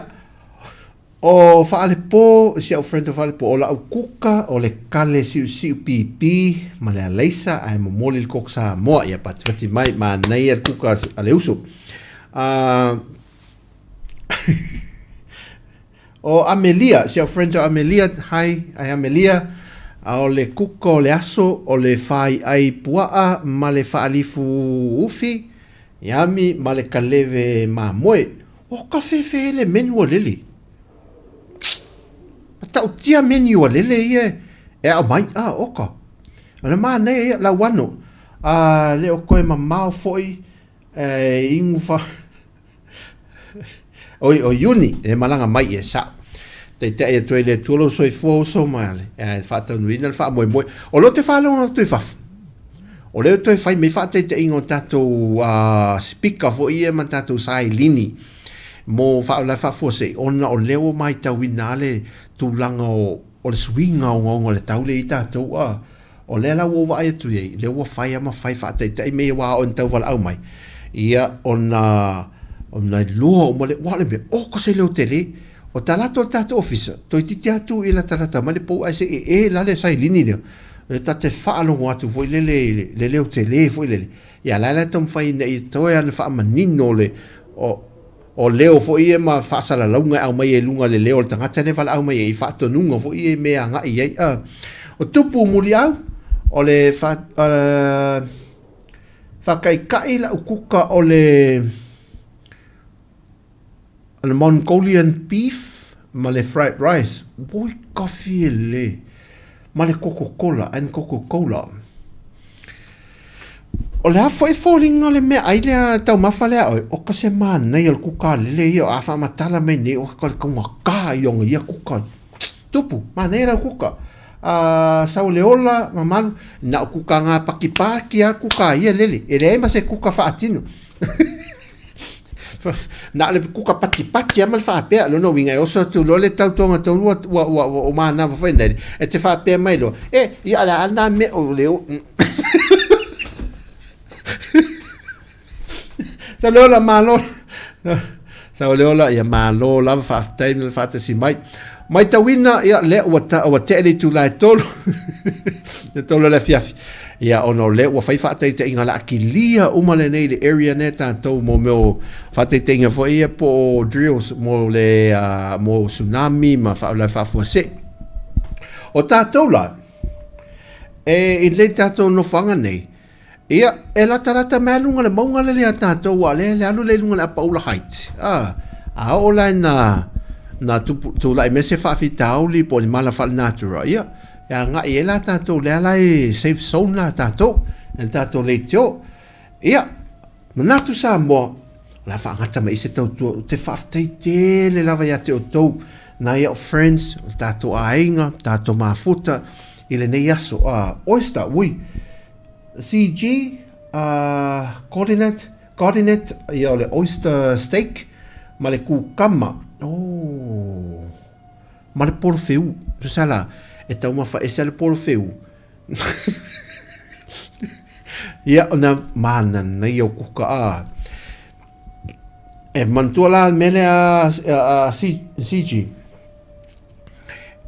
o Faalepo, si au friend o Faalepo, o lau kuka, o le kale siusiu pipi ma le alaisa, ae momoli le koko Samoa. Ia, patipati mai, manaia le kuka a le uso. O Amelia, si au friend o Amelia, hi, hi Amelia. A o le kuka o le aso, o le fāiʻai puaʻa ma le faalifu ufi, Yummy ma le kaleve mamoe. O ka fefe le menu a lele. Matautia menu a lele ia e aumai. Ah, oka. O le manaia ia, lauano. A le o koe mamao foi e inu fa... Oi, o Iuni, e malaga mai e sa'o. Taitai atu ai le Atua lou soifua uso ma le faataunuuina le faamoemoe. O lea ou te faalogo atu i fafo, o lea ua toe fai mai faataitaiga o tatou speaker foi ia ma tatou sailini mo faalavelave faafuasei, ona o lea ua matauina lava le tulaga o le suiga ogaoga o le tau lea i ai tatou. O lea la ua ou vaai atu i ai, lea ua fai lava ma fai faataitai mea ia aua a oo ina tau valaau mai, ia ona ona iloa uma lea, aua o le mea, oka se leo tele. O talaatu o le tatou ofisa, toeitiiti lava tu i latalata mai le pou ae se i ee la le sailini lea, e ta te faalogo atu foi lele i le leo tele foi lele, ia la e taumafai ina ia toe lava ona faamanino le, o, O leo foi ia ma faasalalauga e aumai ai i luga o le leo o le tagata lea e valaau mai ai i faatonuga foi ia i mea e agai i ai. A o Tupu Muliau, o le fa, uh, faakaikai lau kuka o le o le Mongolian beef ma le fried rice. Oi kafi e le. Ma le Coca-Cola and Coca-Cola. O le a foi foliga o le meaai lea taumafa lea oe, o ka se manaia o le kuka lele ia a faamatala mai nei o ka le taugata ia ona ia kuka. Tupu, manaia lau kuka. A sau le ola mamalu, na o kuka ngā pakipaki a kuka ia lele. E leai ma se kuka faatino. Na o le kuka patipati lava ma le faapea, lona uiga e oso atu loa le tautoga taulu ua, ua, ua, ua, ua manava foi nei, e te faapea mai loa, e, ia o le a lena mea o le o... Sauleola, malo. Sauleola, ia malo lava, faafetai mo le faatasi mai. Maitauina, ia, lea ua, ta, ua tea le itula e tolu, e tolu o le afiafi. Ia, ona o lea ua fai faataitaiga o le a kilia uma lenei le area nei tatou mo mea o faataitaiga foi ia po o drills mo le uh, mo tsunami ma faalavelave faafuasei. O tatou la, e i le tatou nofoaga nei, Ia, e latalata mai lava luga o le mauga lele ia tatou, aua o lea e alu lea i luga o le Apaula Heights. A, a oo la ina na tupu, tulai mai se faafitauli po o ni mala faalenatura, ia, e agai ai la tatou, lea la e safe zone la tatou, e le tatou leitio. Ia, manatu Samoa, o le a faagata mai i se tautua, ou te faafetai tele lava ia te outou, nai au friends, o tatou aiga, tatou mafuta, i lenei aso. A, oyster, ui, CG, uh, coordinate, coordinate, ia o le oyster steak, ma le kukama, oh, ma le porowheu, tusa la, e taumafa ese le porowheu. Ia, ona mananaia o kuka, a, e manatua la le mea lea a, a, CG,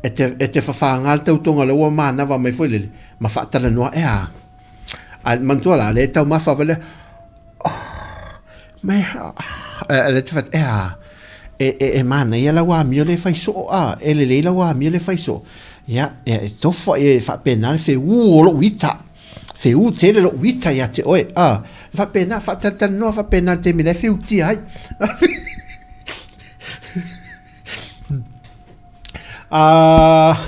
E te, e te whawhānga le tautonga le ua mānawa mai foi lele, ma whaatalanoa, e a. A manatua la, le tau mawha wale, oh, me, oh, le te whate, e a, e, e, e māna ia lau amio le whai soo, a, e lelei lau amio le whai soo. Ia, e, e tofa e whapena le whe u o lou ita. Whe u tele lou ita ia te oe, a. Whapena, whaatalanoa whapena te mea le whe utia ai. Ah,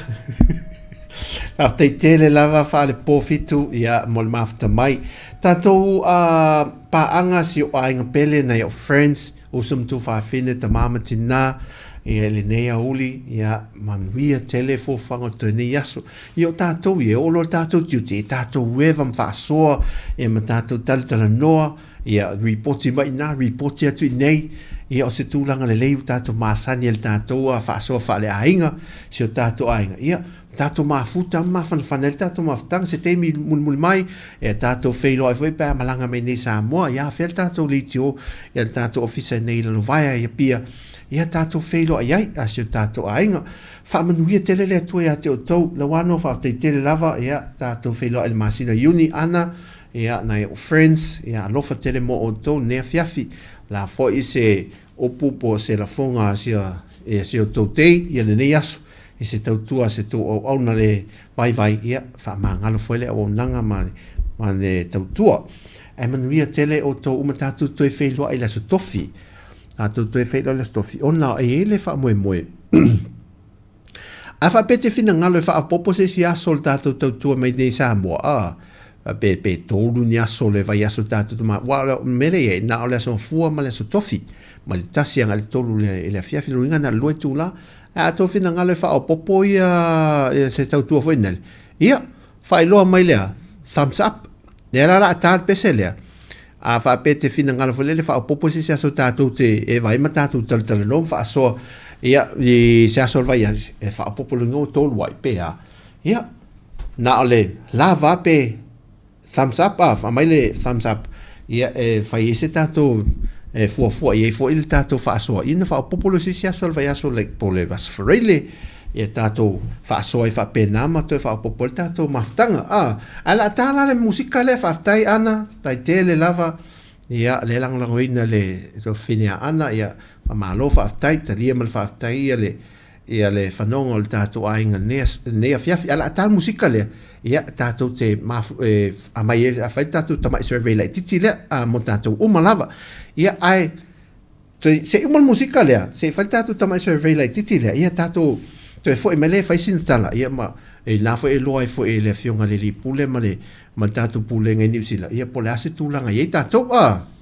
faafetai tele lava Faalepōfitu, ia, mo le mafuta mai. Tatou uh, paaga si o aiga pele nai o friends, Uso ma tuafafine, tama ma tina, ia, i lenei aoauli, ia, manuia tele fuafuaga o toe nei aso. Ia, o tatou ia, e oo loa le tatou tiute, e tatou eva ma faasoa, ia ma tatou talatalanoa, ia, ripoti mai i ina, ripoti atu i inei, ia, o se tulaga lelei ua tatou masani ai i le tatou faasoa faaleaiga, si o tatou aiga, ia, tatou mafuta ma mafanafana ai le tatou mafutaga. Se taimi mulimuli mai, e tatou feiloai foi pe a malaga mai nei i Samoa, ia afea le tatou leitio, ia le tatou ofisa i nei i Lalovaea i Apia, ia tatou feiloai ai a si o tatou aiga. Faamanuia tele le Atua ia te outou. Lauano, faafetai tele lava, ia tatou feiloai i le masina o Iuni, Ana, ia nai o'u friends, ia alofa tele mo outou lenei afiafi. O le a foi se upu po o se lafoga a si o tou tei ia lenei aso i se tautua a se tou auauna le vaivai, ia faamagalo foi le auaunaga ma ma le tautua. Ae manuia tele outou uma tatou toe feiloai i le Aso Tofi. Tatou toe feiloai i le Aso Tofi ona e i ai le faamoemoe A faapea e te finagalo e faaopoopo se isi aso o le tatou tautua mai nei i Samoa, a, pe, pe tolu ni aso o le vaiaso tatou te ma, aua o le mea lea e i ai, na o le aso Gafua ma le aso Tofi, mai le tasi agai le tolu i le afiafi, lona uiga na o le lua itula. Ae a outou finagalo e faaopoopo ia, ia se tautua foi nele, ia, faailoa mai lea, thumbs up. Lea la o le a ta le pese lea. A faapea e te finagalo foi lele faaopoopo se isi aso tatou te e vaai ma tatou talatalanoa ma faasoa ia i se aso o le vaiaso e faaopoopo le ua tolu ai pe a. Ia, na o le lava pe thumbs up a, aumai le thumbs up ia e fai ai se tatou e fuafua i ai foi le tatou faasoa ia ona faaopoopo lea o se isi aso o le vaiaso like po o le Aso Faraile ia tatou faasoa ai faapena ma toe faaopoopo ai le tatou mafutaga. A, ae o le a ta la le musika lea, faafetai Ana, faafetai tele lava, ia lea e lagolagoina le tuafafine a Ana, ia faamalo faafetai, talia ma le faafetai ia le ia le fanoga o le tatou aiga i lenei afiafi. Ae o le a ta le musika lea, ia tatou te mafu, e aumai ai, fai le tatou tamai survey laitiiti lea a, mo tatou uma lava. Ia, ae Se i uma le musika lea, se i fai le tatou tamai survey laitiiti lea, ia tatou toe foi mai lea e fai sina tala, ia ma e la foi e iloa ai foi e le Afioga i le Alii Pule ma le ma le tatou Pulega i Niu Sila, ia po o le a se tulaga e i ai tatou. A.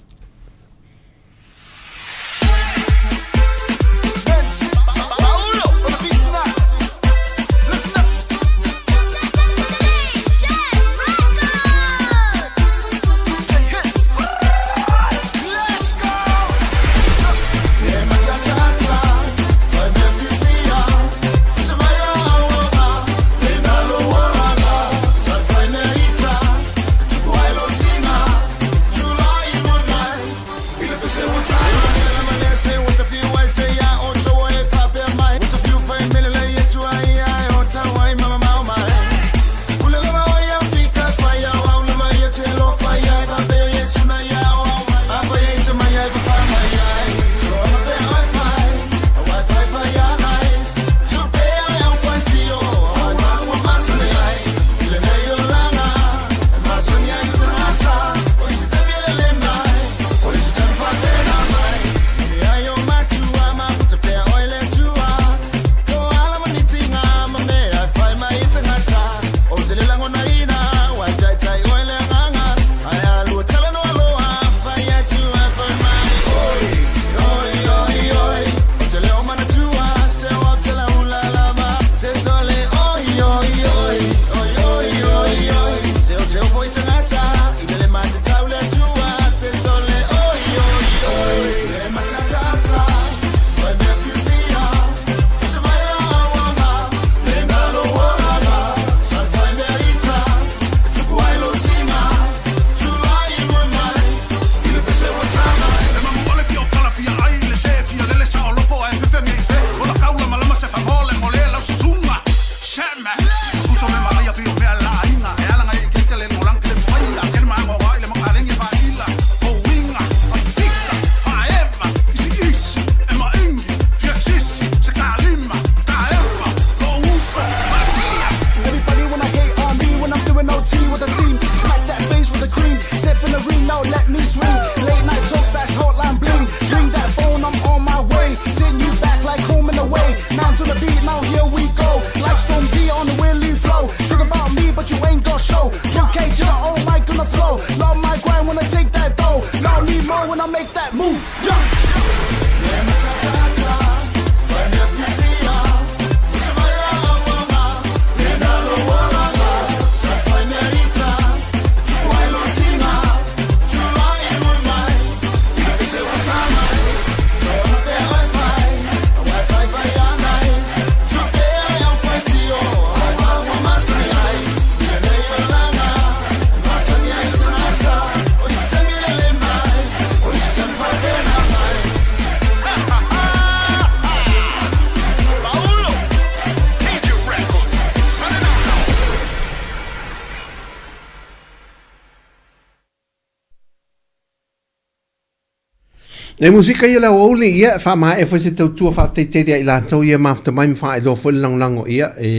Le musika ia le aoauli, ia, e faamaea foi se tautua faafetai tele ia i latou ia mafuta mai ma faailoa foi le lagolago, ia, e,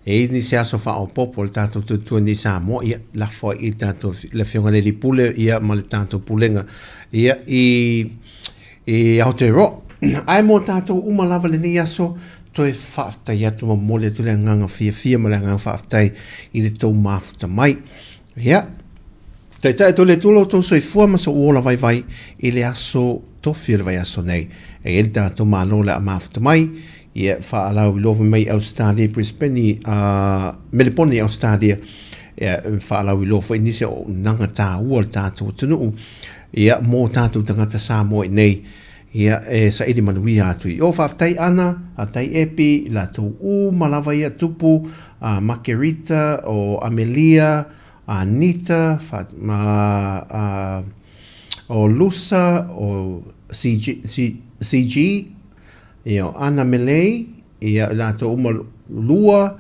e i ai nisi aso faaopoopo o le tatou tautua nei i Samoa, ia, lafo ai i le tatou, le Afioga i le Alii Pule, ia, ma le tatou Pulega, ia, i, i Aotearoa. Ae mo tatou uma lava lenei aso, toe faafetai atu ma momoli atu le agaga fiafia ma le agaga faafetai i le tou mafuta mai. Ia, Taitai atu e le Atua lo outou soifua ma sou ola vaivai i le aso tofi o le vaiaso nei. E i ai le tatou Malo o le a mafuta mai, ia faalauiloa foi mai Ausetalia i Brisbane, a Melepone i Ausetalia, ia faalauiloa foi nisi o auaunaga taua o le tatou atunuu, ia mo tatou tagata Samoa i nei, ia e saili manuia atu i o. Faafetai Ana, faafetai Epi, i latou uma lava ia, Tupu, a Makerita, o Amelia, Anita, ma, a, o Lusa, o CG, C, CG, ia, o Ana Melei, ia, i latou uma lua,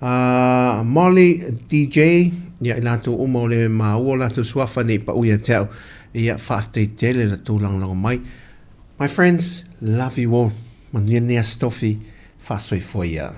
a, Molly, DJ, ia, i latou uma o le maua o latou suafa nei pau ia te au, ia, faafetai tele la tou lagolago mai. My friends, love you all. Manuia nei aso tofi, faasoifua ia.